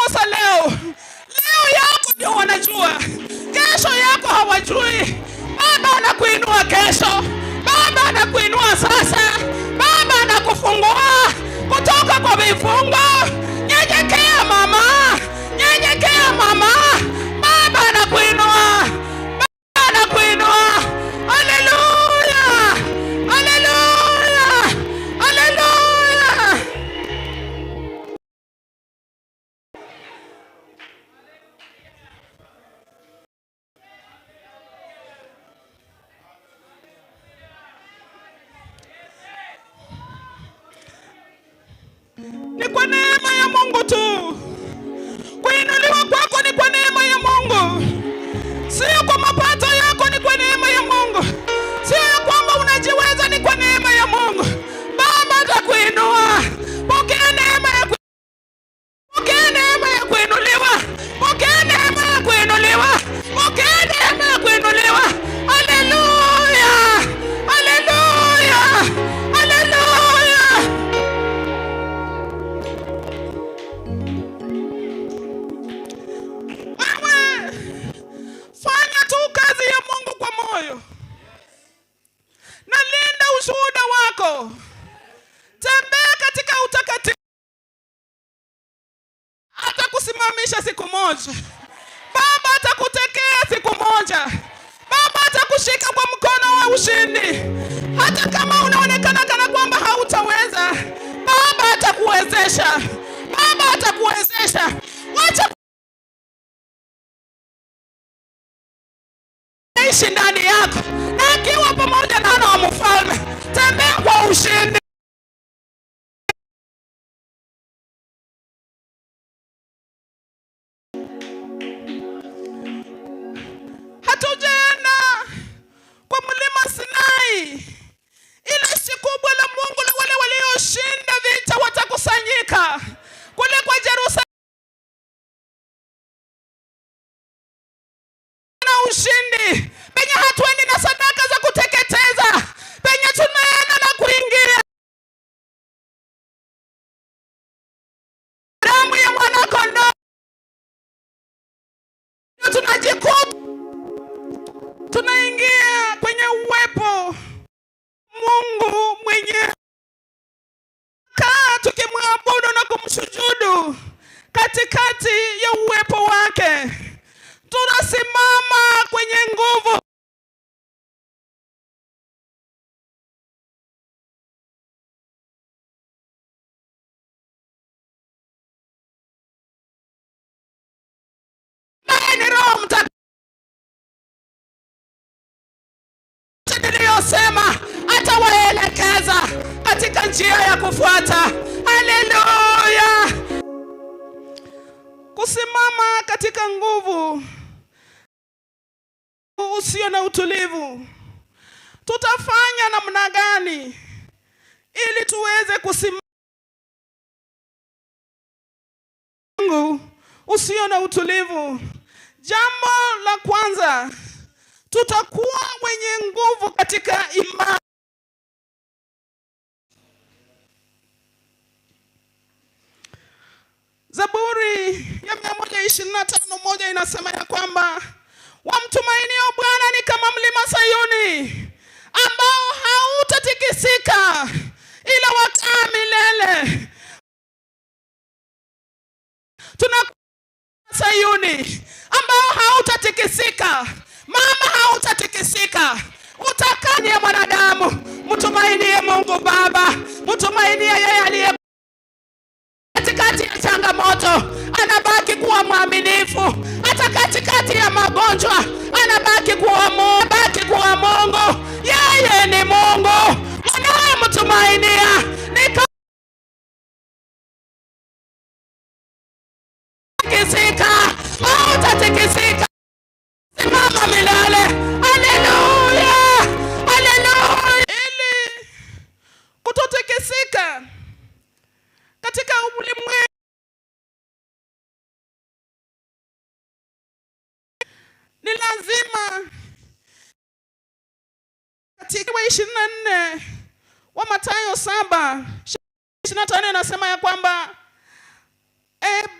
Wanakukosa leo. Leo yako ndio wanajua, kesho yako hawajui. Baba anakuinua kesho, Baba anakuinua sasa, Baba anakufungua kutoka kwa vifungo. Nyenyekea mama, nyenyekea mama, Baba anakuinua, Baba anakuinua. Haleluya, haleluya, haleluya. Ni kwa neema ya Mungu tu. Kuinuliwa kwako ni kwa neema ya Mungu, sio kwa mapato yako, ni kwa neema ya Mungu. Sio ya kwamba unajiweza, ni kwa neema ya Mungu. Baba atakuinua. Pokea neema ya kuinuliwa. Pokea neema ya kuinuliwa. Pokea neema ya kuinuliwa. Haleluya, haleluya, haleluya. Wewe fanya tu kazi ya Mungu kwa moyo na linda ushuhuda wako. Tembea katika utakatifu, atakusimamisha siku moja. Baba atakutekea siku moja. Baba atakushika kwa mkono wa ushindi, hata kama unaonekana kana kwamba hautaweza. Baba atakuwezesha. Baba atakuwezesha. Wacha ishi ndani yako, na akiwa pamoja na wana wa mfalme, tembea kwa ushindi. Hatujaenda kwa mlima Sinai, ile jeshi kubwa la Mungu la wale walioshinda vita watakusanyika kule kwa Yerusalemu na ushindi, penye hatuendi na sadaka za kuteketeza, penye tunaenda na kuingia damu ya mwana kondoo, tunajikuta tunaingia kwenye uwepo Mungu mwenye kaa tukimwabudu na kumshujudu katikati ya uwepo wake. Tunasimama kwenye nguvu. Naye ni Roho Mtakatifu niliyosema atawaelekeza katika njia ya kufuata. Haleluya! Kusimama katika nguvu usio na utulivu, tutafanya namna gani ili tuweze kusimama usio na utulivu? Jambo la kwanza, tutakuwa wenye nguvu katika imani. Zaburi ya 125:1 inasema ya kwamba wamtumainio Bwana ni kama mlima Sayuni ambao hautatikisika ila wakaa milele. Tuna Sayuni ambao hautatikisika. Mama, hautatikisika. Utakaa mwanadamu, mtumainie Mungu Baba, mtumainie yeye aliye katikati ya changamoto anabaki kuwa mwaminifu, hata katikati ya magonjwa anabaki kuwa Mungu, anabaki kuwa Mungu. Yeye ni Mungu unayemtumainia ni tikisika, hautatikisika. Simama milele. Haleluya, haleluya. Ili kutotikisika katika ulimwengu ni lazima katika 24 wa Mathayo 7:25 inasema ya kwamba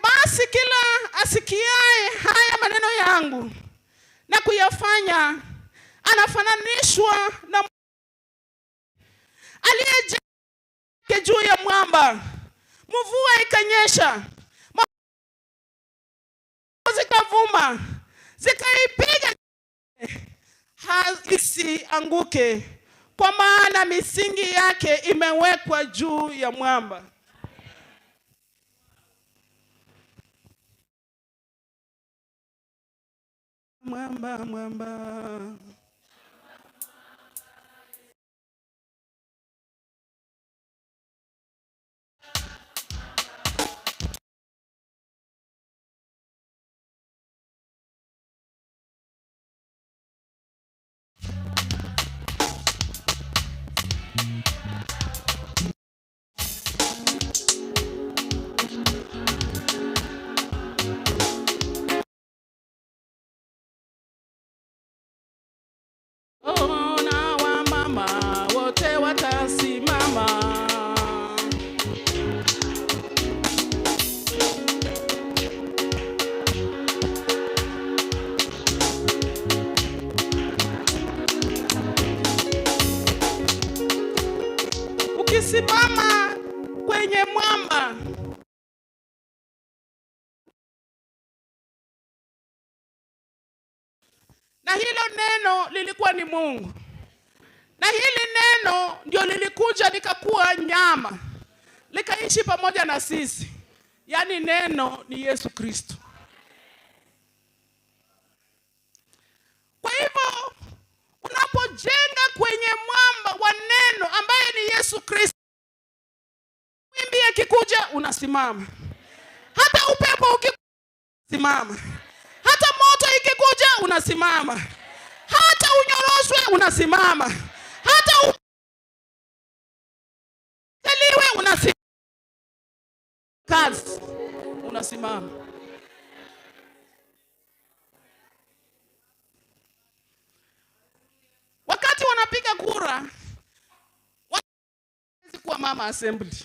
basi Basi kila asikiaye haya maneno yangu na kuyafanya anafananishwa na aliyejenga juu ya mwamba. Mvua ikanyesha, zikavuma, zikaipiga isianguke, kwa maana misingi yake imewekwa juu ya mwamba. Mwamba, mwamba. Ona wa mama wote watasimama. Ukisimama kwenye mwamba, na hilo neno lilikuwa ni Mungu, na hili neno ndio lilikuja likakuwa nyama, likaishi pamoja na sisi. Yaani neno ni Yesu Kristo. Kwa hivyo unapojenga kwenye mwamba wa neno ambaye ni Yesu Kristo, wimbi yakikuja unasimama, hata upepo ukisimama, hata moto ikikuja unasimama, hata unyoroshwe unasimama, hata uteliwe unasimama, kazi unasimama. Wakati wanapiga kura, hawezi kuwa mama assembly.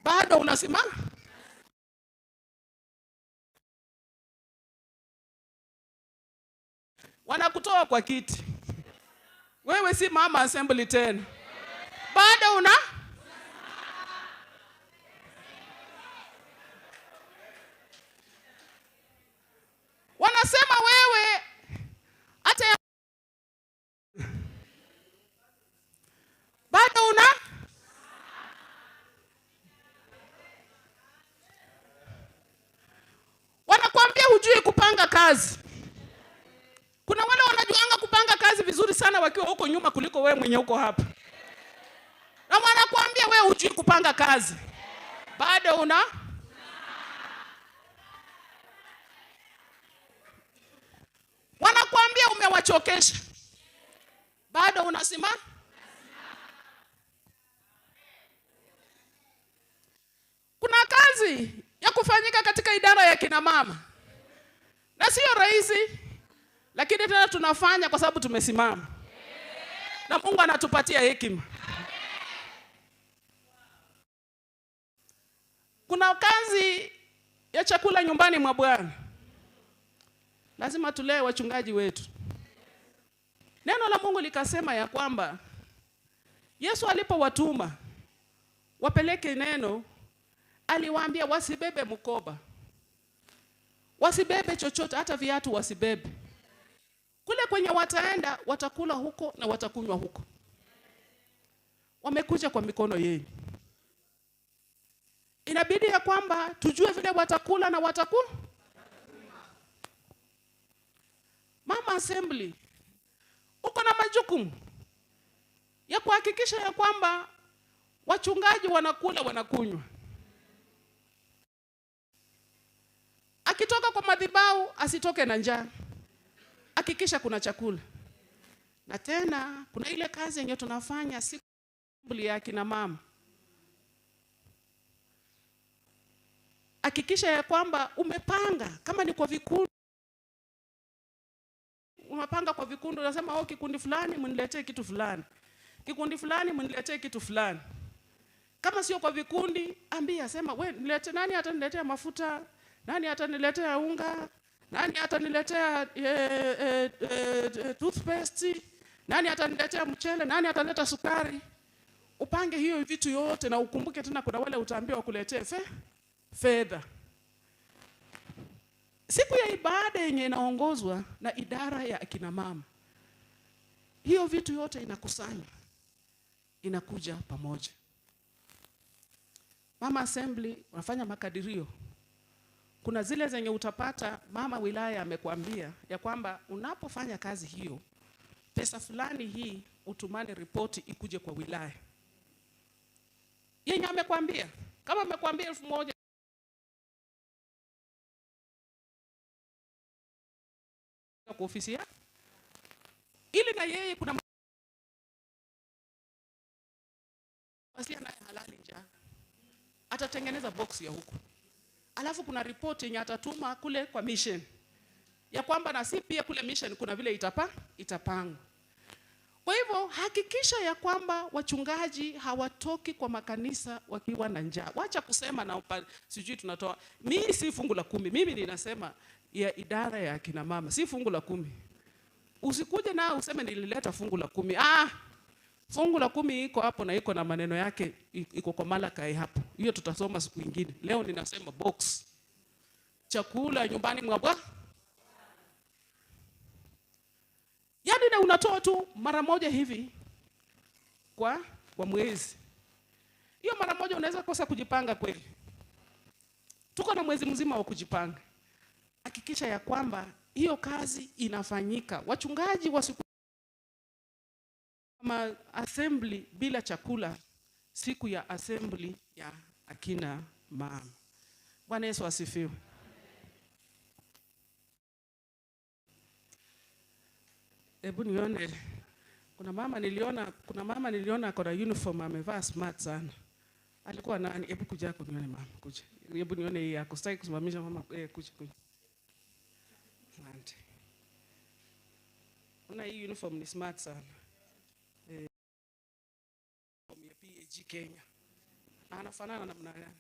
Bado unasimama. Wanakutoa kwa kiti. Wewe si mama assembly tena. Bado una wanasema wewe hata bado una wanakuambia hujui kupanga kazi. Kuna wale wanajuanga kupanga kazi vizuri sana wakiwa huko nyuma kuliko wewe mwenye uko hapa. Na wanakuambia wewe hujui kupanga kazi. Bado una wanakuambia umewachokesha. Bado unasimama. Kuna kazi ya kufanyika katika idara ya kina mama. Na sio rahisi, lakini tena tunafanya kwa sababu tumesimama. Na Mungu anatupatia hekima. Kuna kazi ya chakula nyumbani mwa Bwana. Lazima tulee wachungaji wetu. Neno la Mungu likasema ya kwamba Yesu alipowatuma wapeleke neno, aliwaambia wasibebe mkoba, wasibebe chochote, hata viatu wasibebe. Kule kwenye wataenda watakula huko na watakunywa huko. Wamekuja kwa mikono yenu. Inabidi ya kwamba tujue vile watakula na watakunywa. Mama Assembly, uko na majukumu ya kuhakikisha ya kwamba wachungaji wanakula wanakunywa. Akitoka kwa madhabahu asitoke na njaa. Hakikisha kuna chakula. Na tena kuna ile kazi yenye tunafanya siku ya kina mama. Hakikisha ya kwamba umepanga, kama ni kwa vikundi, umepanga kwa vikundi, unasema oh, kikundi fulani mniletee kitu fulani, kikundi fulani mniletee kitu fulani. Kama sio kwa vikundi, ambia, sema we nilete, nani ataniletea mafuta, nani ataniletea unga, nani ataniletea toothpaste, nani ataniletea mchele, nani ataleta sukari. Upange hiyo vitu yote, na ukumbuke tena kuna wale utaambiwa wakuletee fedha. Siku ya ibada yenye inaongozwa na idara ya akina mama, hiyo vitu yote inakusanywa, inakuja pamoja. Mama Assembly wanafanya makadirio. Kuna zile zenye utapata mama wilaya amekwambia ya kwamba unapofanya kazi hiyo, pesa fulani hii utumane ripoti ikuje kwa wilaya. Yenye amekwambia, kama amekwambia 1000 kwa ofisi ya ili na yeye kuna naye halali njaa, atatengeneza box ya huku. Alafu kuna report yenye atatuma kule kwa mission ya kwamba na si pia kule mission kuna vile itapangwa. Kwa hivyo hakikisha ya kwamba wachungaji hawatoki kwa makanisa wakiwa na njaa. Wacha kusema na sijui tunatoa. Mimi si fungu la 10. Mimi ninasema ya idara ya akina mama, si fungu la 10. Usikuje na useme nilileta fungu la 10. Fungu la 10 iko hapo na iko na maneno yake, iko kwa Malakai hapo. Hiyo tutasoma siku nyingine. Leo ninasema box. Chakula nyumbani mwa Bwana. Yaani na unatoa tu mara moja hivi kwa mwezi. Hiyo mara moja unaweza kosa kujipanga kweli. Tuko na mwezi mzima wa kujipanga. Hakikisha ya kwamba hiyo kazi inafanyika. Wachungaji wasiku kama assembly bila chakula siku ya assembly ya akina mama. Bwana Yesu asifiwe. Hebu nione, kuna mama niliona kwa uniform amevaa smart sana. Alikuwa nani? Hebu kuja kunione mama, kuja. Hebu nione hii yako. Sitaki kusimamisha mama, kuja kuja. Asante. Una hii uniform ni smart sana. Ya PAG Kenya. Na anafanana namna gani?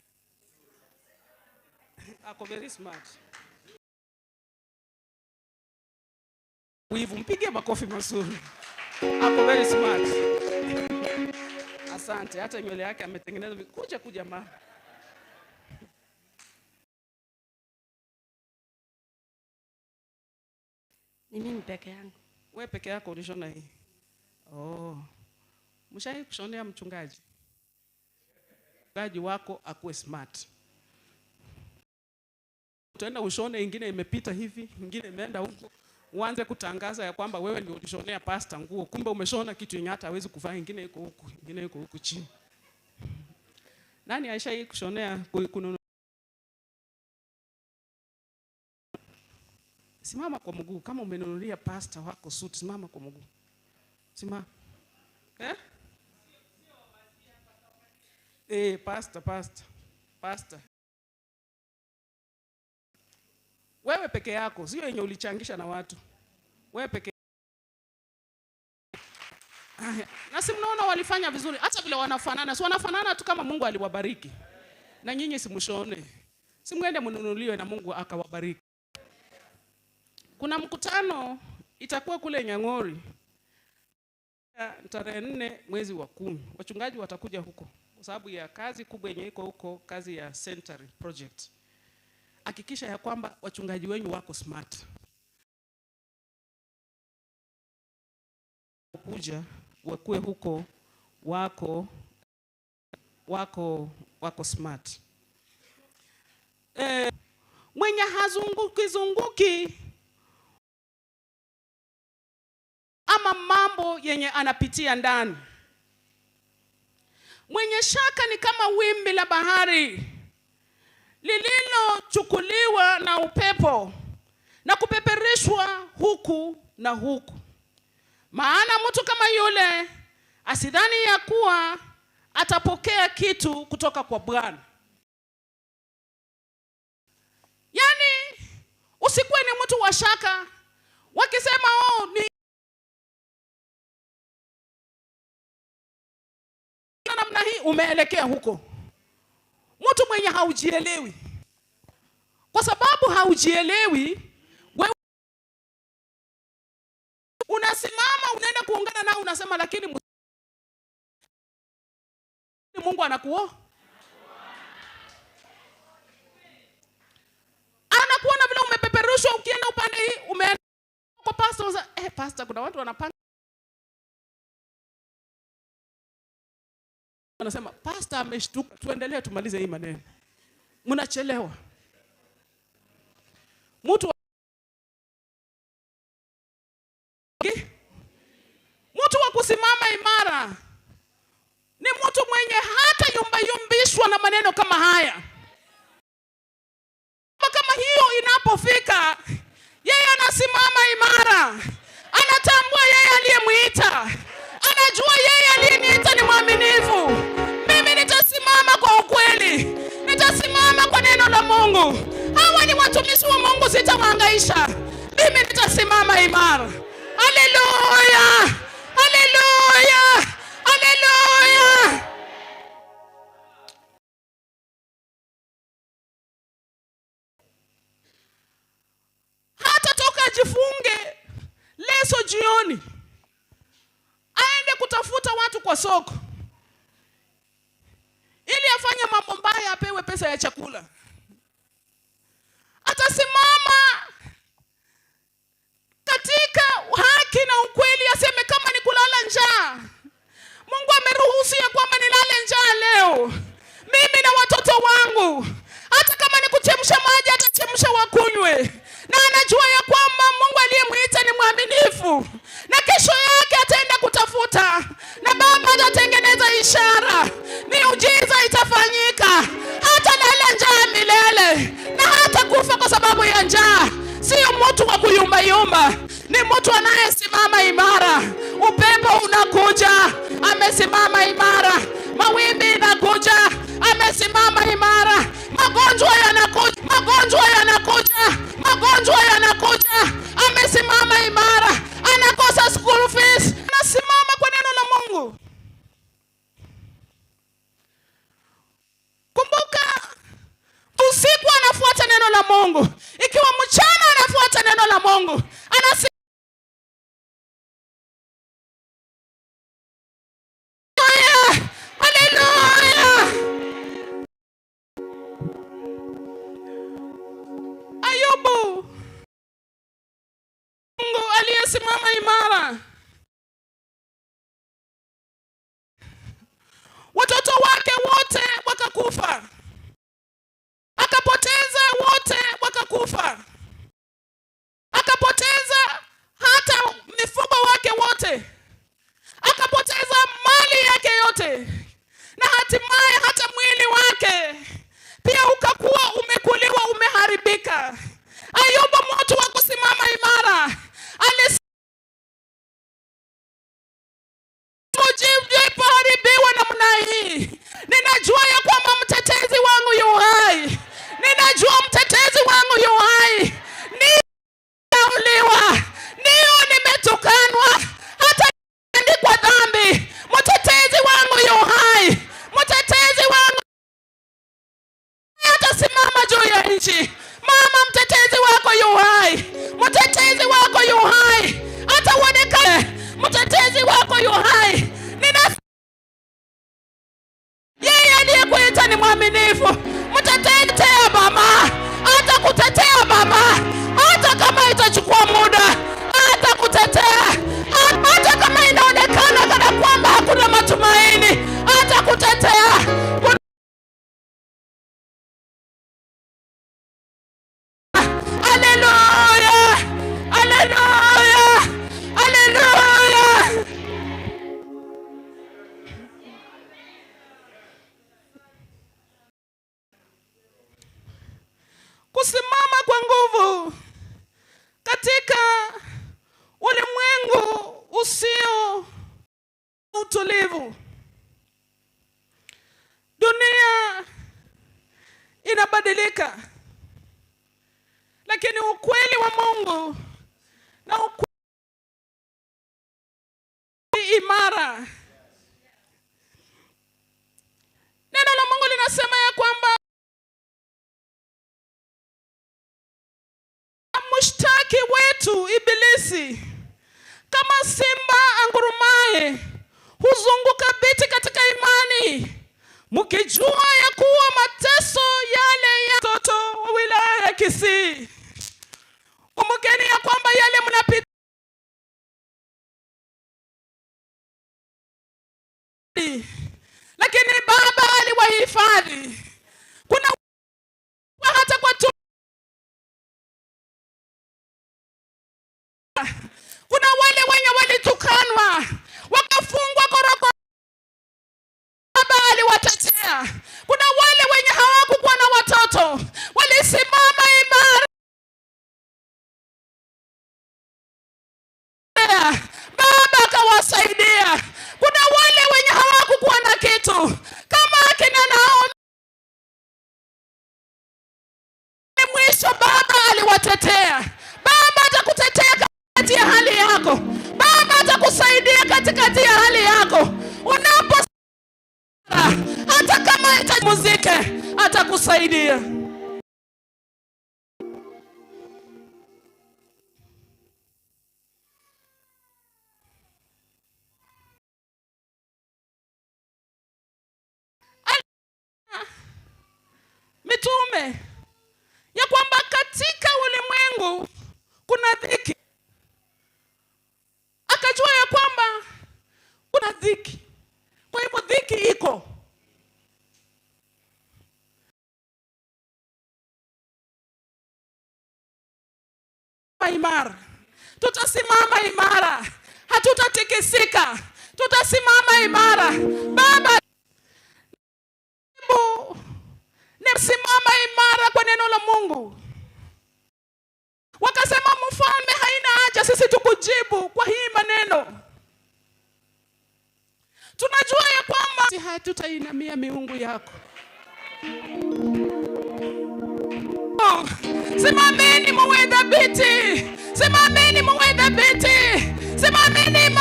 Ako very smart. Wivu, mpige makofi mazuri. Ako very smart. Asante, hata nywele yake ametengeneza. Kuja kuja mama. Ni mimi peke yangu. Wewe peke yako ulishona hii? Oh. Mshawahi kushonea mchungaji? Mchungaji wako akuwe smart. Utaenda ushone ingine imepita hivi, ingine imeenda huko. Uanze kutangaza ya kwamba wewe ndio ulishonea pastor nguo, kumbe umeshona kitu yenye hata hawezi kuvaa, ingine iko huku, ingine iko huku chini. Nani aishawahi kushonea kununua? Simama kwa mguu kama umenunulia pastor wako suit, simama kwa mguu. Simama. Eh? Pastor. Wewe peke yako, sio yenye ulichangisha na watu. Wewe peke. Na si mnaona walifanya vizuri, hata vile wanafanana, si wanafanana tu kama Mungu aliwabariki. Na nyinyi simshone. Simwende mnunuliwe na Mungu akawabariki. Kuna mkutano itakuwa kule Nyang'ori tarehe 4 mwezi wa 10. Wachungaji watakuja huko kwa sababu ya kazi kubwa yenye iko huko, kazi ya Century Project. Hakikisha ya kwamba wachungaji wenyu wako smart. Kuja wakue huko wako smart. Mwenye hazunguki zunguki ama mambo yenye anapitia ndani. Mwenye shaka ni kama wimbi la bahari lililochukuliwa na upepo na kupeperishwa huku na huku. Maana mtu kama yule asidhani ya kuwa atapokea kitu kutoka kwa Bwana. Yaani usikuwe ni mtu wa shaka. Wakisema oh ni namna hii, umeelekea huko. Mtu mwenye haujielewi. Kwa sababu haujielewi, wewe unasimama unaenda kuungana nao, unasema lakini Mungu anakuona. Anakuona vile umepeperushwa, ukienda upande hii, umeenda kwa pastor, unasema, pastor, kuna watu wanapanga. Wanasema pastor ameshtuka, tuendelee tumalize hii maneno. Mnachelewa. Mtu wa kusimama imara ni mtu mwenye hata yumba yumbishwa na maneno kama haya. Kama hiyo inapofika, yeye anasimama imara. Anatambua yeye aliyemuita. Anajua yeye aliyeniita ni mwaminifu. Mimi nitasimama kwa ukweli. Nitasimama kwa neno la Mungu. Hawa ni watumishi wa Mungu, sitawahangaisha. Mimi nitasimama imara. Haleluya! Haleluya! Haleluya! Hata toka ajifunge leso jioni, aende kutafuta watu kwa soko ili afanye mambo mbaya, apewe pesa ya chakula. Atasimama katika haki na ukweli, aseme kama ni kulala njaa, Mungu ameruhusu ya kwamba nilale njaa leo, mimi na watoto wangu. Hata kama ni kuchemsha maji, atachemsha wakunywe. Na anajua ya kwamba Mungu aliyemuita ni mwaminifu, na kesho yake ataenda kutafuta, na Baba atatengeneza ishara, miujiza itafanyika. Hata lala njaa milele, na hata kufa kwa sababu ya njaa. Sio mtu wa kuyumba yumba, ni mtu anayesimama imara. Upepo unakuja, amesimama imara. Mawimbi inakuja, amesimama imara. Magonjwa yanakuja, magonjwa yanakuja, magonjwa yanakuja, amesimama imara. Anakosa school fees, anasimama kwa neno la Mungu. Kumbuka, usiku anafuata neno la Mungu, ikiwa mchana anafuata neno la Mungu. Haleluya! Ayubu, Mungu aliyesimama imara, watoto wake wote wakakufa, akapoteza wote wakakufa, akapoteza hata mifugo wake wote, akapoteza mali yake yote, na hatimaye hata mwili wake pia ukakuwa umekuliwa, umeharibika. Ayubu, mtu wa kusimama imara, alipoharibiwa namna hii, ninajua ya kwamba mtetezi wangu yu hai. Ninajua mtetezi wangu yu hai. Nimeuliwa, ndio nimetukanwa, hata nimeandikwa dhambi. Mtetezi wangu yu hai. Mtetezi wangu atasimama juu ya nchi. Mama, mtetezi wako yu hai. Mtetezi wako yu hai. Hata uonekane, mtetezi wako yu hai. Yeye aliyekuita ni mwaminifu. Mtetea mama, atakutetea mama, hata kama itachukua muda, atakutetea. Hata kama inaonekana kana kwamba hakuna matumaini, atakutetea. Haleluya! Haleluya! Haleluya! Kusimama kwa nguvu katika ulimwengu usio utulivu. Dunia inabadilika, lakini ukweli wa Mungu na ukweli imara. Ibilisi kama simba angurumaye huzunguka biti katika imani, mkijua ya kuwa mateso yale ya watoto wa wilaya ya Kisii. Kumbukeni ya kwamba yale mnapitia, lakini Baba aliwahifadhi. Kuna hata kwa tu, kuna wale wenye walitukanwa wakafungwa korokoro, Baba aliwatetea. Kuna wale wenye hawakukuwa na watoto walisimama imara, Baba akawasaidia. Kuna wale wenye hawakukuwa na kitu kama akina Naomi, mwisho Baba aliwatetea. Baba atakutetea katikati ya hali yako. Baba atakusaidia katikati ya hali yako. Unapo hata kama itamuzike, atakusaidia. Mitume ya kwamba katika ulimwengu kuna dhiki, akajua ya kwamba kuna dhiki, kwa hivyo dhiki iko. Imara, tutasimama imara, hatutatikisika, tutasimama imara. Baba, nisimama imara kwa neno la Mungu. Wakasema, mfalme, haina haja sisi tukujibu kwa hii maneno. Tunajua ya kwamba hatutainamia miungu yako. Simameni muwe thabiti, simameni muwe thabiti, simameni,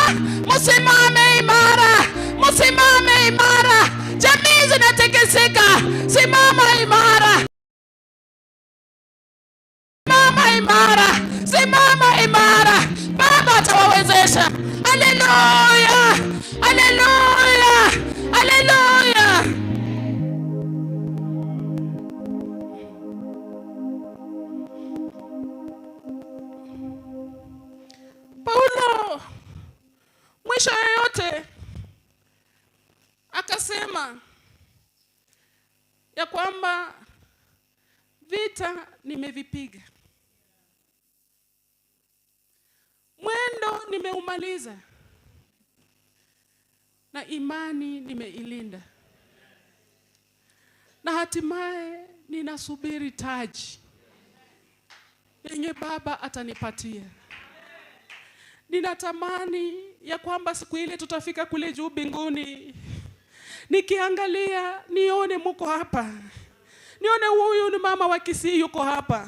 msimame imara, msimame imara. Jamii zinatikisika, simama imara, simama imara, simama imara. Baba atawawezesha. Haleluya, haleluya, haleluya. Paulo mwisho yoyote akasema ya kwamba vita nimevipiga, mwendo nimeumaliza, na imani nimeilinda, na hatimaye ninasubiri taji yenye Baba atanipatia. Ninatamani ya kwamba siku ile tutafika kule juu mbinguni, nikiangalia nione muko hapa, nione huyu ni mama wa Kisii yuko hapa,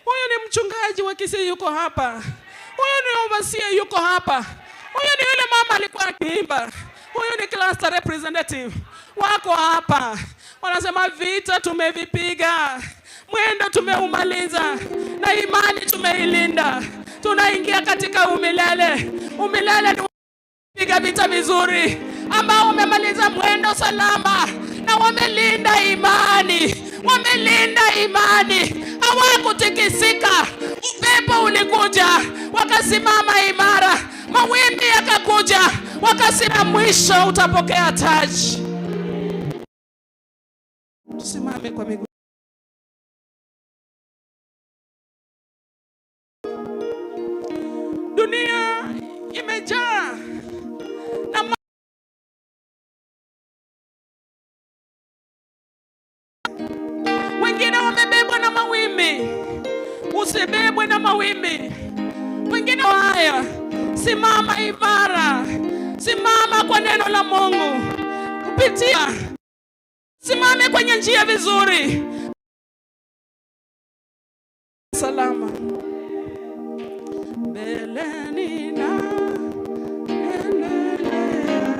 huyu ni mchungaji wa Kisii yuko hapa, huyu ni overseer yuko hapa, huyu ni yule mama alikuwa akiimba, huyu ni cluster representative wako hapa. Wanasema vita tumevipiga, mwendo tumeumaliza, na imani tumeilinda. Tunaingia katika umilele. Umilele ni piga vita vizuri, ambao wamemaliza mwendo salama na wamelinda imani, wamelinda imani, hawakutikisika. Upepo ulikuja, wakasimama imara, mawimbi yakakuja, wakasema mwisho utapokea taji. Tusimame kwa miguu. Dunia imejaa na wengine wamebebwa na mawimbi. Usibebwe na mawimbi. Wengine haya, simama imara, simama kwa neno la Mungu, kupitia simame kwenye njia vizuri, salama mbeleni na endelea.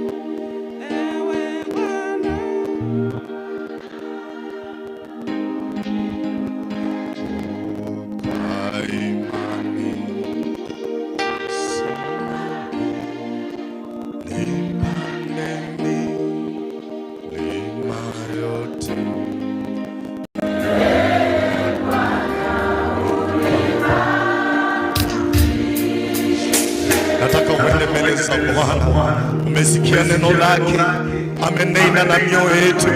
Ewe Bwana. mbele za Bwana. Umesikia neno lake, amenena na mioyo yetu.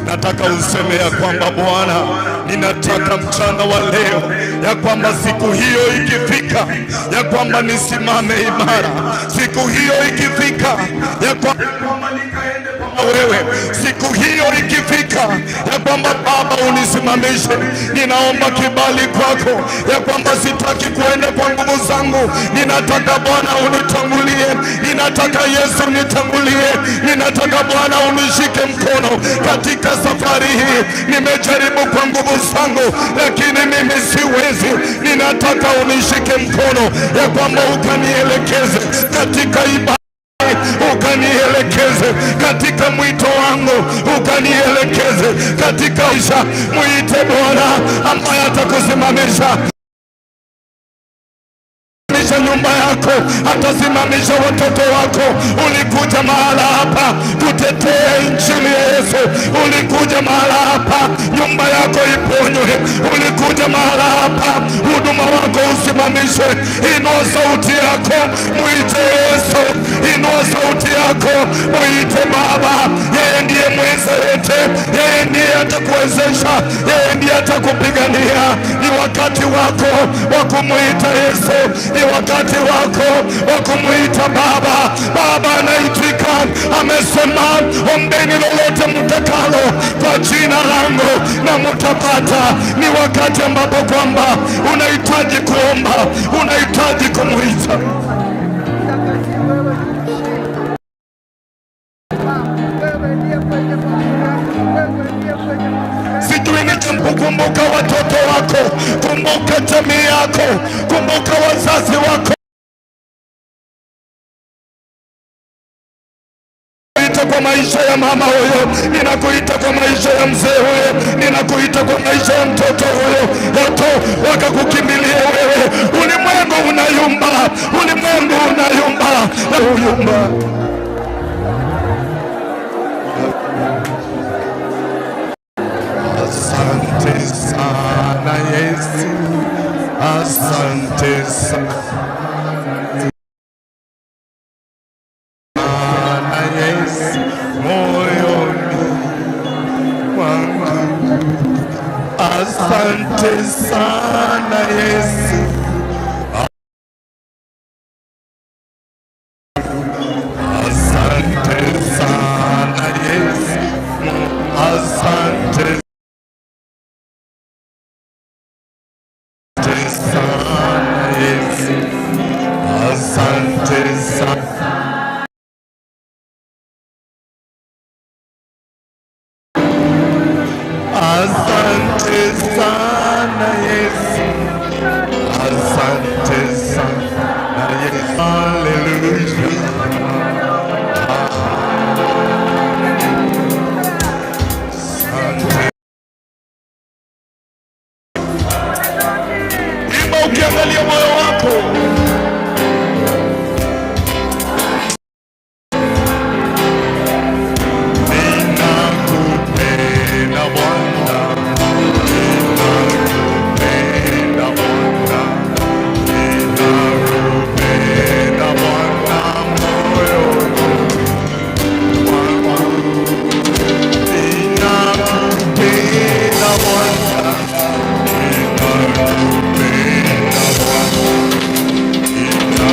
Nataka useme ya kwamba Bwana, ninataka mchana wa leo ya kwamba siku hiyo ikifika, ya kwamba nisimame imara. Siku hiyo ikifika, ya kwamba wewe, siku hiyo ikifika, ya kwamba Baba unisimamishe. Ninaomba kibali kwako, ya kwamba sitaki kuenda kwa nguvu zangu. Ninataka Bwana unitangulie, ninataka Yesu nitangulie, ninataka Bwana unishike mkono katika safari hii. Nimejaribu kwa nguvu zangu, lakini mimi siwezi. Ninataka unishike mkono, ya kwamba ukanielekeze katika ibada, ukanielekeze katika mwito wangu, ukanielekeze katika isha. Mwite Bwana ambaye atakusimamisha nyumba yako, atasimamisha watoto wako. Ulikuja mahala hapa kutetea injili ya Yesu. Ulikuja mahala hapa nyumba yako iponywe. Ulikuja mahala hapa huduma wako usimamishwe. Inua sauti yako, mwite Yesu. Inua sauti yako, mwite Baba. Yeye ndiye mweza yote, yeye ndiye atakuwezesha, yeye ndiye atakupigania. Ni wakati wako wa kumwita Yesu, ni wakati wako wa kumwita Baba. Baba anaitika, amesema ombeni lolote mtakalo kwa jina langu na mtapata. Ni wakati ambapo kwamba unahitaji kuomba, unahitaji kumwita. Sijui ni jambo. Kumbuka watoto wako, kumbuka jamii yako, kumbuka wazazi wako. Kwa maisha ya mama huyo, ninakuita kwa maisha ya mzee huyo, ninakuita kwa maisha ya mtoto huyo. Watu wakakukimbilia wewe. Ulimwengu unayumba, ulimwengu unayumba na uyumba. Asante sana Yesu, asante sana Yesu, moyoni mwangu. Asante sana Yesu, asante sana Yesu, asante sana Yesu, asante sana. Asante sana Yesu, asante sana Yesu, haleluya. Asante. Imba ukiangalia moyo wako. Ninakupenda Bwana, ninakupenda Bwana, ninakupenda Bwana moyoni mwangu. Ninakupenda Bwana, ninakupenda Bwana, ninakupenda.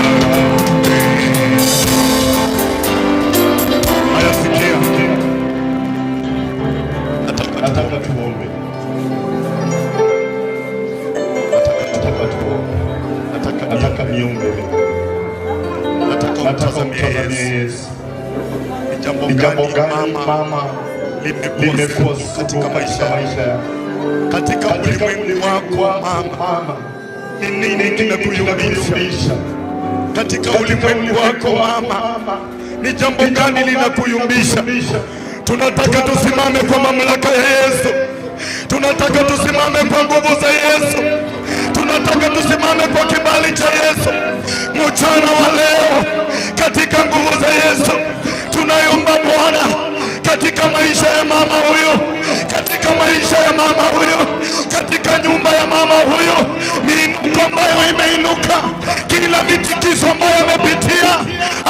Haya, sikia. Nataka tuombe. Nataka tuombe. Nataka niombe. Nataka umtazamie Yesu. Ni jambo gani mama limekuwa katika maisha yako? Katika ulimwengu wako mama, ni nini kinakuyumbisha? Katika ulimwengu wako mama, ni jambo gani linakuyumbisha? Tunataka tusimame kwa mamlaka ya Yesu. Tunataka tusimame kwa nguvu za Yesu. Tunataka tusimame kwa kibali cha Yesu. Mchana wa leo, katika nguvu za Yesu, tunaomba Bwana katika maisha ya mama huyu, katika maisha ya mama huyu, katika nyumba ya mama huyu, miinuko ambayo imeinuka, kila mitikiso ambayo amepitia,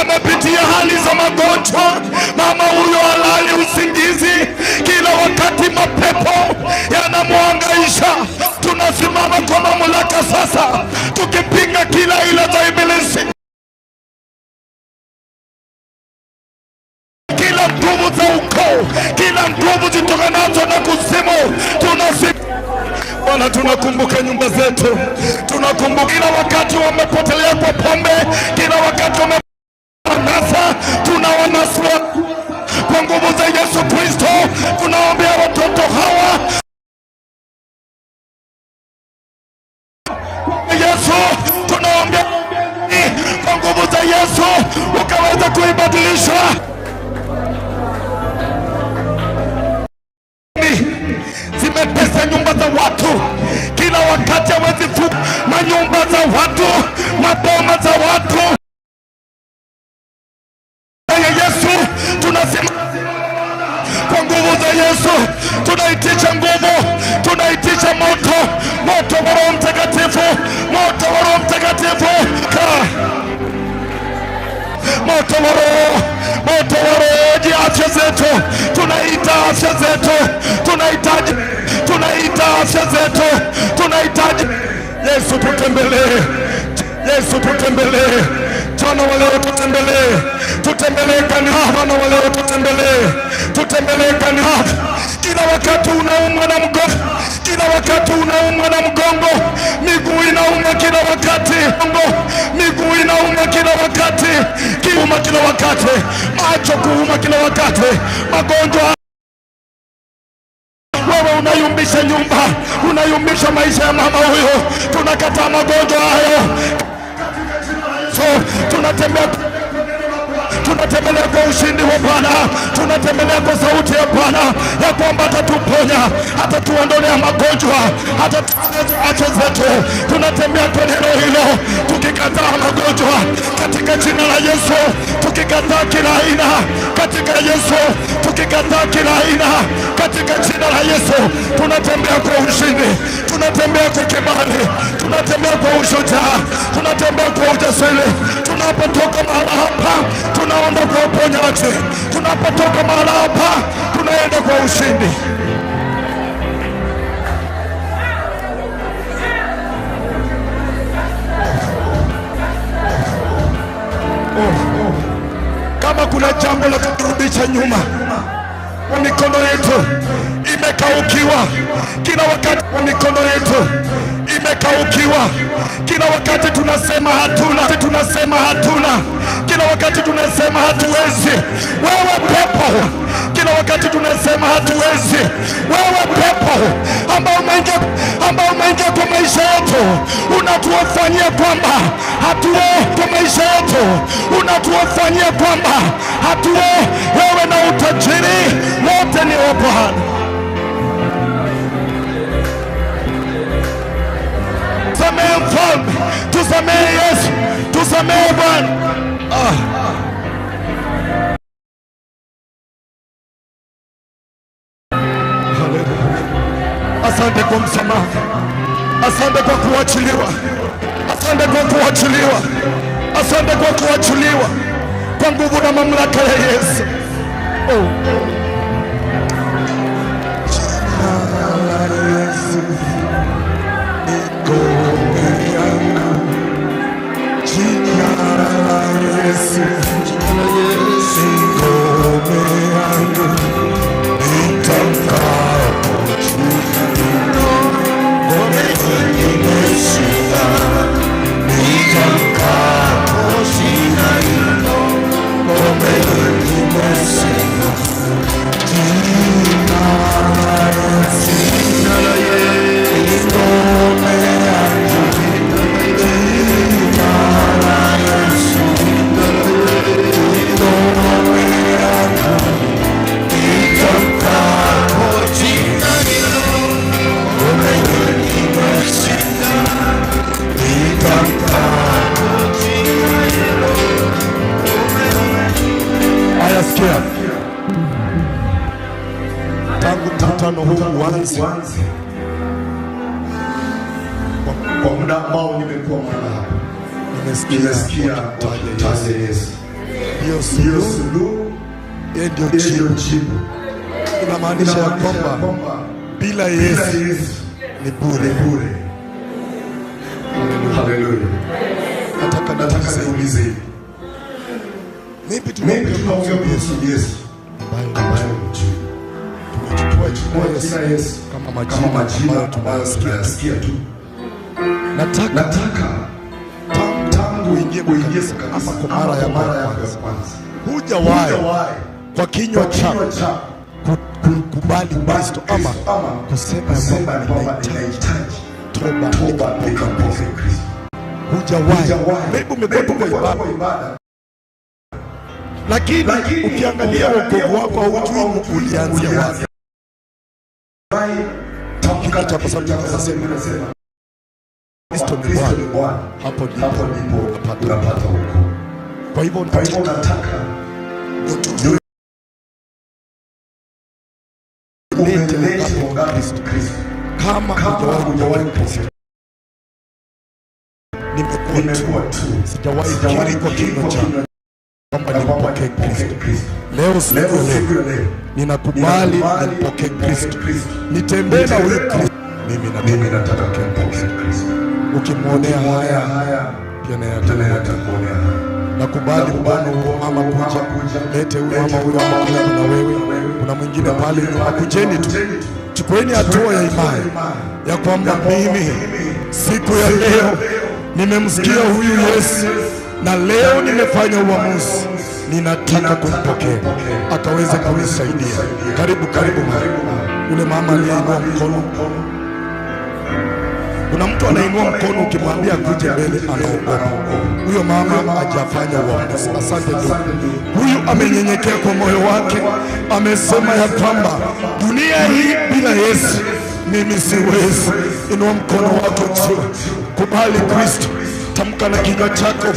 Amepitia hali za magonjwa. Mama huyo halali usingizi, kila wakati mapepo yanamwangaisha. Tunasimama kwa mamlaka sasa, tukipinga kila ila za ibilisi, kila nguvu za ukoo, kila nguvu zitokanazo na kuzimu. Bwana, tunakumbuka nyumba zetu, tunakumbuka kila wakati wamepotelea kwa pombe, kila wakati wamenasa, tunawanasua kwa nguvu za Yesu Kristo. Tunaombea watoto hawa Yesu, tunaombea kwa nguvu za Yesu ukaweza kuibadilisha zimetesa nyumba za watu kila wakati, hawezi manyumba za watu, maboma za watu. Ya Yesu tunasema kwa nguvu za Yesu, tunaitisha nguvu, tunaitisha moto, moto wa Roho Mtakatifu, moto wa Roho Mtakatifu, moto wa Roho, moto wa Roho, afya zetu, tunaita afya zetu, tunahitaji, tunaita afya zetu, tunahitaji Yesu, tutembelee, Yesu tutembelee, Jana wa leo tutembelee, tutembelee kanisa, Bwana wa leo tutembelee, tutembelee kanisa. Kila wakati unaumwa na mgongo, kila wakati unaumwa na mgongo, miguu inauma kila wakati, miguu inauma kila wakati, kiuma kila wakati, macho kuuma kila wakati, magonjwa. Wewe unayumbisha nyumba, unayumbisha maisha ya mama huyo. Tunakataa magonjwa hayo. So, tunatembelea kwa ushindi wa Bwana, tunatembelea kwa sauti ya Bwana ya kwamba atatuponya, atatuondolea magonjwa, atatuponya afya zetu. Tunatembea kwa neno hilo, tukikataa magonjwa katika jina la Yesu, tukikataa kila aina katika Yesu, tukikataa kila aina katika jina la Yesu. Tunatembea kwa ushindi, tunatembea kwa kibali, tunatembea kwa ushujaa, tunatembea kwa ujasiri. Tunapotoka mahala hapa, tunaenda kwa uponyaji. Tunapotoka mahala hapa, tunaenda kwa ushindi. Oh, kama kuna jambo la kuturudisha nyuma, kwa mikono yetu imekaukiwa kila wakati, kwa mikono yetu imekaukiwa kila wakati, tunasema hatuna, tunasema hatuna, kila wakati tunasema hatuwezi. Wewe pepo, kila wakati tunasema hatuwezi. Wewe pepo ambao umeingia kwa maisha yetu, unatuwafanyia kwamba hatuwe kwa maisha yetu, unatuwafanyia kwamba hatuwe. Wewe na utajiri wote ni wa Bwana. Tusamehe Mfalme, tusamehe Yesu, tusamehe Bwana. Asante kwa msamaha, asante kwa kuachiliwa, asante kwa kuachiliwa, asante kwa kuachiliwa kwa nguvu na mamlaka ya Yesu. Oh. Jina la Yesu ni ngome yangu, jina la Yesu ni ngome yangu, nitamkapo jina, ngome nyingine sina, nitamkapo jina hilo, ngome nyingine sina, jina la Yesu, jina la Yesu, ngome yangu, jina la Yesu, ngome yangu, nitamkapo jina hilo, ngome nyingine sina, nitamkapo jina hilo. Haya, sikia, tangu mkutano huu uanze, Kwa muda ambao nimekuwa mahala hapa, nimesikia wakimtaja Yesu. Ndiyo suluhu, yeye ndio jibu. Inamaanisha ya kwamba bila Yesu ni bure. Haleluya. Nataka niulize hivi. Maybe tunaongea kuhusu Yesu ambaye mjui. Tumechukua jina Yesu kama majina ambayo tunayasikia tu. Nataka tangu uingie kanisa ama kwa mara ya kwanza, hujawahi kwa kinywa chako kukubali Kristo ama kusema ya kwamba ninahitaji toba nikampokee Kristo. Hujawahi. Maybe umekuwa tu kwa ibada, lakini ukiangalia wokovu wako haujui ulianzia wapi. Kinywa chako sababu kinasema Kristo ni Bwana, hapo ndipo unapata wokovu. Kwa hivyo nataka umelete wangapi Kristo. Kama hujawahi kupokea, nimekuwa tu sijawahi kiri kwa kinywa changu kwamba nimpokee Kristo. Leo siku ya leo ninakubali nimpokee Kristo, nitembee na huyu Kristo. Mimi nataka kumpokea Kristo. Ukimwonea haya pia naye atakuonea haya. Nakubali mkono huo mama kuja, lete huyu mama huyu ama karibu na wewe. Kuna mwingine pale nyuma, kujeni tu, chukueni hatua ya imani ya kwamba mimi siku ya leo nimemsikia huyu Yesu na leo nimefanya uamuzi, ninataka kumpokea akaweze kunisaidia. Karibu karibu mama. Ule mama aliyeinua mkono, kuna mtu anainua mkono ukimwambia akuje mbele anaogopa. Huyo mama hajafanya uamuzi. Asante ndugu. Huyu amenyenyekea kwa moyo wake, amesema ya kwamba dunia hii bila Yesu mimi siwezi. Inua mkono wako juu, kubali Kristo. Tamka na kinywa chako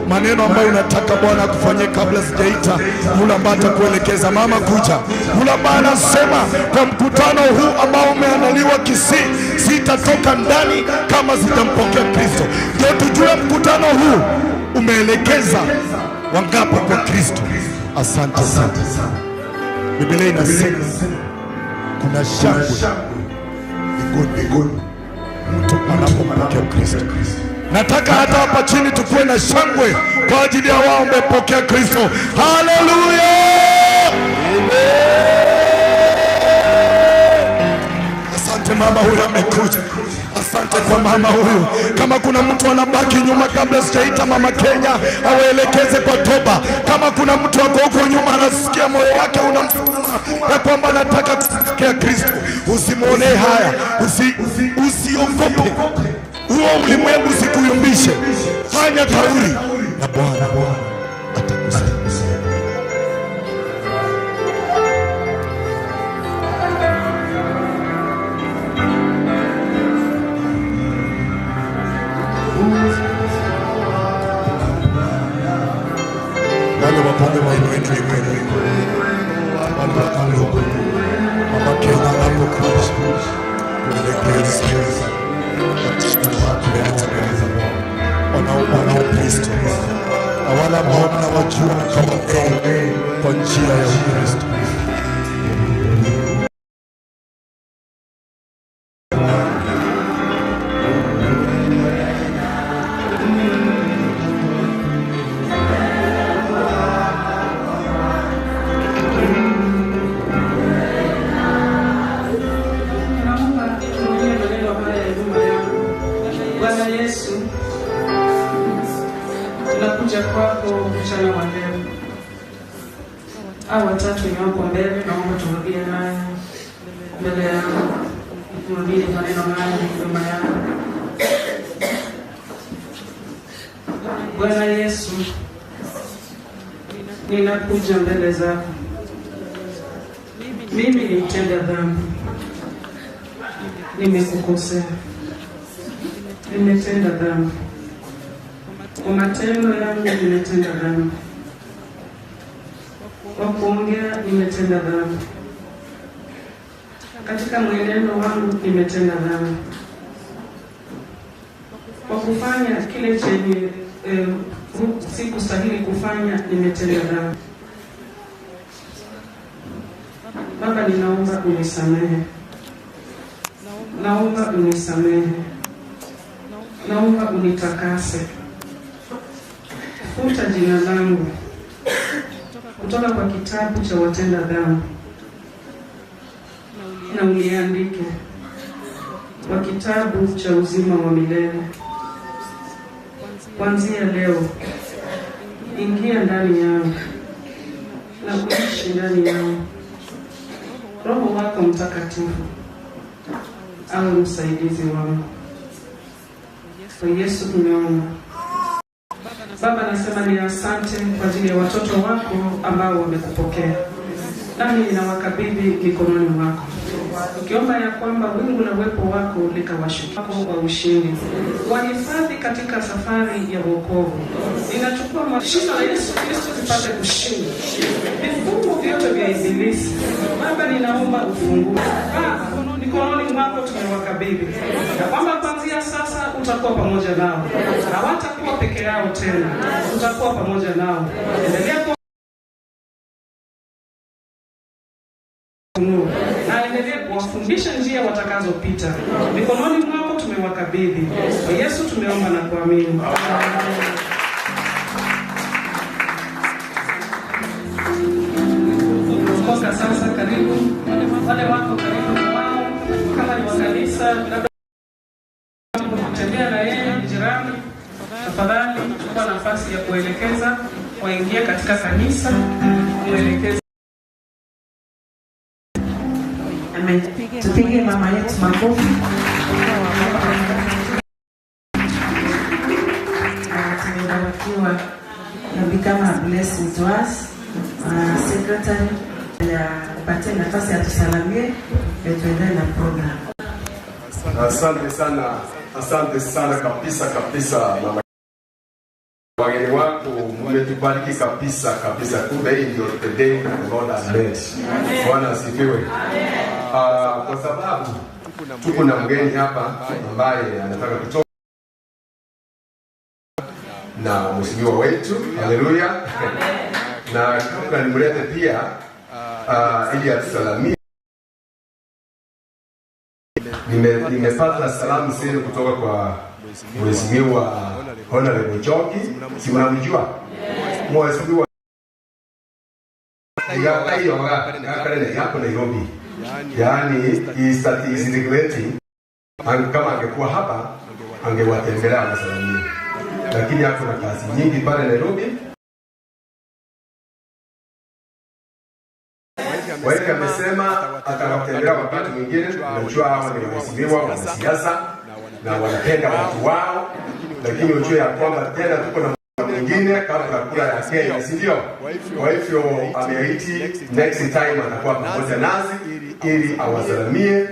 maneno ambayo unataka Bwana akufanyie kabla sijaita yule ambaye atakuelekeza. Mama kuja, yule ambaye anasema kwa mkutano huu ambao umeandaliwa Kisii, sitatoka ndani kama sitampokea Kristo. Ndio tujue mkutano huu umeelekeza wangapi kwa Kristo. Asante sana. Biblia inasema kuna shangwe mbinguni mtu anapompokea Kristo. Nataka hata hapa chini tukuwe na shangwe kwa ajili ya wao wamepokea Kristo. Haleluya! Asante mama huyu amekuja. Asante kwa mama huyu. Kama kuna mtu anabaki nyuma kabla sijaita Mama Kenya awaelekeze kwa toba. Kama kuna mtu ako huko nyuma anasikia moyo wake unamsukuma ya kwamba anataka kupokea Kristo, usimwonee haya, usiogope. Huo ulimwengu usikuyumbishe. Fanya kauli na Bwana atakusaidia. Wale wapande wainueni mikono, wale wapande wa Mama Kenya anapokuja kuelekeza wanaomwamini Kristo na wala ambao mnawajua mkaombee kwa njia ya Ukristo. Naomba turudie maneno haya ya nyuma yangu. Bwana Yesu, tunakuja kwako mchana wa leo. Hao watatu ni wako mbele, naomba turudie haya mbele yangu, turudie maneno haya nyuma yangu. Bwana Yesu, ninakuja mbele zako. Mimi ni mtenda dhambi, nimekukosea, nimetenda dhambi kwa matendo yangu, nimetenda dhambi kwa kuongea, nimetenda dhambi katika mwenendo wangu, nimetenda dhambi kwa kufanya kile chenye sikustahili kufanya, nimetenda dhambi. Baba, ninaomba unisamehe, naomba unisamehe, naomba unitakase. Futa jina langu kutoka kwa kitabu cha watenda dhambi na uniandike kwa kitabu cha uzima wa milele. Kuanzia leo, ingia ndani yangu na kuishi ndani yangu. Roho wako Mtakatifu awe msaidizi wangu. Kwa Yesu tumeomba. Baba, nasema ni asante kwa ajili ya watoto wako ambao wamekupokea, nami ninawakabidhi mikononi mwako, ukiomba ya kwamba wingu la uwepo wako likawashukia wa ushindi, wahifadhi katika safari ya wokovu. Ninachukua jina la Yesu Kristo zipate kushinda vifungo vyote vya Ibilisi. Baba, ninaomba ufungue. Baba, mikononi mwako tumewakabidhi, ya kwamba kuanzia sasa utakuwa pamoja nao, hawatakuwa peke yao tena, utakuwa pamoja nao. Endelea na endelee kuwafundisha njia watakazopita. Mikononi mwako tumewakabidhi. Kwa Yesu tumeomba na kuamini. Toka sasa, karibu wale wako karibu na wao, kama ni wa kanisa, labda kutembea na yeye jirani, tafadhali chukua nafasi ya kuelekeza waingie katika kanisa, kuelekeza. Amen. Tupige mama yetu makofi. Tumebarikiwa na become a blessing to us. Secretary ya kupatia nafasi ya tusalamie ndio tuendelee na program. Asante sana, asante sana kabisa kabisa mama. Wageni wako mmetubariki kabisa kabisa. Kumbe hii ndio the day the Lord has made. Bwana asifiwe. Kwa sababu tuko na mgeni hapa ambaye anataka kutoka na mheshimiwa wetu, haleluya. Na kabla nimlete pia ili atusalamie, nimepata salamu zenu kutoka kwa Mheshimiwa Honorable Njoki, si mnamjua? Mheshimiwa yako Nairobi, yaani is regretting, kama angekuwa hapa angewatembelea wasalamie, lakini ako na kazi nyingi pale Nairobi. Kwa hivyo amesema atawatembelea wakati mwingine. Unajua hawa ni waheshimiwa wanasiasa na wanapenda watu wao, lakini ujue ya kwamba tena tuko na mwingine kabla kura ya Kenya, si ndio? Kwa hivyo ameahidi next time atakuwa pamoja nasi ili awasalamie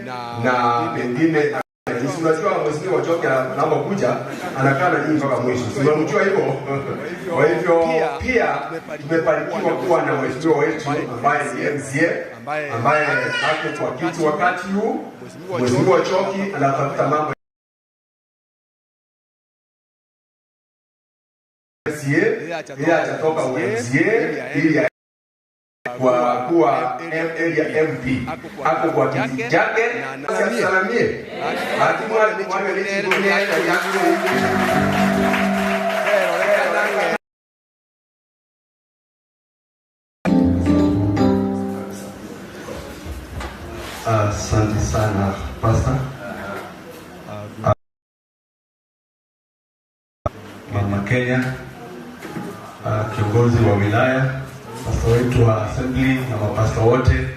na pengine unajua mheshimiwa Njoki anapokuja anakaa na nyinyi mpaka mwisho. Si unamjua hivyo? Kwa hivyo pia tumebarikiwa kuwa na mheshimiwa wetu ambaye ni MCA ambaye ako kwa kiti wakati huu. Mheshimiwa Njoki anatafuta mambo MCA, yeye atatoka MCA ili kwa kuwa area MP ako kwa kiti chake, asisalamie. Asante sana Pastor. Mama Kenya, kiongozi wa wilaya, pastor wetu wa assembly na mapasta wote.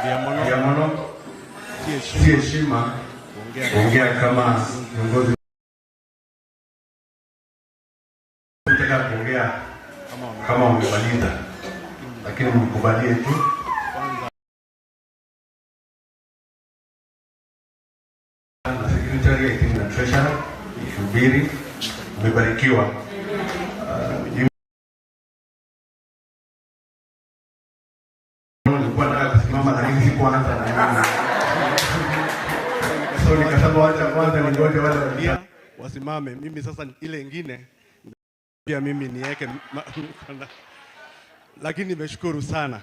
Ndiamono, si heshima kuongea kama kiongozi, nataka kuongea kama wamemaliza, lakini mkubalie tu. Na secretary, I think, na treasurer ikihubiri, umebarikiwa. Nilikuwa nataka kusimama lakini sikuanza na mimi. So nikasema wacha kwanza ningoje wale Wasimame. Mimi sasa ile ingine pia mimi niweke, lakini nimeshukuru sana.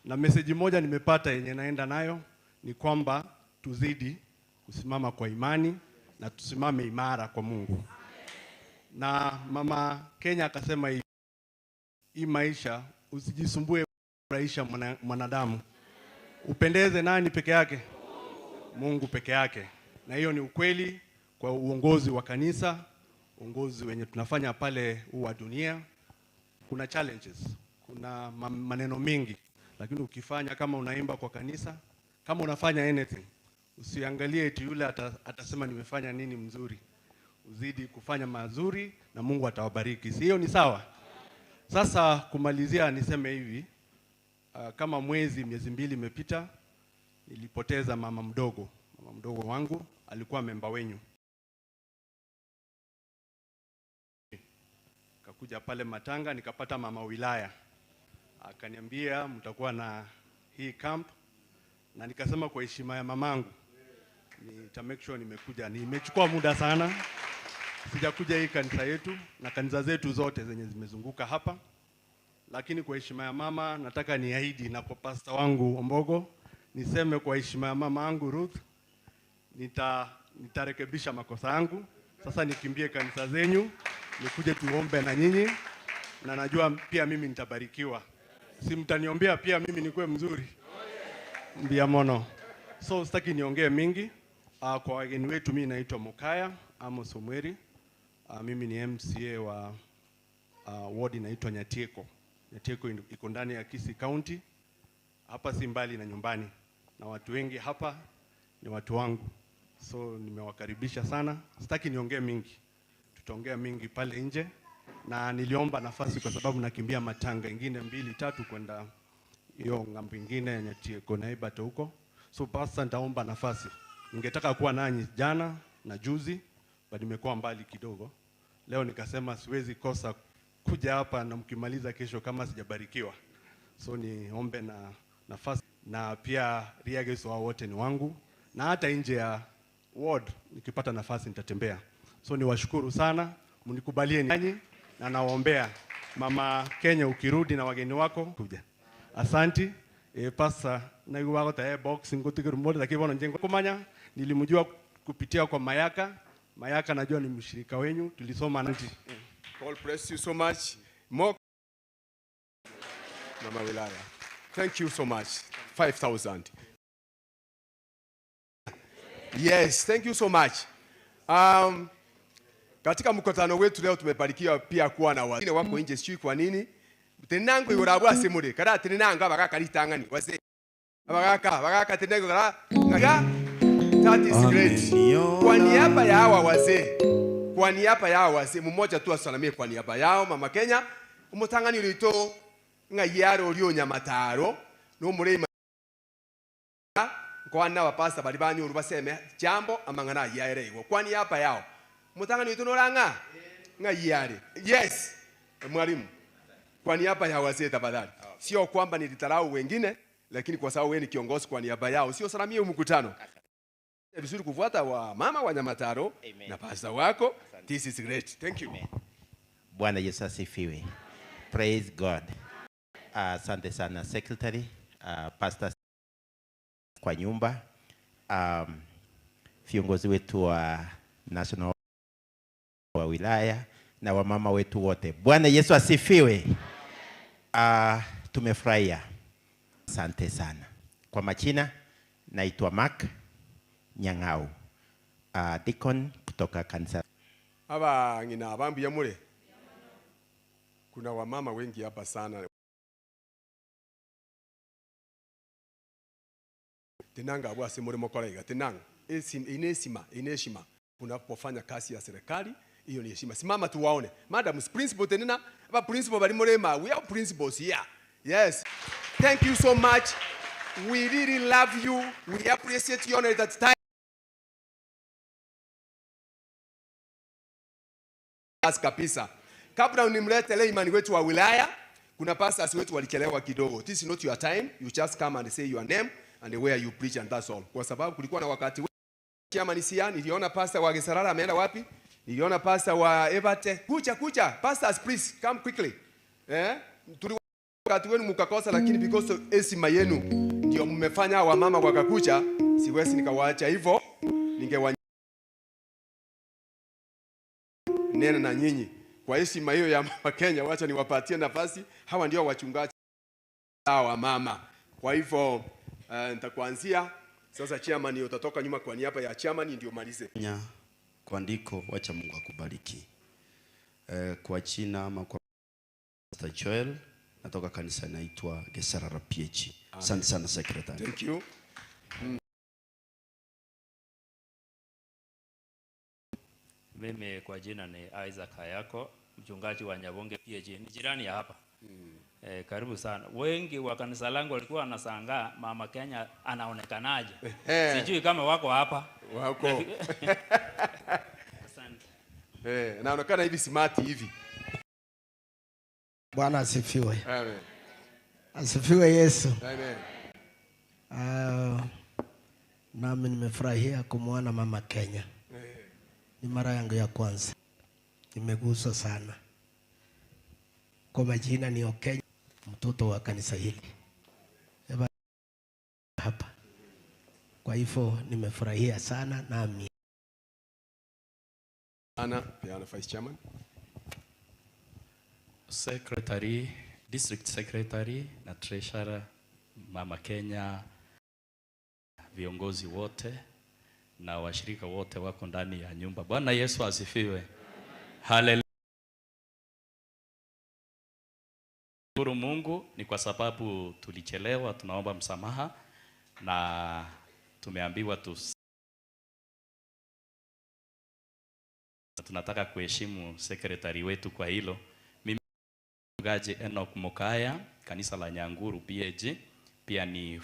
Na message moja nimepata yenye naenda nayo ni kwamba tuzidi kusimama kwa imani na tusimame imara kwa Mungu. Na Mama Kenya akasema hii maisha usijisumbue kufurahisha mwanadamu. Upendeze nani peke yake? Mungu peke yake. Na hiyo ni ukweli kwa uongozi wa kanisa, uongozi wenye tunafanya pale huu wa dunia. Kuna challenges, kuna maneno mengi, lakini ukifanya kama unaimba kwa kanisa, kama unafanya anything, usiangalie eti yule atasema nimefanya nini mzuri. Uzidi kufanya mazuri na Mungu atawabariki. Si hiyo ni sawa? Sasa kumalizia niseme hivi, kama miezi 2 imepita, nilipoteza mama mdogo. Mama mdogo wangu alikuwa memba wenyu. Kakuja pale Matanga nikapata mama wilaya. Akaniambia mtakuwa na hii camp, na nikasema kwa heshima ya mamangu nita make sure nimekuja. Nimechukua muda sana sijakuja hii kanisa yetu na kanisa zetu zote zenye zimezunguka hapa, lakini kwa heshima ya mama nataka niahidi, na kwa pastor wangu Ombogo niseme kwa heshima ya mama yangu Ruth, nitarekebisha makosa yangu. Sasa nikimbie kanisa zenyu nikuje tuombe na nyinyi, na najua pia mimi nitabarikiwa. Si mtaniombea pia mimi nikuwe mzuri? Mbia mono. So sitaki niongee mingi. Kwa wageni wetu, mimi naitwa Mokaya Amos Omweri. Mimi ni MCA wa ward inaitwa Nyatieko. Nyatieko iko ndani ya Kisii County. Hapa si mbali na nyumbani, na watu wengi hapa ni watu wangu. So nimewakaribisha sana. Sitaki niongee mingi. Tutaongea mingi pale nje. Na niliomba nafasi kwa sababu nakimbia matanga ingine 2 3 kwenda hiyo ngambo ingine ya Nyatieko na Ibato huko. So pastor, nitaomba nafasi. Ningetaka kuwa nanyi jana na juzi, but nimekuwa mbali kidogo. Leo nikasema siwezi kosa kuja hapa na mkimaliza kesho kama sijabarikiwa. So niombe na nafasi, na pia Riageso wao wote ni wangu, na hata nje ya ward nikipata nafasi nitatembea. So niwashukuru sana, mnikubalie nanyi, na nawaombea Mama Kenya ukirudi na wageni wako kuja. Asanti. Pastor na yuwa ta box ngotikiru mmoja lakini bona njengo kumanya nilimjua kupitia kwa Mayaka. Mayaka najua ni mshirika wenyu, tulisoma nanti. God bless you so much. More Mama wilaya. Thank you so much. 5,000. Yes, thank you so much. Katika mkutano wetu leo tumebarikiwa pia kuwa na wazee wako nje, sijui kwa nini. Tenango yorabwa semure kara tenango abagaka litangani wazee abagaka bagaka tenango kara ngaga. That is great. Kwa niaba ya hawa wazee, kwa niaba ya hawa wazee mmoja tu asalamie kwa niaba yao. Mama Kenya umutangani ulito ngayaro ulio nyamataro no murema kwa na wapasta bali banyu baseme jambo amangana yaerewo kwa niaba yao mutangani ulito noranga ngayare. Yes mwalimu, kwa niaba ya wazee tafadhali. Sio kwamba nilitarau wengine, lakini kwa sababu wewe ni kiongozi, kwa niaba yao sio salamie mkutano. Vizuri kufuata wa mama wa Nyamataro na pastor wako. This is great. Thank you. Bwana Yesu asifiwe. Praise God. Asante sana secretary, pastor kwa nyumba, viongozi wetu wa national wa wilaya na wamama wetu wote. Bwana Yesu asifiwe. Tumefurahia. Asante sana. Kwa majina naitwa Mark Nyang'au, deacon kutoka kanisa. Hapa ngina abambi ya mure. Kuna wamama wengi hapa sana. Tenanga abwa simure mokolega. Tenanga inesima ineshima. Unapofanya kazi ya serikali hiyo ni heshima. Simama tuwaone. Madam principal tenena, hapa principal bali murema. We are principals here. Yes. Thank you so much. We really love you. We appreciate you on that time. Kabisa. Kabla unimlete layman wetu wa wilaya, kuna pastors wetu walichelewa kidogo. This is not your time. You just come and say your name and where you preach and that's all. Kwa sababu kulikuwa na wakati Chairman Sia, niliona pastor wa Gesarara ameenda wapi? Niliona pastor wa Evate. Kucha kucha, pastors please come quickly. Wakati wenu mkakosa, lakini because of heshima yenu ndio mmefanya wamama wakakucha. Siwezi nikawaacha hivyo, ningewa nena na nyinyi kwa heshima hiyo ya Mama Kenya. Wacha niwapatie nafasi. Hawa ndio wachungaji hawa mama. Kwa hivyo nitakuanzia sasa. Chairman, utatoka nyuma kwa niaba ya chairman ndio malize. Kwa ndiko, wacha Mungu akubariki. Kwa china ama kwa Pastor Joel, natoka kanisa inaitwa Gesarara PH. Asante sana secretary. Thank you. Mimi kwa jina ni Isaac Hayako, mchungaji wa Nyabonge PH, ni jirani ya hapa. Karibu sana. Wengi wa kanisa langu walikuwa wanashangaa Mama Kenya anaonekanaje. Sijui kama wako hapa. Wako. Asante. Naonekana hivi smart hivi. Bwana asifiwe. Amen. Asifiwe Yesu. Amen. Nami nimefurahia kumuona Mama Kenya. Ni mara yangu ya kwanza. Nimeguswa sana. Kwa majina ni Okenya, mtoto wa kanisa hili hapa. Kwa hivyo nimefurahia sana nami. Ana pia vice chairman, secretary, district secretary na treasurer, Mama Kenya, viongozi wote na washirika wote wako ndani ya nyumba. Bwana Yesu asifiwe. Haleluya. Shukuru Mungu ni kwa sababu tulichelewa, tunaomba msamaha na tumeambiwa tunataka kuheshimu sekretari wetu kwa hilo. Mimi mchungaji Enoch Mokaya, kanisa la Nyanguru PAG, pia ni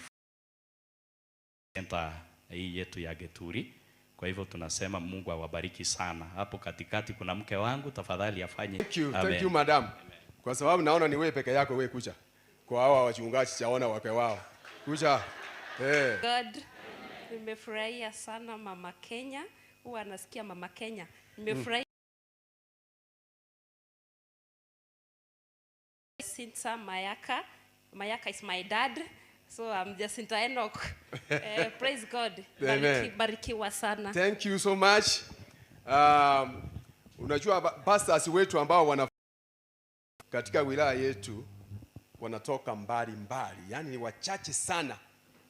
center hii yetu ya Geturi. Kwa hivyo tunasema Mungu awabariki sana. Hapo katikati kuna mke wangu, tafadhali afanye. Thank you, thank you madam. Kwa sababu naona ni wewe peke yako wewe kucha. Kwa hawa wachungaji chaona wake wao. Kucha. God, nimefurahia sana Mama Kenya. Huwa nasikia Mama Kenya. Nimefurahia Jacinta Mayaka. Mayaka is my dad. So I'm Jacinta Enoch. Praise God. Barikiwa sana. Thank you so much. Unajua pastors wetu ambao wana katika wilaya yetu wanatoka mbali mbali. Yani ni wachache sana.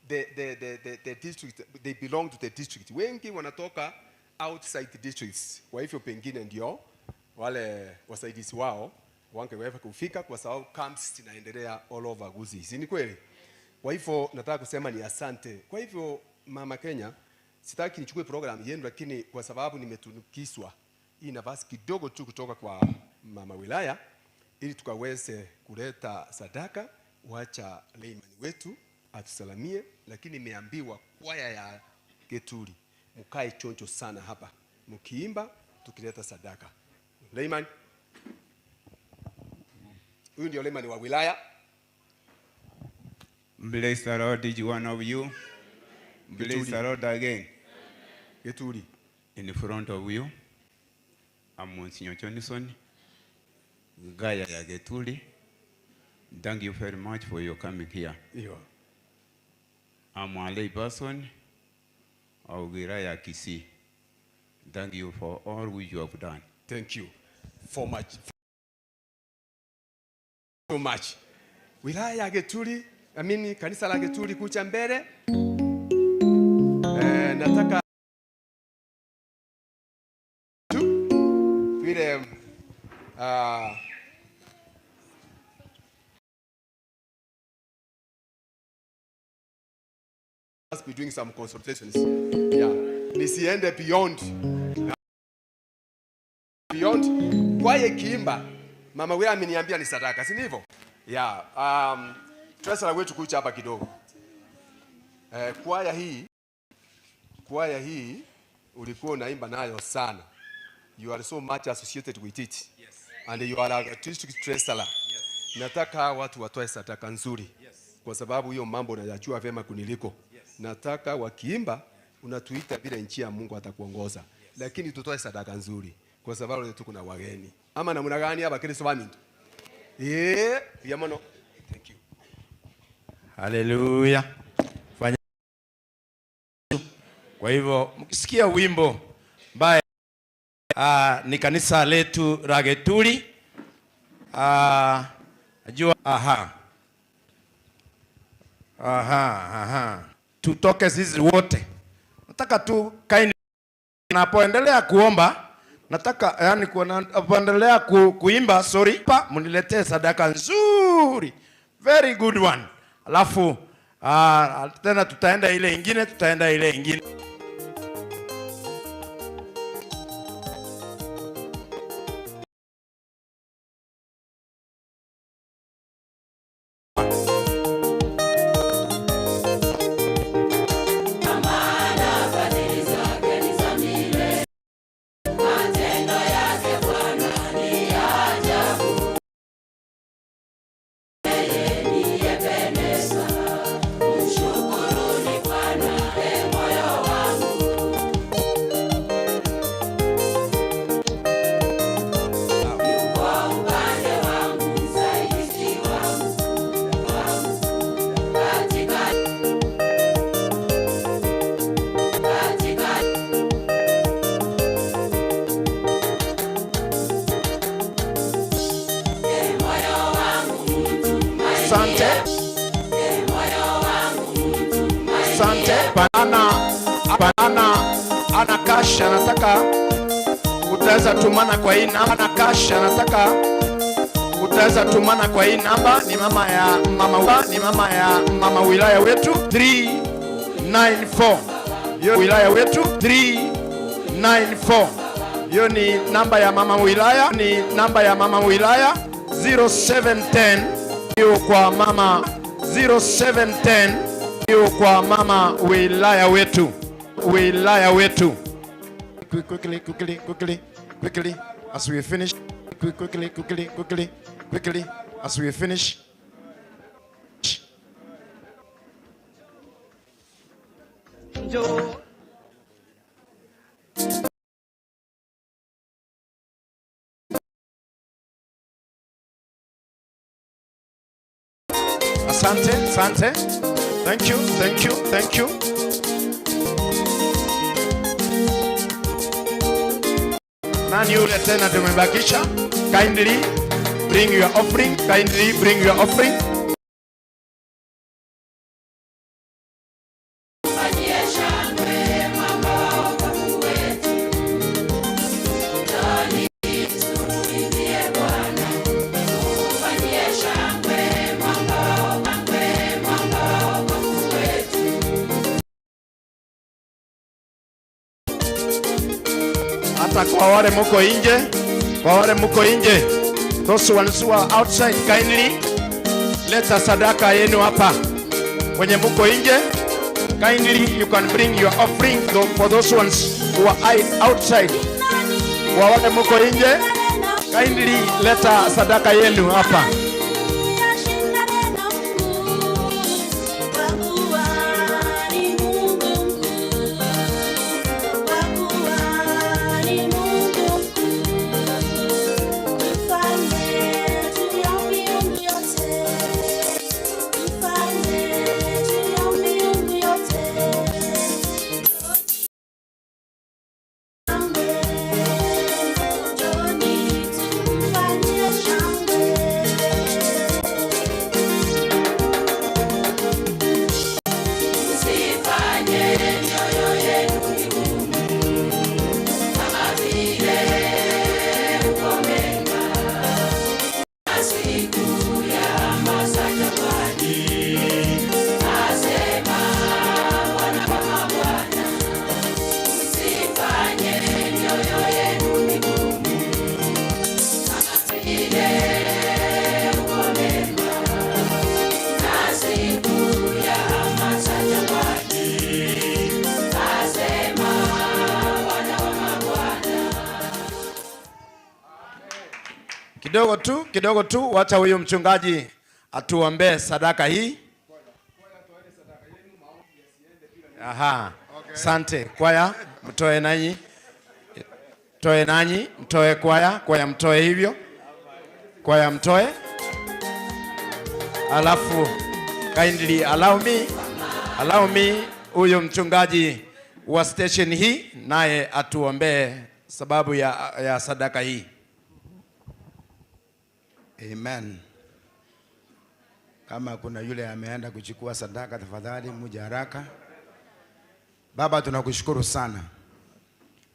The district, they belong to the district. Wengi wanatoka outside the districts. Kwa hivyo pengine ndio wale wasaidizi wao wangeweza kufika kwa sababu camps zinaendelea all over Gusii. Si ni kweli? Kwa hivyo nataka kusema ni asante. Kwa hivyo Mama Kenya, sitaki nichukue program yenu, lakini kwa sababu nimetunukiswa hii nafasi kidogo tu kutoka kwa mama wilaya ili tukaweze kuleta sadaka, wacha layman wetu atusalamie, lakini nimeambiwa kwaya ya Geturi mkae chonjo sana hapa mkiimba tukileta sadaka. Layman, huyu ndio layman wa wilaya. Bless the Lord each one of you. Bless the Lord again. Geturi. In front of you, I'm Monsignor Johnson, Gaya ya Geturi. Thank you very much for your coming here. Yeah. I'm a lay person of Wilaya Kisii. Thank you for all which you have done. Thank you for much. So much. Wilaya ya Geturi, I mean kanisa la Geturi kucha mbele. Nataka tu vile must be doing some consultations. Yeah. Nisiende beyond. Beyond. Kwa kiimba, mama wewe ameniambia ni sadaka, si ndivyo? Yeah. Treasurer wetu kuja hapa kidogo. Kwaya hii ulikuwa unaimba nayo sana. You are so much associated with it. Yes. And you are a district treasurer. Yes. Nataka watu watoe sadaka nzuri. Yes. Kwa sababu hiyo mambo nayajua vyema kuniliko. Yes. Nataka wakiimba Unatuita bila nchi ya Mungu atakuongoza. Yes. Lakini tutoe sadaka nzuri kwa sababu leo tuko na wageni. Ama namna gani hapa Kristo wa mintu? Eh, yamono. Thank you. Haleluya. Fanya. Kwa hivyo mkisikia wimbo ambaye ni kanisa letu la Getuli, najua aha. Aha, aha. Tutoke sisi wote. Nataka tu kaini napoendelea kuomba, nataka yani kuendelea kuimba, sorry, pa mniletee sadaka nzuri. Very good one. Alafu tena tutaenda ile ingine, tutaenda ile ingine. Asante. Asante. Ana ana cash anataka utaweza tumana kwa hii namba. Ana cash anataka utaweza tumana kwa hii namba. Ni mama ya mama, ni mama ya mama wilaya wetu 394. Hiyo wilaya wetu 394. Hiyo ni namba ya mama wilaya, ni namba ya mama wilaya 0710. Hiyo kwa mama 0710. Hiyo kwa mama wilaya wetu, wilaya wetu. Quickly, quickly, quickly, quickly, as we finish. Quickly, quickly, quickly, quickly, as we finish. Njoo. Asante, asante. Thank you, thank you, thank you. Nani yule tena tumebakisha? Kindly bring your offering. Kindly bring your offering. Hata kwa wale muko nje, kwa wale muko nje, those ones who are outside, kindly leta sadaka yenu hapa. Wenye muko nje, kindly you can bring your offering for those ones who are outside. Kwa wale muko nje, kindly leta sadaka yenu hapa. Kidogo tu, kidogo tu, wacha huyu mchungaji atuombee sadaka hii. Aha. Asante. Kwaya, mtoe nanyi. Mtoe nanyi, mtoe kwaya, kwaya mtoe hivyo. Kwaya mtoe. Alafu kindly allow me huyo mchungaji wa station hii naye atuombee sababu ya sadaka hii. Amen. Kama kuna yule ameenda kuchukua sadaka, tafadhali muje haraka. Baba, tunakushukuru sana.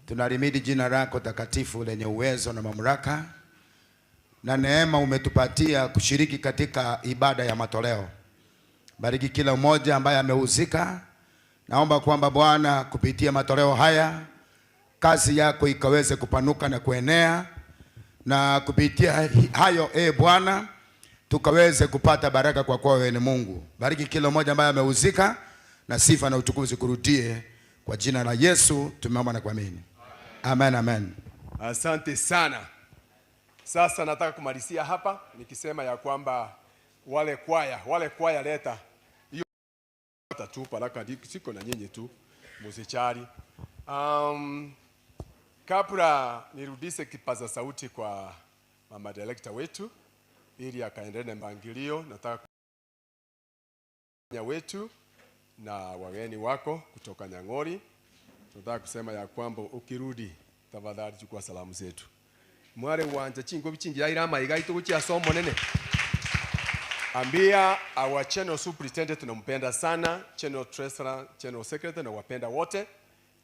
Tunalimidi jina lako takatifu lenye uwezo na mamlaka na neema umetupatia kushiriki katika ibada ya matoleo. Bariki kila mmoja ambaye amehusika. Naomba kwamba Bwana kupitia matoleo haya kazi yako ikaweze kupanuka na kuenea, na kupitia hayo Bwana tukaweze kupata baraka kwa kuwa wewe ni Mungu. Bariki kila mmoja ambaye amehusika, na sifa na utukufu zikurudie kwa jina la Yesu tumeomba na kuamini. Amen, amen. Asante sana. Sasa nataka kumalizia hapa nikisema ya kwamba wale kwaya leta hiyo tu baraka siko na nyinyi tu msichari. Kabla nirudishe kipaza sauti kwa mama director wetu ili akaendelee na mpangilio, nataka wetu na wageni wako kutoka Nyang'ori, tunataka kusema ya kwamba ukirudi tafadhali chukua salamu zetu. Mware wanja chingo bichingi yaira maiga itukuchia somo nene. Ambia our channel superintendent tunampenda sana, channel treasurer, channel secretary na wapenda wote.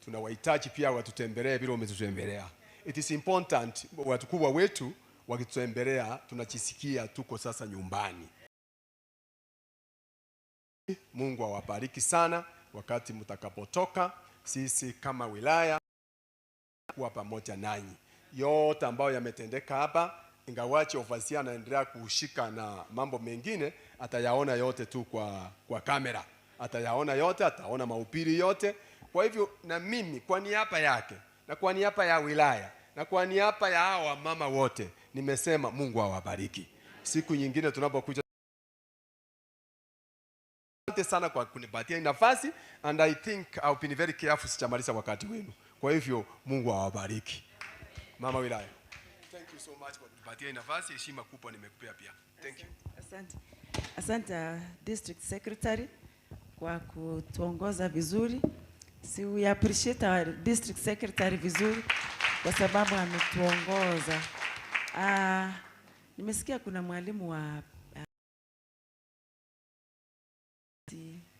Tunawahitaji pia watutembelee vile umetutembelea. It is important watu kubwa wetu wakitutembelea tunajisikia tuko sasa nyumbani. Mungu awabariki sana wakati mtakapotoka. Sisi kama wilaya kuwa pamoja nanyi. Yote ambayo yametendeka hapa, ingawache overseer anaendelea kushika na mambo mengine, atayaona yote tu kwa kamera. Atayaona yote, ataona mahubiri yote. Kwa hivyo na mimi kwa niaba yake na kwa niaba ya wilaya na kwa niaba ya hawa mama wote nimesema Mungu awabariki. Siku nyingine tunapokuja, asante sana kwa kunipatia nafasi, and I think I've been very careful sichamaliza wakati wenu. Kwa hivyo Mungu awabariki. Mama wilaya, thank you so much kwa kunipatia nafasi, heshima kubwa nimekupea pia. Thank you. Asante. Asante District Secretary kwa kutuongoza vizuri. Si we appreciate our District Secretary vizuri kwa sababu ametuongoza. Nimesikia kuna mwalimu wa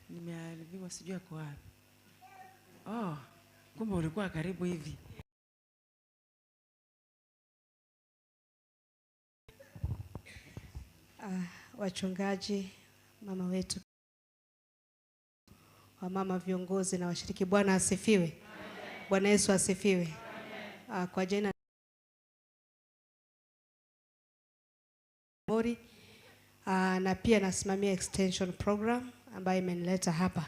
nimearibiwa sijui ako wapi. Oh, kumbe ulikuwa karibu hivi. Wachungaji, mama wetu, wamama viongozi na washiriki, Bwana asifiwe. Bwana Yesu asifiwe. Kwa jina Mori, na pia nasimamia extension program ambayo imenileta hapa.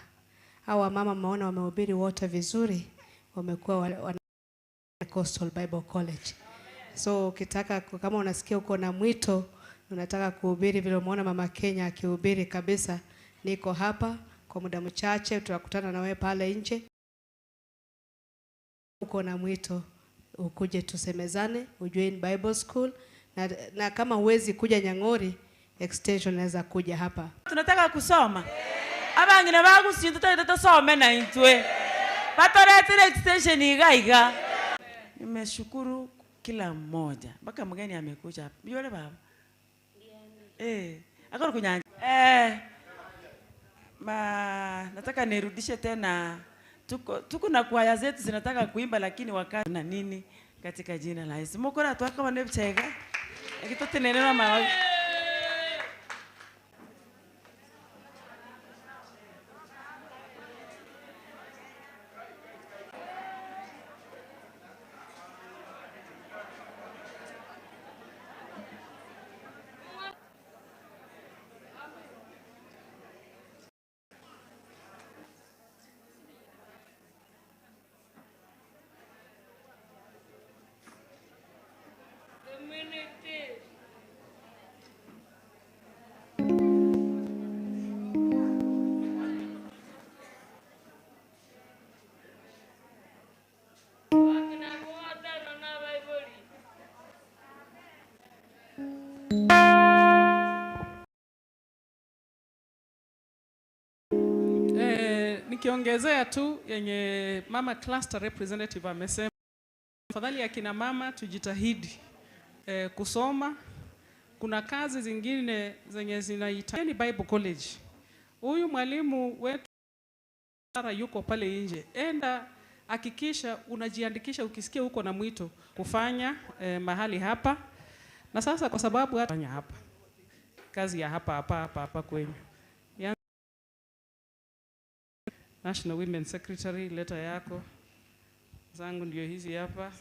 Hawa mama maona wamehubiri wote vizuri, wamekuwa wa Coastal Bible College. So ukitaka, kama unasikia uko na mwito, unataka kuhubiri vile umeona Mama Kenya akihubiri kabisa, niko hapa kwa muda mchache, tutakutana na wewe pale nje. Uko na mwito, ukuje tusemezane, ujoin Bible School, na kama huwezi kuja Nyang'ori, extension inaweza kuja hapa. Tunataka kusoma. Abangine bagusinda tutasome na intwe. Batoretire extension igaiga. Nimeshukuru kila mmoja. Mpaka mgeni amekuja hapa. Yule baba. Akoro kunyanja. Nataka nirudishe tena. Tuko na kwaya zetu zinataka kuimba lakini wakati na nini katika jina la Yesu. Mokora twaka wanebchega. Ekitotenenera mama. Nikiongezea tu yenye mama cluster representative amesema, afadhali akina mama tujitahidi kusoma. Kuna kazi zingine zenye zinahitaji Bible College. Huyu mwalimu wetu yuko pale nje. Enda hakikisha unajiandikisha ukisikia uko na mwito kufanya mahali hapa. Na sasa kwa sababu hata hapa kazi ya hapa hapa hapa hapa kwenyu. National Women Secretary, leta yako. Zangu ndio hizi hapa.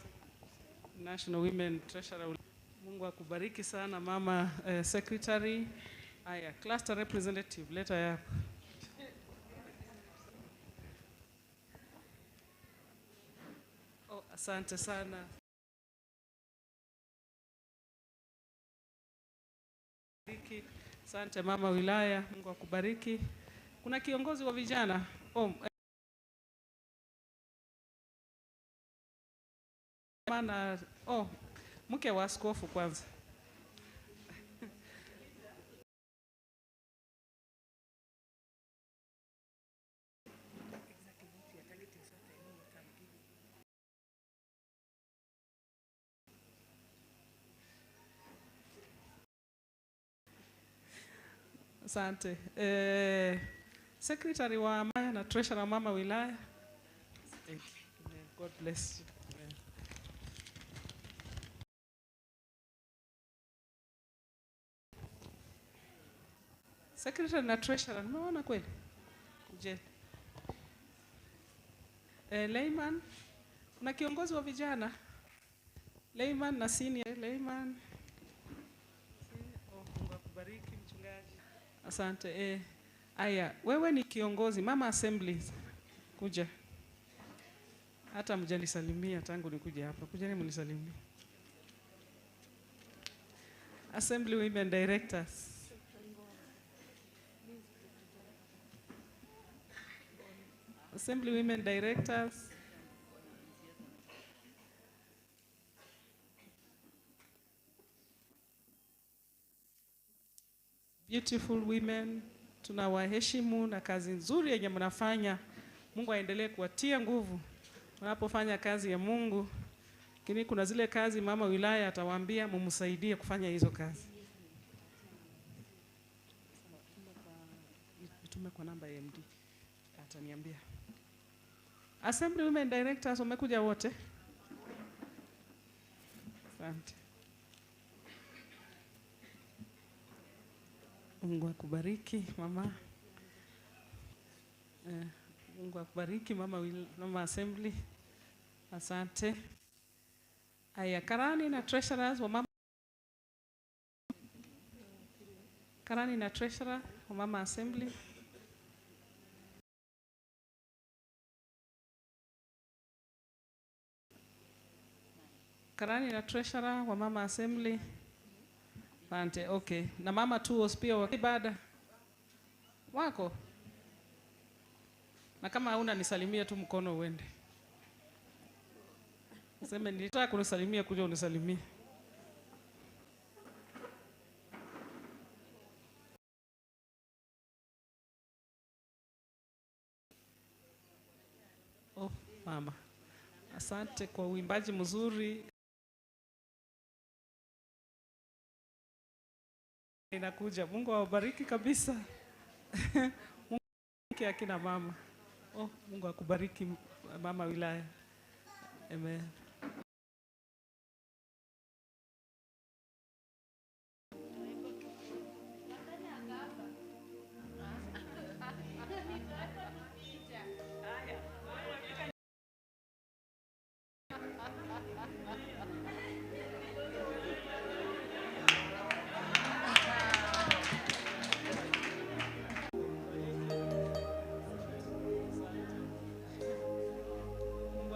National Women Treasurer. Mungu akubariki sana mama secretary. Aya, cluster representative, leta yako. Oh, asante sana. Asante mama wilaya, Mungu akubariki. Kuna kiongozi wa vijana. Oh, maana, oh, mke wa askofu kwanza. Asante. Secretary wa Maya na Treasurer mama wilaya. Thank you. God bless you. Amen. Secretary na Treasurer, nimeona kweli? Je. Leyman, kuna kiongozi wa vijana. Leyman na senior Leyman. Oh, Mungu akubariki mchungaji. Asante. Aya, wewe ni kiongozi mama assemblies. Kuja. Hata mjanisalimia tangu nikuja hapa. Kujeni mnisalimie. Assembly Women Directors. Assembly Women Directors. Beautiful women, tunawaheshimu na kazi nzuri yenye mnafanya. Mungu aendelee kuwatia nguvu mnapofanya kazi ya Mungu. Lakini kuna zile kazi mama wilaya atawaambia mumsaidie kufanya hizo kazi. Nitume kwa namba ya MD. Ataniambia. Assembly Women Directors wamekuja wote. Asante. Mungu akubariki mama. Mungu akubariki mama, mama assembly. Asante. Aya, karani na treasurers wa mama. Karani na treasurer wa mama assembly. Karani na treasurer wa mama assembly. Asante, okay. Na mama tuos pia wa ibada wako. Na kama hauna nisalimie tu mkono uende. Useme nilitaka kunisalimia, kuja unisalimie. Oh, mama. Asante kwa uimbaji mzuri. Inakuja. Mungu awabariki kabisa. Mungu akina mama. Oh, Mungu akubariki mama wilaya. Amen.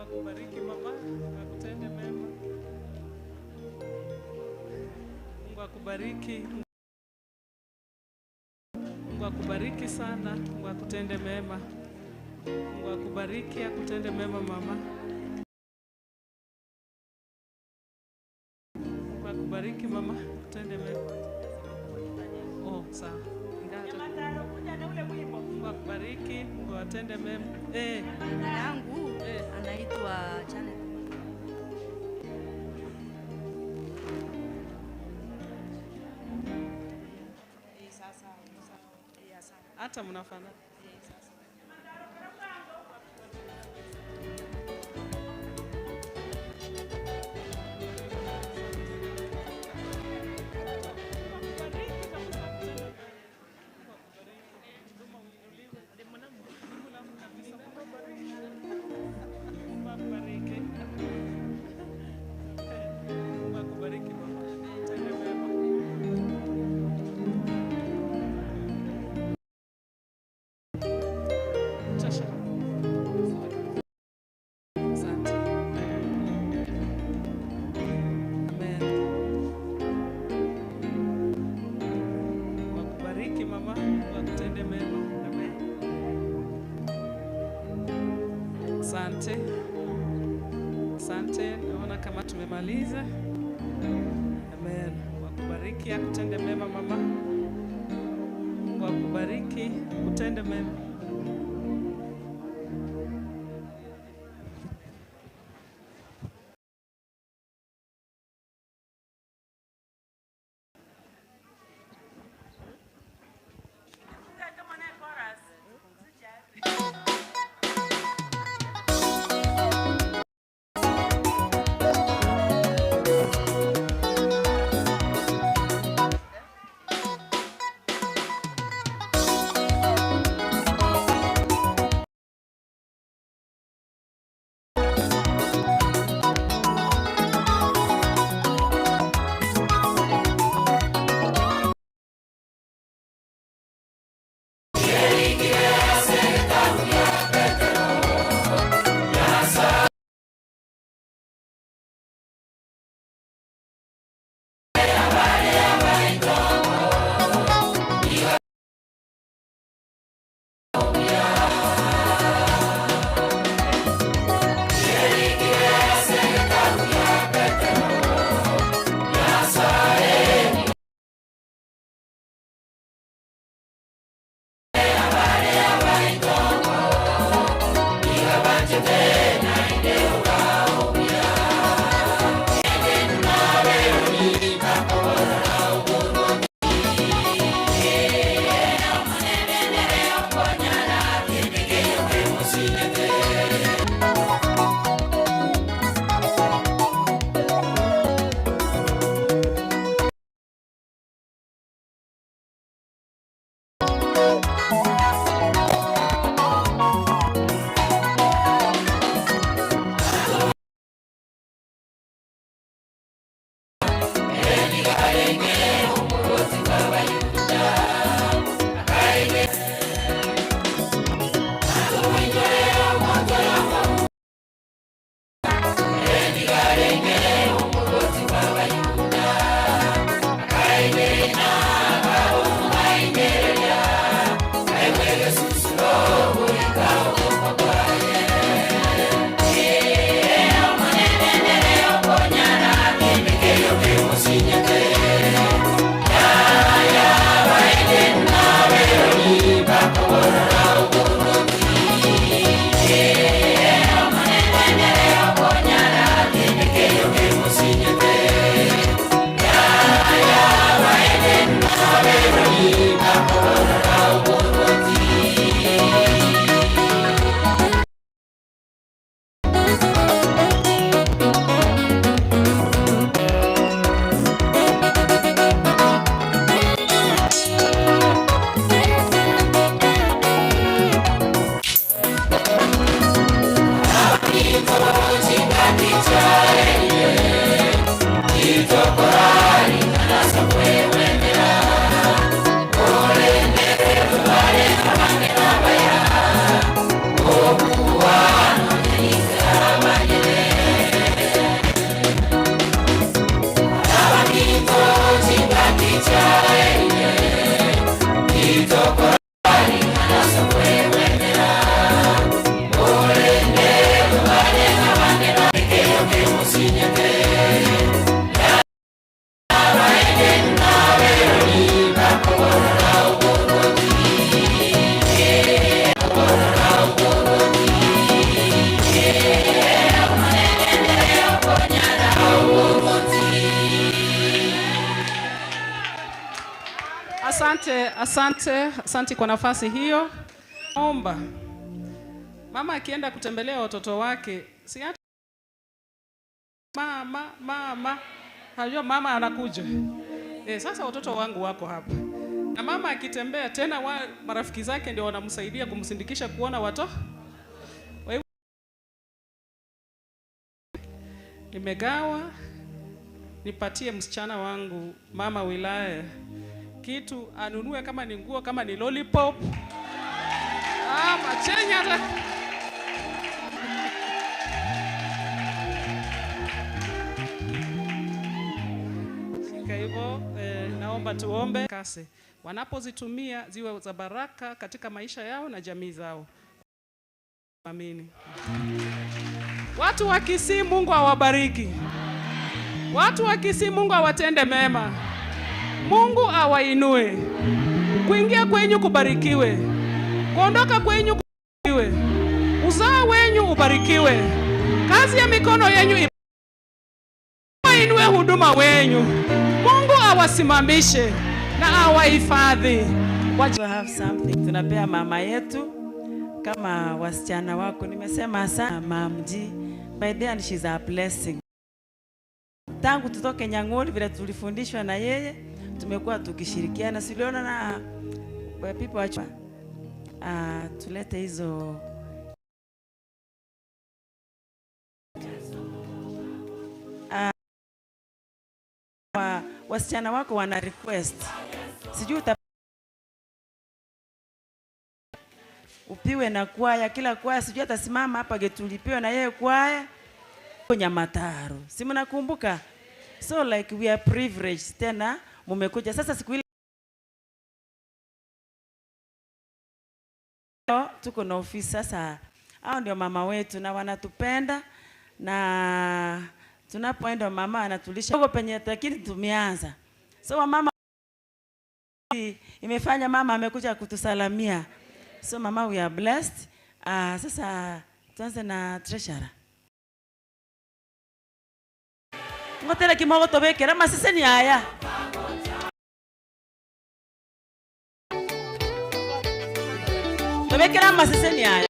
Akubariki mama, akutende mema. Mungu akubariki. Mungu akubariki sana. Mungu akutende mema. Mungu akubariki, akutende mema mama. Mungu akubariki mama, akutende mema. Oh, sawa. Mungu akubariki. awabariki, Mungu awatende mema. Yangu anaitwa Janet. Hata mnafanana. Mungu akubariki mama. Tende mema. Tasha. Asante. Amen. Mungu akubariki mama, Mungu akutende mema. Amen. Asante. Asante, naona kama tumemaliza. Amen. Mungu akubariki, akutende mema mama. Mungu akubariki, akutende mema. Asante, asante, asante kwa nafasi hiyo. Omba mama akienda kutembelea watoto wake, si hata mama mama, hajua mama anakuja. Sasa watoto wangu wako hapa, na mama akitembea tena marafiki zake ndio wanamsaidia kumsindikisha kuona watoto. Nimegawa nipatie msichana wangu mama wilaya kitu anunue, kama ni nguo, kama ni lollipop ama chenye hata. Shika hivyo. Naomba tuombe kase wanapozitumia ziwe za baraka katika maisha yao na jamii zao. Amini. Watu wa Kisii, Mungu awabariki. Watu wa Kisii, Mungu awatende mema. Mungu awainue. Kuingia kwenyu kubarikiwe. Kuondoka kwenyu kubarikiwe. Uzao wenyu ubarikiwe. Kazi ya mikono yenyu inue huduma wenyu. Mungu awasimamishe na awahifadhi. We have something tunapea mama yetu kama wasichana wako. Nimesema sana Mamji. By then she's a blessing. Tangu tutoke Nyang'holi vile tulifundishwa na yeye, tumekuwa tukishirikiana. Siliona na people wacha tulete hizo wasichana wako wana request. Sijui upiwe na kwaya, kila kwaya sijui atasimama hapa getulipiwe na yeye kwaya Nyamataro. Si mnakumbuka? So like we are privileged tena mumekuja. Sasa siku ile tuko na ofisi sasa. Hao ndio mama wetu na wanatupenda, na tunapoenda mama anatulisha huko penye, lakini tumeanza. So mama imefanya mama amekuja kutusalamia. So mama, we are blessed. Sasa tuanze na treasurer. Ngotera kimogo tobekera masese ni haya. Tobekera masese ni haya.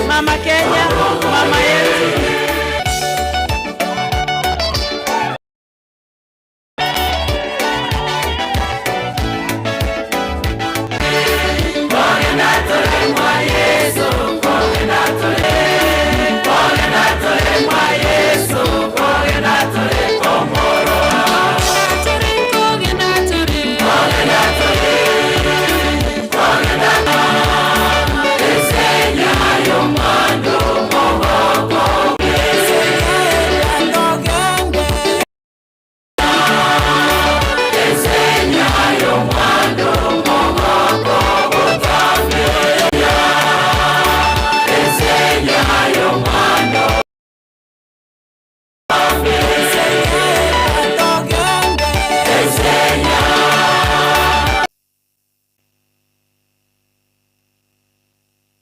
Mama Kenya, mama yetu.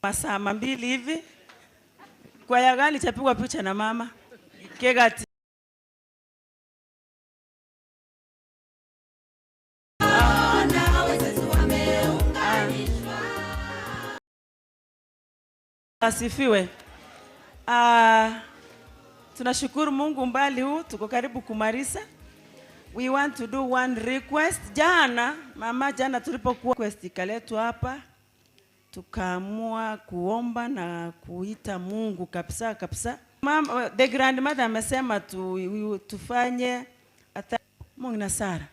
Masaa mambili hivi. Kwaya gani chapigwa picha na mama? Kegati. Asifiwe. Tunashukuru Mungu mbali huu tuko karibu kumaliza. We want to do one request. Jana mama, jana tulipokuwa request ikaletwa hapa, tukaamua kuomba na kuita Mungu kabisa kabisa. Mama, the grandmother amesema tufanye Mungu na Sara.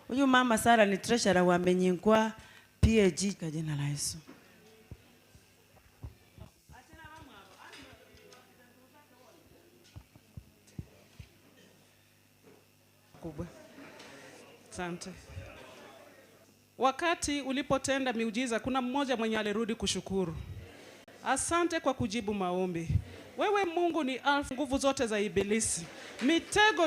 Huyu mama Sara ni treasurer wa Menyingwa PAG kwa jina la Yesu. Kubwa. Asante. Wakati ulipotenda miujiza, kuna mmoja mwenye alirudi kushukuru. Asante kwa kujibu maombi. Wewe Mungu ni alfa, nguvu zote za ibilisi, mitego,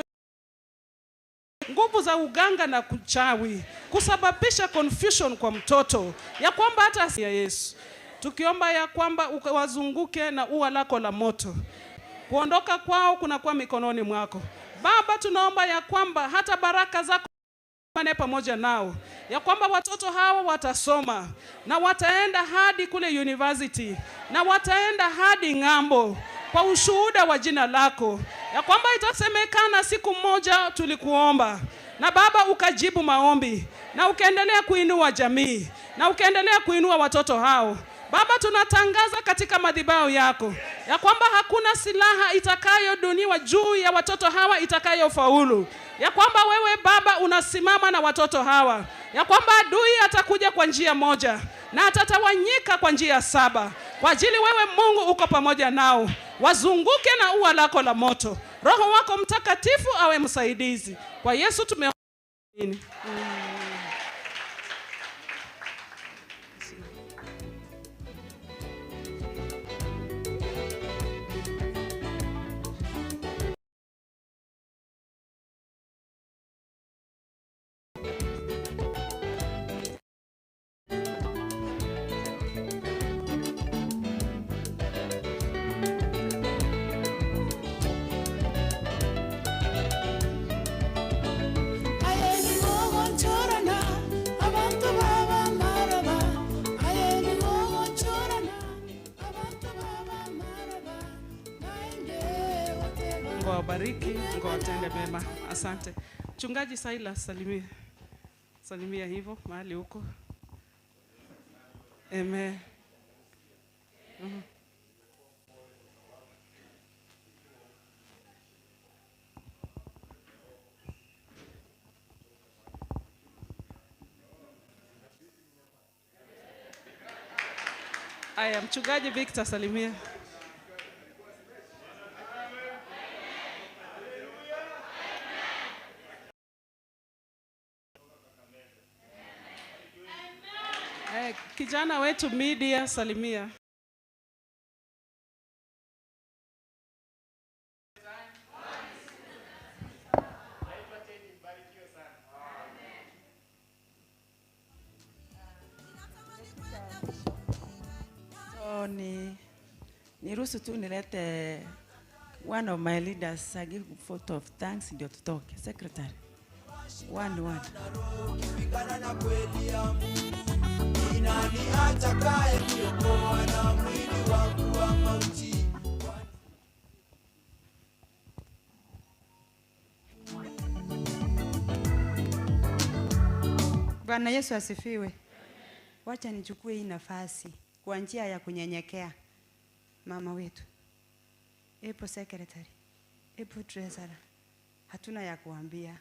nguvu za uganga na kuchawi, kusababisha confusion kwa mtoto, ya kwamba hata ya Yesu. Tukiomba ya kwamba ukawazunguke na ua lako la moto. Kuondoka kwao kunakuwa mikononi mwako. Baba, tunaomba ya kwamba hata baraka zako pamoja nao, ya kwamba watoto hawa watasoma na wataenda hadi kule university na wataenda hadi ng'ambo kwa ushuhuda wa jina lako, ya kwamba itasemekana siku moja tulikuomba na Baba ukajibu maombi na ukaendelea kuinua jamii na ukaendelea kuinua watoto hao. Baba, tunatangaza katika madhabahu yako ya kwamba hakuna silaha itakayoduniwa juu ya watoto hawa itakayofaulu, ya kwamba wewe Baba unasimama na watoto hawa, ya kwamba adui atakuja kwa njia moja na atatawanyika kwa njia saba, kwa ajili wewe Mungu uko pamoja nao. Wazunguke na ua lako la moto. Roho wako Mtakatifu awe msaidizi. Kwa Yesu tumeamini. Mungu awabariki, Mungu awatende mema. Asante. Mchungaji Silas, salimia. Salimia hivyo mahali huko. Amen. Aya, Mchungaji Victor, salimia. Kijana wetu media, salimia. So niruhusu tu nilete one of my leaders, I give vote of thanks ndio tutoke. Secretary. One word. Nani atakaye niokoa na mwili wangu wa mauti? Bwana Yesu asifiwe. Wacha nichukue hii nafasi kwa njia ya kunyenyekea. Mama wetu, epo secretary, epo treasurer, hatuna ya kuambia.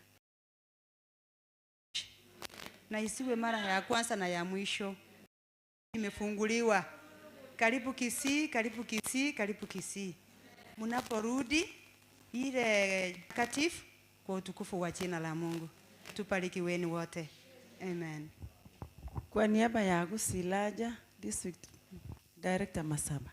Na isiwe mara ya kwanza na ya mwisho. Imefunguliwa. Karibu Kisii, karibu Kisii, karibu Kisii. Mnaporudi ile takatifu kwa utukufu wa jina la Mungu. Tubarikiweni wote. Amen. Kwa niaba ya Gusilaja District Director Masaba.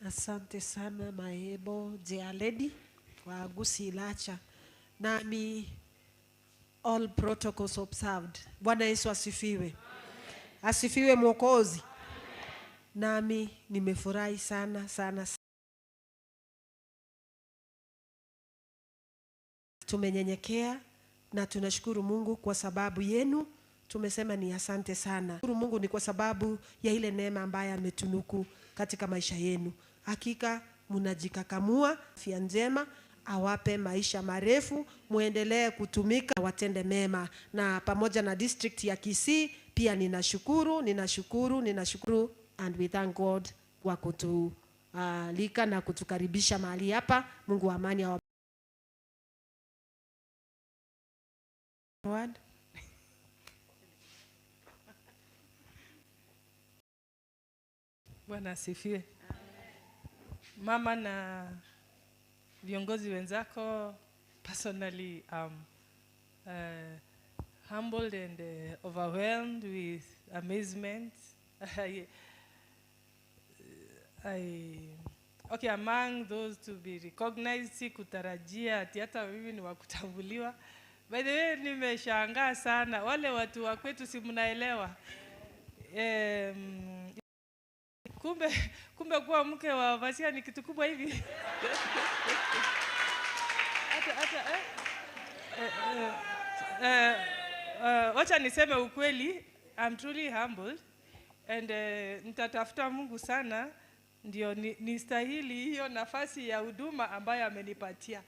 Asante sana Maebo Lady wa Gusilacha. Nami all protocols observed. Bwana Yesu asifiwe. Asifiwe Mwokozi. Nami nimefurahi sana sana. Tumenyenyekea na tunashukuru Mungu kwa sababu yenu. Tumesema ni asante sana. Shukuru Mungu ni kwa sababu ya ile neema ambayo ametunuku katika maisha yenu. Hakika mnajikakamua, afya njema, awape maisha marefu, muendelee kutumika, watende mema. Na pamoja na district ya Kisii pia ninashukuru, ninashukuru, ninashukuru, and we thank God kwa kutualika na kutukaribisha mahali hapa. Mungu wa amani awa Word. Bwana asifiwe. Mama na viongozi wenzako, personally humbled and overwhelmed with amazement. Okay, among those to be recognized, sikutarajia ati hata mimi ni wa kutambuliwa. By the way, nimeshangaa sana. Wale watu wa kwetu si mnaelewa. Kumbe kuwa mke wa Vasia ni kitu kubwa hivi. Hata wacha niseme ukweli, I'm truly humbled and nitatafuta Mungu sana ndio nistahili hiyo nafasi ya huduma ambayo amenipatia.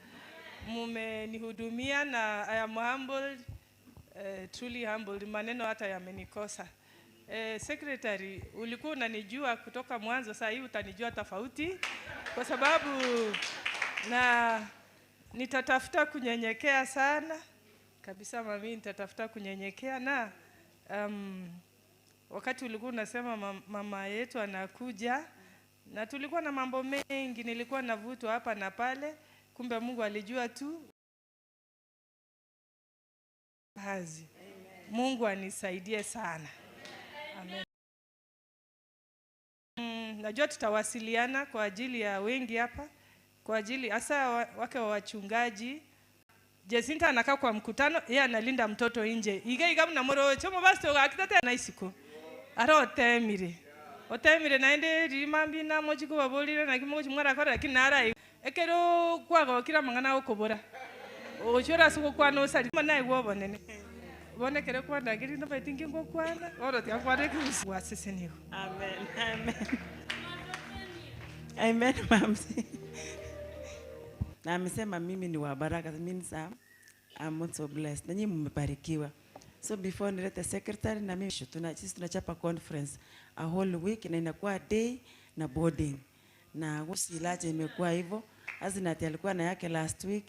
Mumenihudumia na I am humbled, truly humbled. Maneno hata yamenikosa. Secretary, ulikuwa unanijua kutoka mwanzo, saa hii utanijua tofauti kwa sababu na nitatafuta kunyenyekea sana kabisa. Mami, nitatafuta kunyenyekea na wakati ulikuwa unasema mama yetu anakuja na tulikuwa na mambo mengi, nilikuwa navutwa hapa na pale, kumbe Mungu alijua tu kazi. Mungu anisaidie sana. Amen. Najua tutawasiliana kwa ajili ya wengi hapa, kwa ajili hasa wake wa wachungaji. Jacinta anakaa kwa mkutano, yeye analinda mtoto nje. Iga iga mna chomo basi akitata na isiko. Ara otemire. Otemire naende rimambi na mojiko babolire na kimo chimwara kora lakini nara ekero kwago kila mangana okobora. Ochora suko kwa no sari mana iwo bonene. Bonekere kwa ndagiri ndo baitingi ngo kwana. Oro tia kwa reki wasese niyo. Amen. Amen. Amen, mamsi. Na amesema mimi ni wa baraka, means I'm also blessed. Na nyinyi mmebarikiwa. So before nilete secretary na mimi sisi tunachapa conference a whole week na inakuwa day na boarding. Na usilaje imekuwa hivyo. Azinati alikuwa na yake last week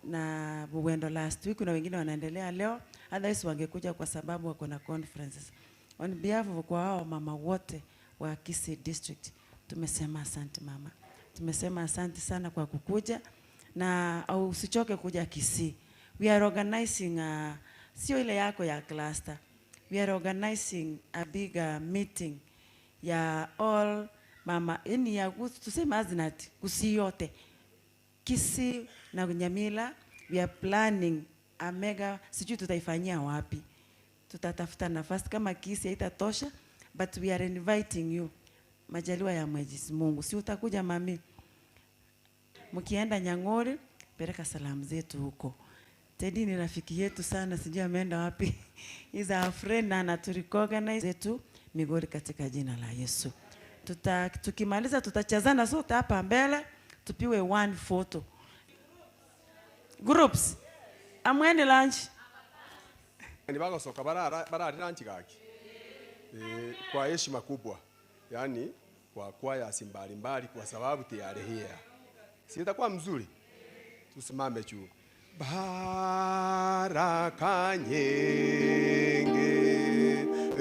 na Buwendo last week, na wengine wanaendelea leo. Otherwise wangekuja kwa sababu wako na conferences. On behalf of kwa hao mama wote wa Kisii district, tumesema asante mama. Tumesema asante sana kwa kukuja na usichoke kuja Kisii. We are organizing sio ile yako ya cluster. We are organizing a big meeting ya all mama, yani ya tuseme Azinati Kisii yote. Kisii na Nyamila, we are planning a mega, sijui tutaifanyia wapi. Tutatafuta nafasi kama Kisii haitatosha, but we are inviting you. Majaliwa ya Mwenyezi Mungu. Si utakuja mami? Mkienda Nyang'ori, peleka salamu zetu huko. Teddy ni rafiki yetu sana, sijui ameenda wapi. He's our friend na anaturecognize zetu Migori katika jina la Yesu. Tukimaliza tutachazana sote hapa mbele, tupiwe one photo. Groups. Amweni lunch. Ni bagosoka barara lunch gaki. Kwa heshima kubwa. Yani kwa kwaya mbalimbali kwa sababu tayari here. Si itakuwa mzuri. Tusimame juu. Baraka nyingi,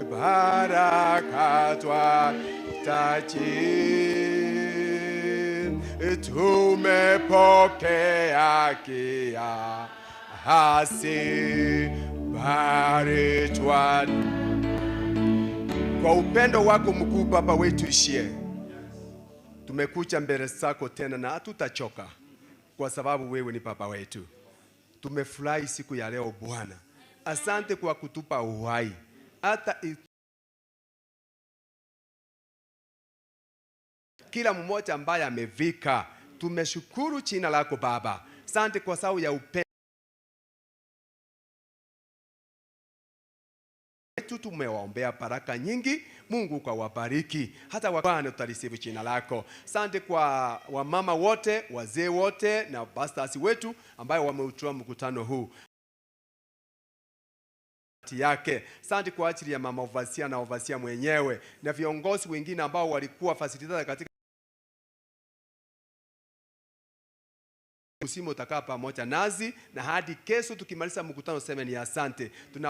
baraka twataji, tumepokea kiasi barikiwa. Kwa upendo wako mkuu Baba wetu ishie, tumekuja mbele zako tena na hatutachoka kwa sababu wewe ni Baba wetu. Tumefurahi siku ya leo Bwana. Asante kwa kutupa uhai. Hata kila mmoja ambaye amevika, tumeshukuru jina lako Baba. Asante kwa sababu ya upendo Tumewaombea baraka nyingi, Mungu kwa wabariki hata Bwana, tutalisifu jina lako. Asante kwa wamama wote, wazee wote na pastors wetu ambayo wameutoa mkutano huu yake. Asante kwa ajili ya mama Ovasia na Ovasia mwenyewe na viongozi wengine ambao walikuwa facilitator katika usimu utakaa pamoja nazi na hadi kesho tukimaliza mkutano, sema ni asante. Tuna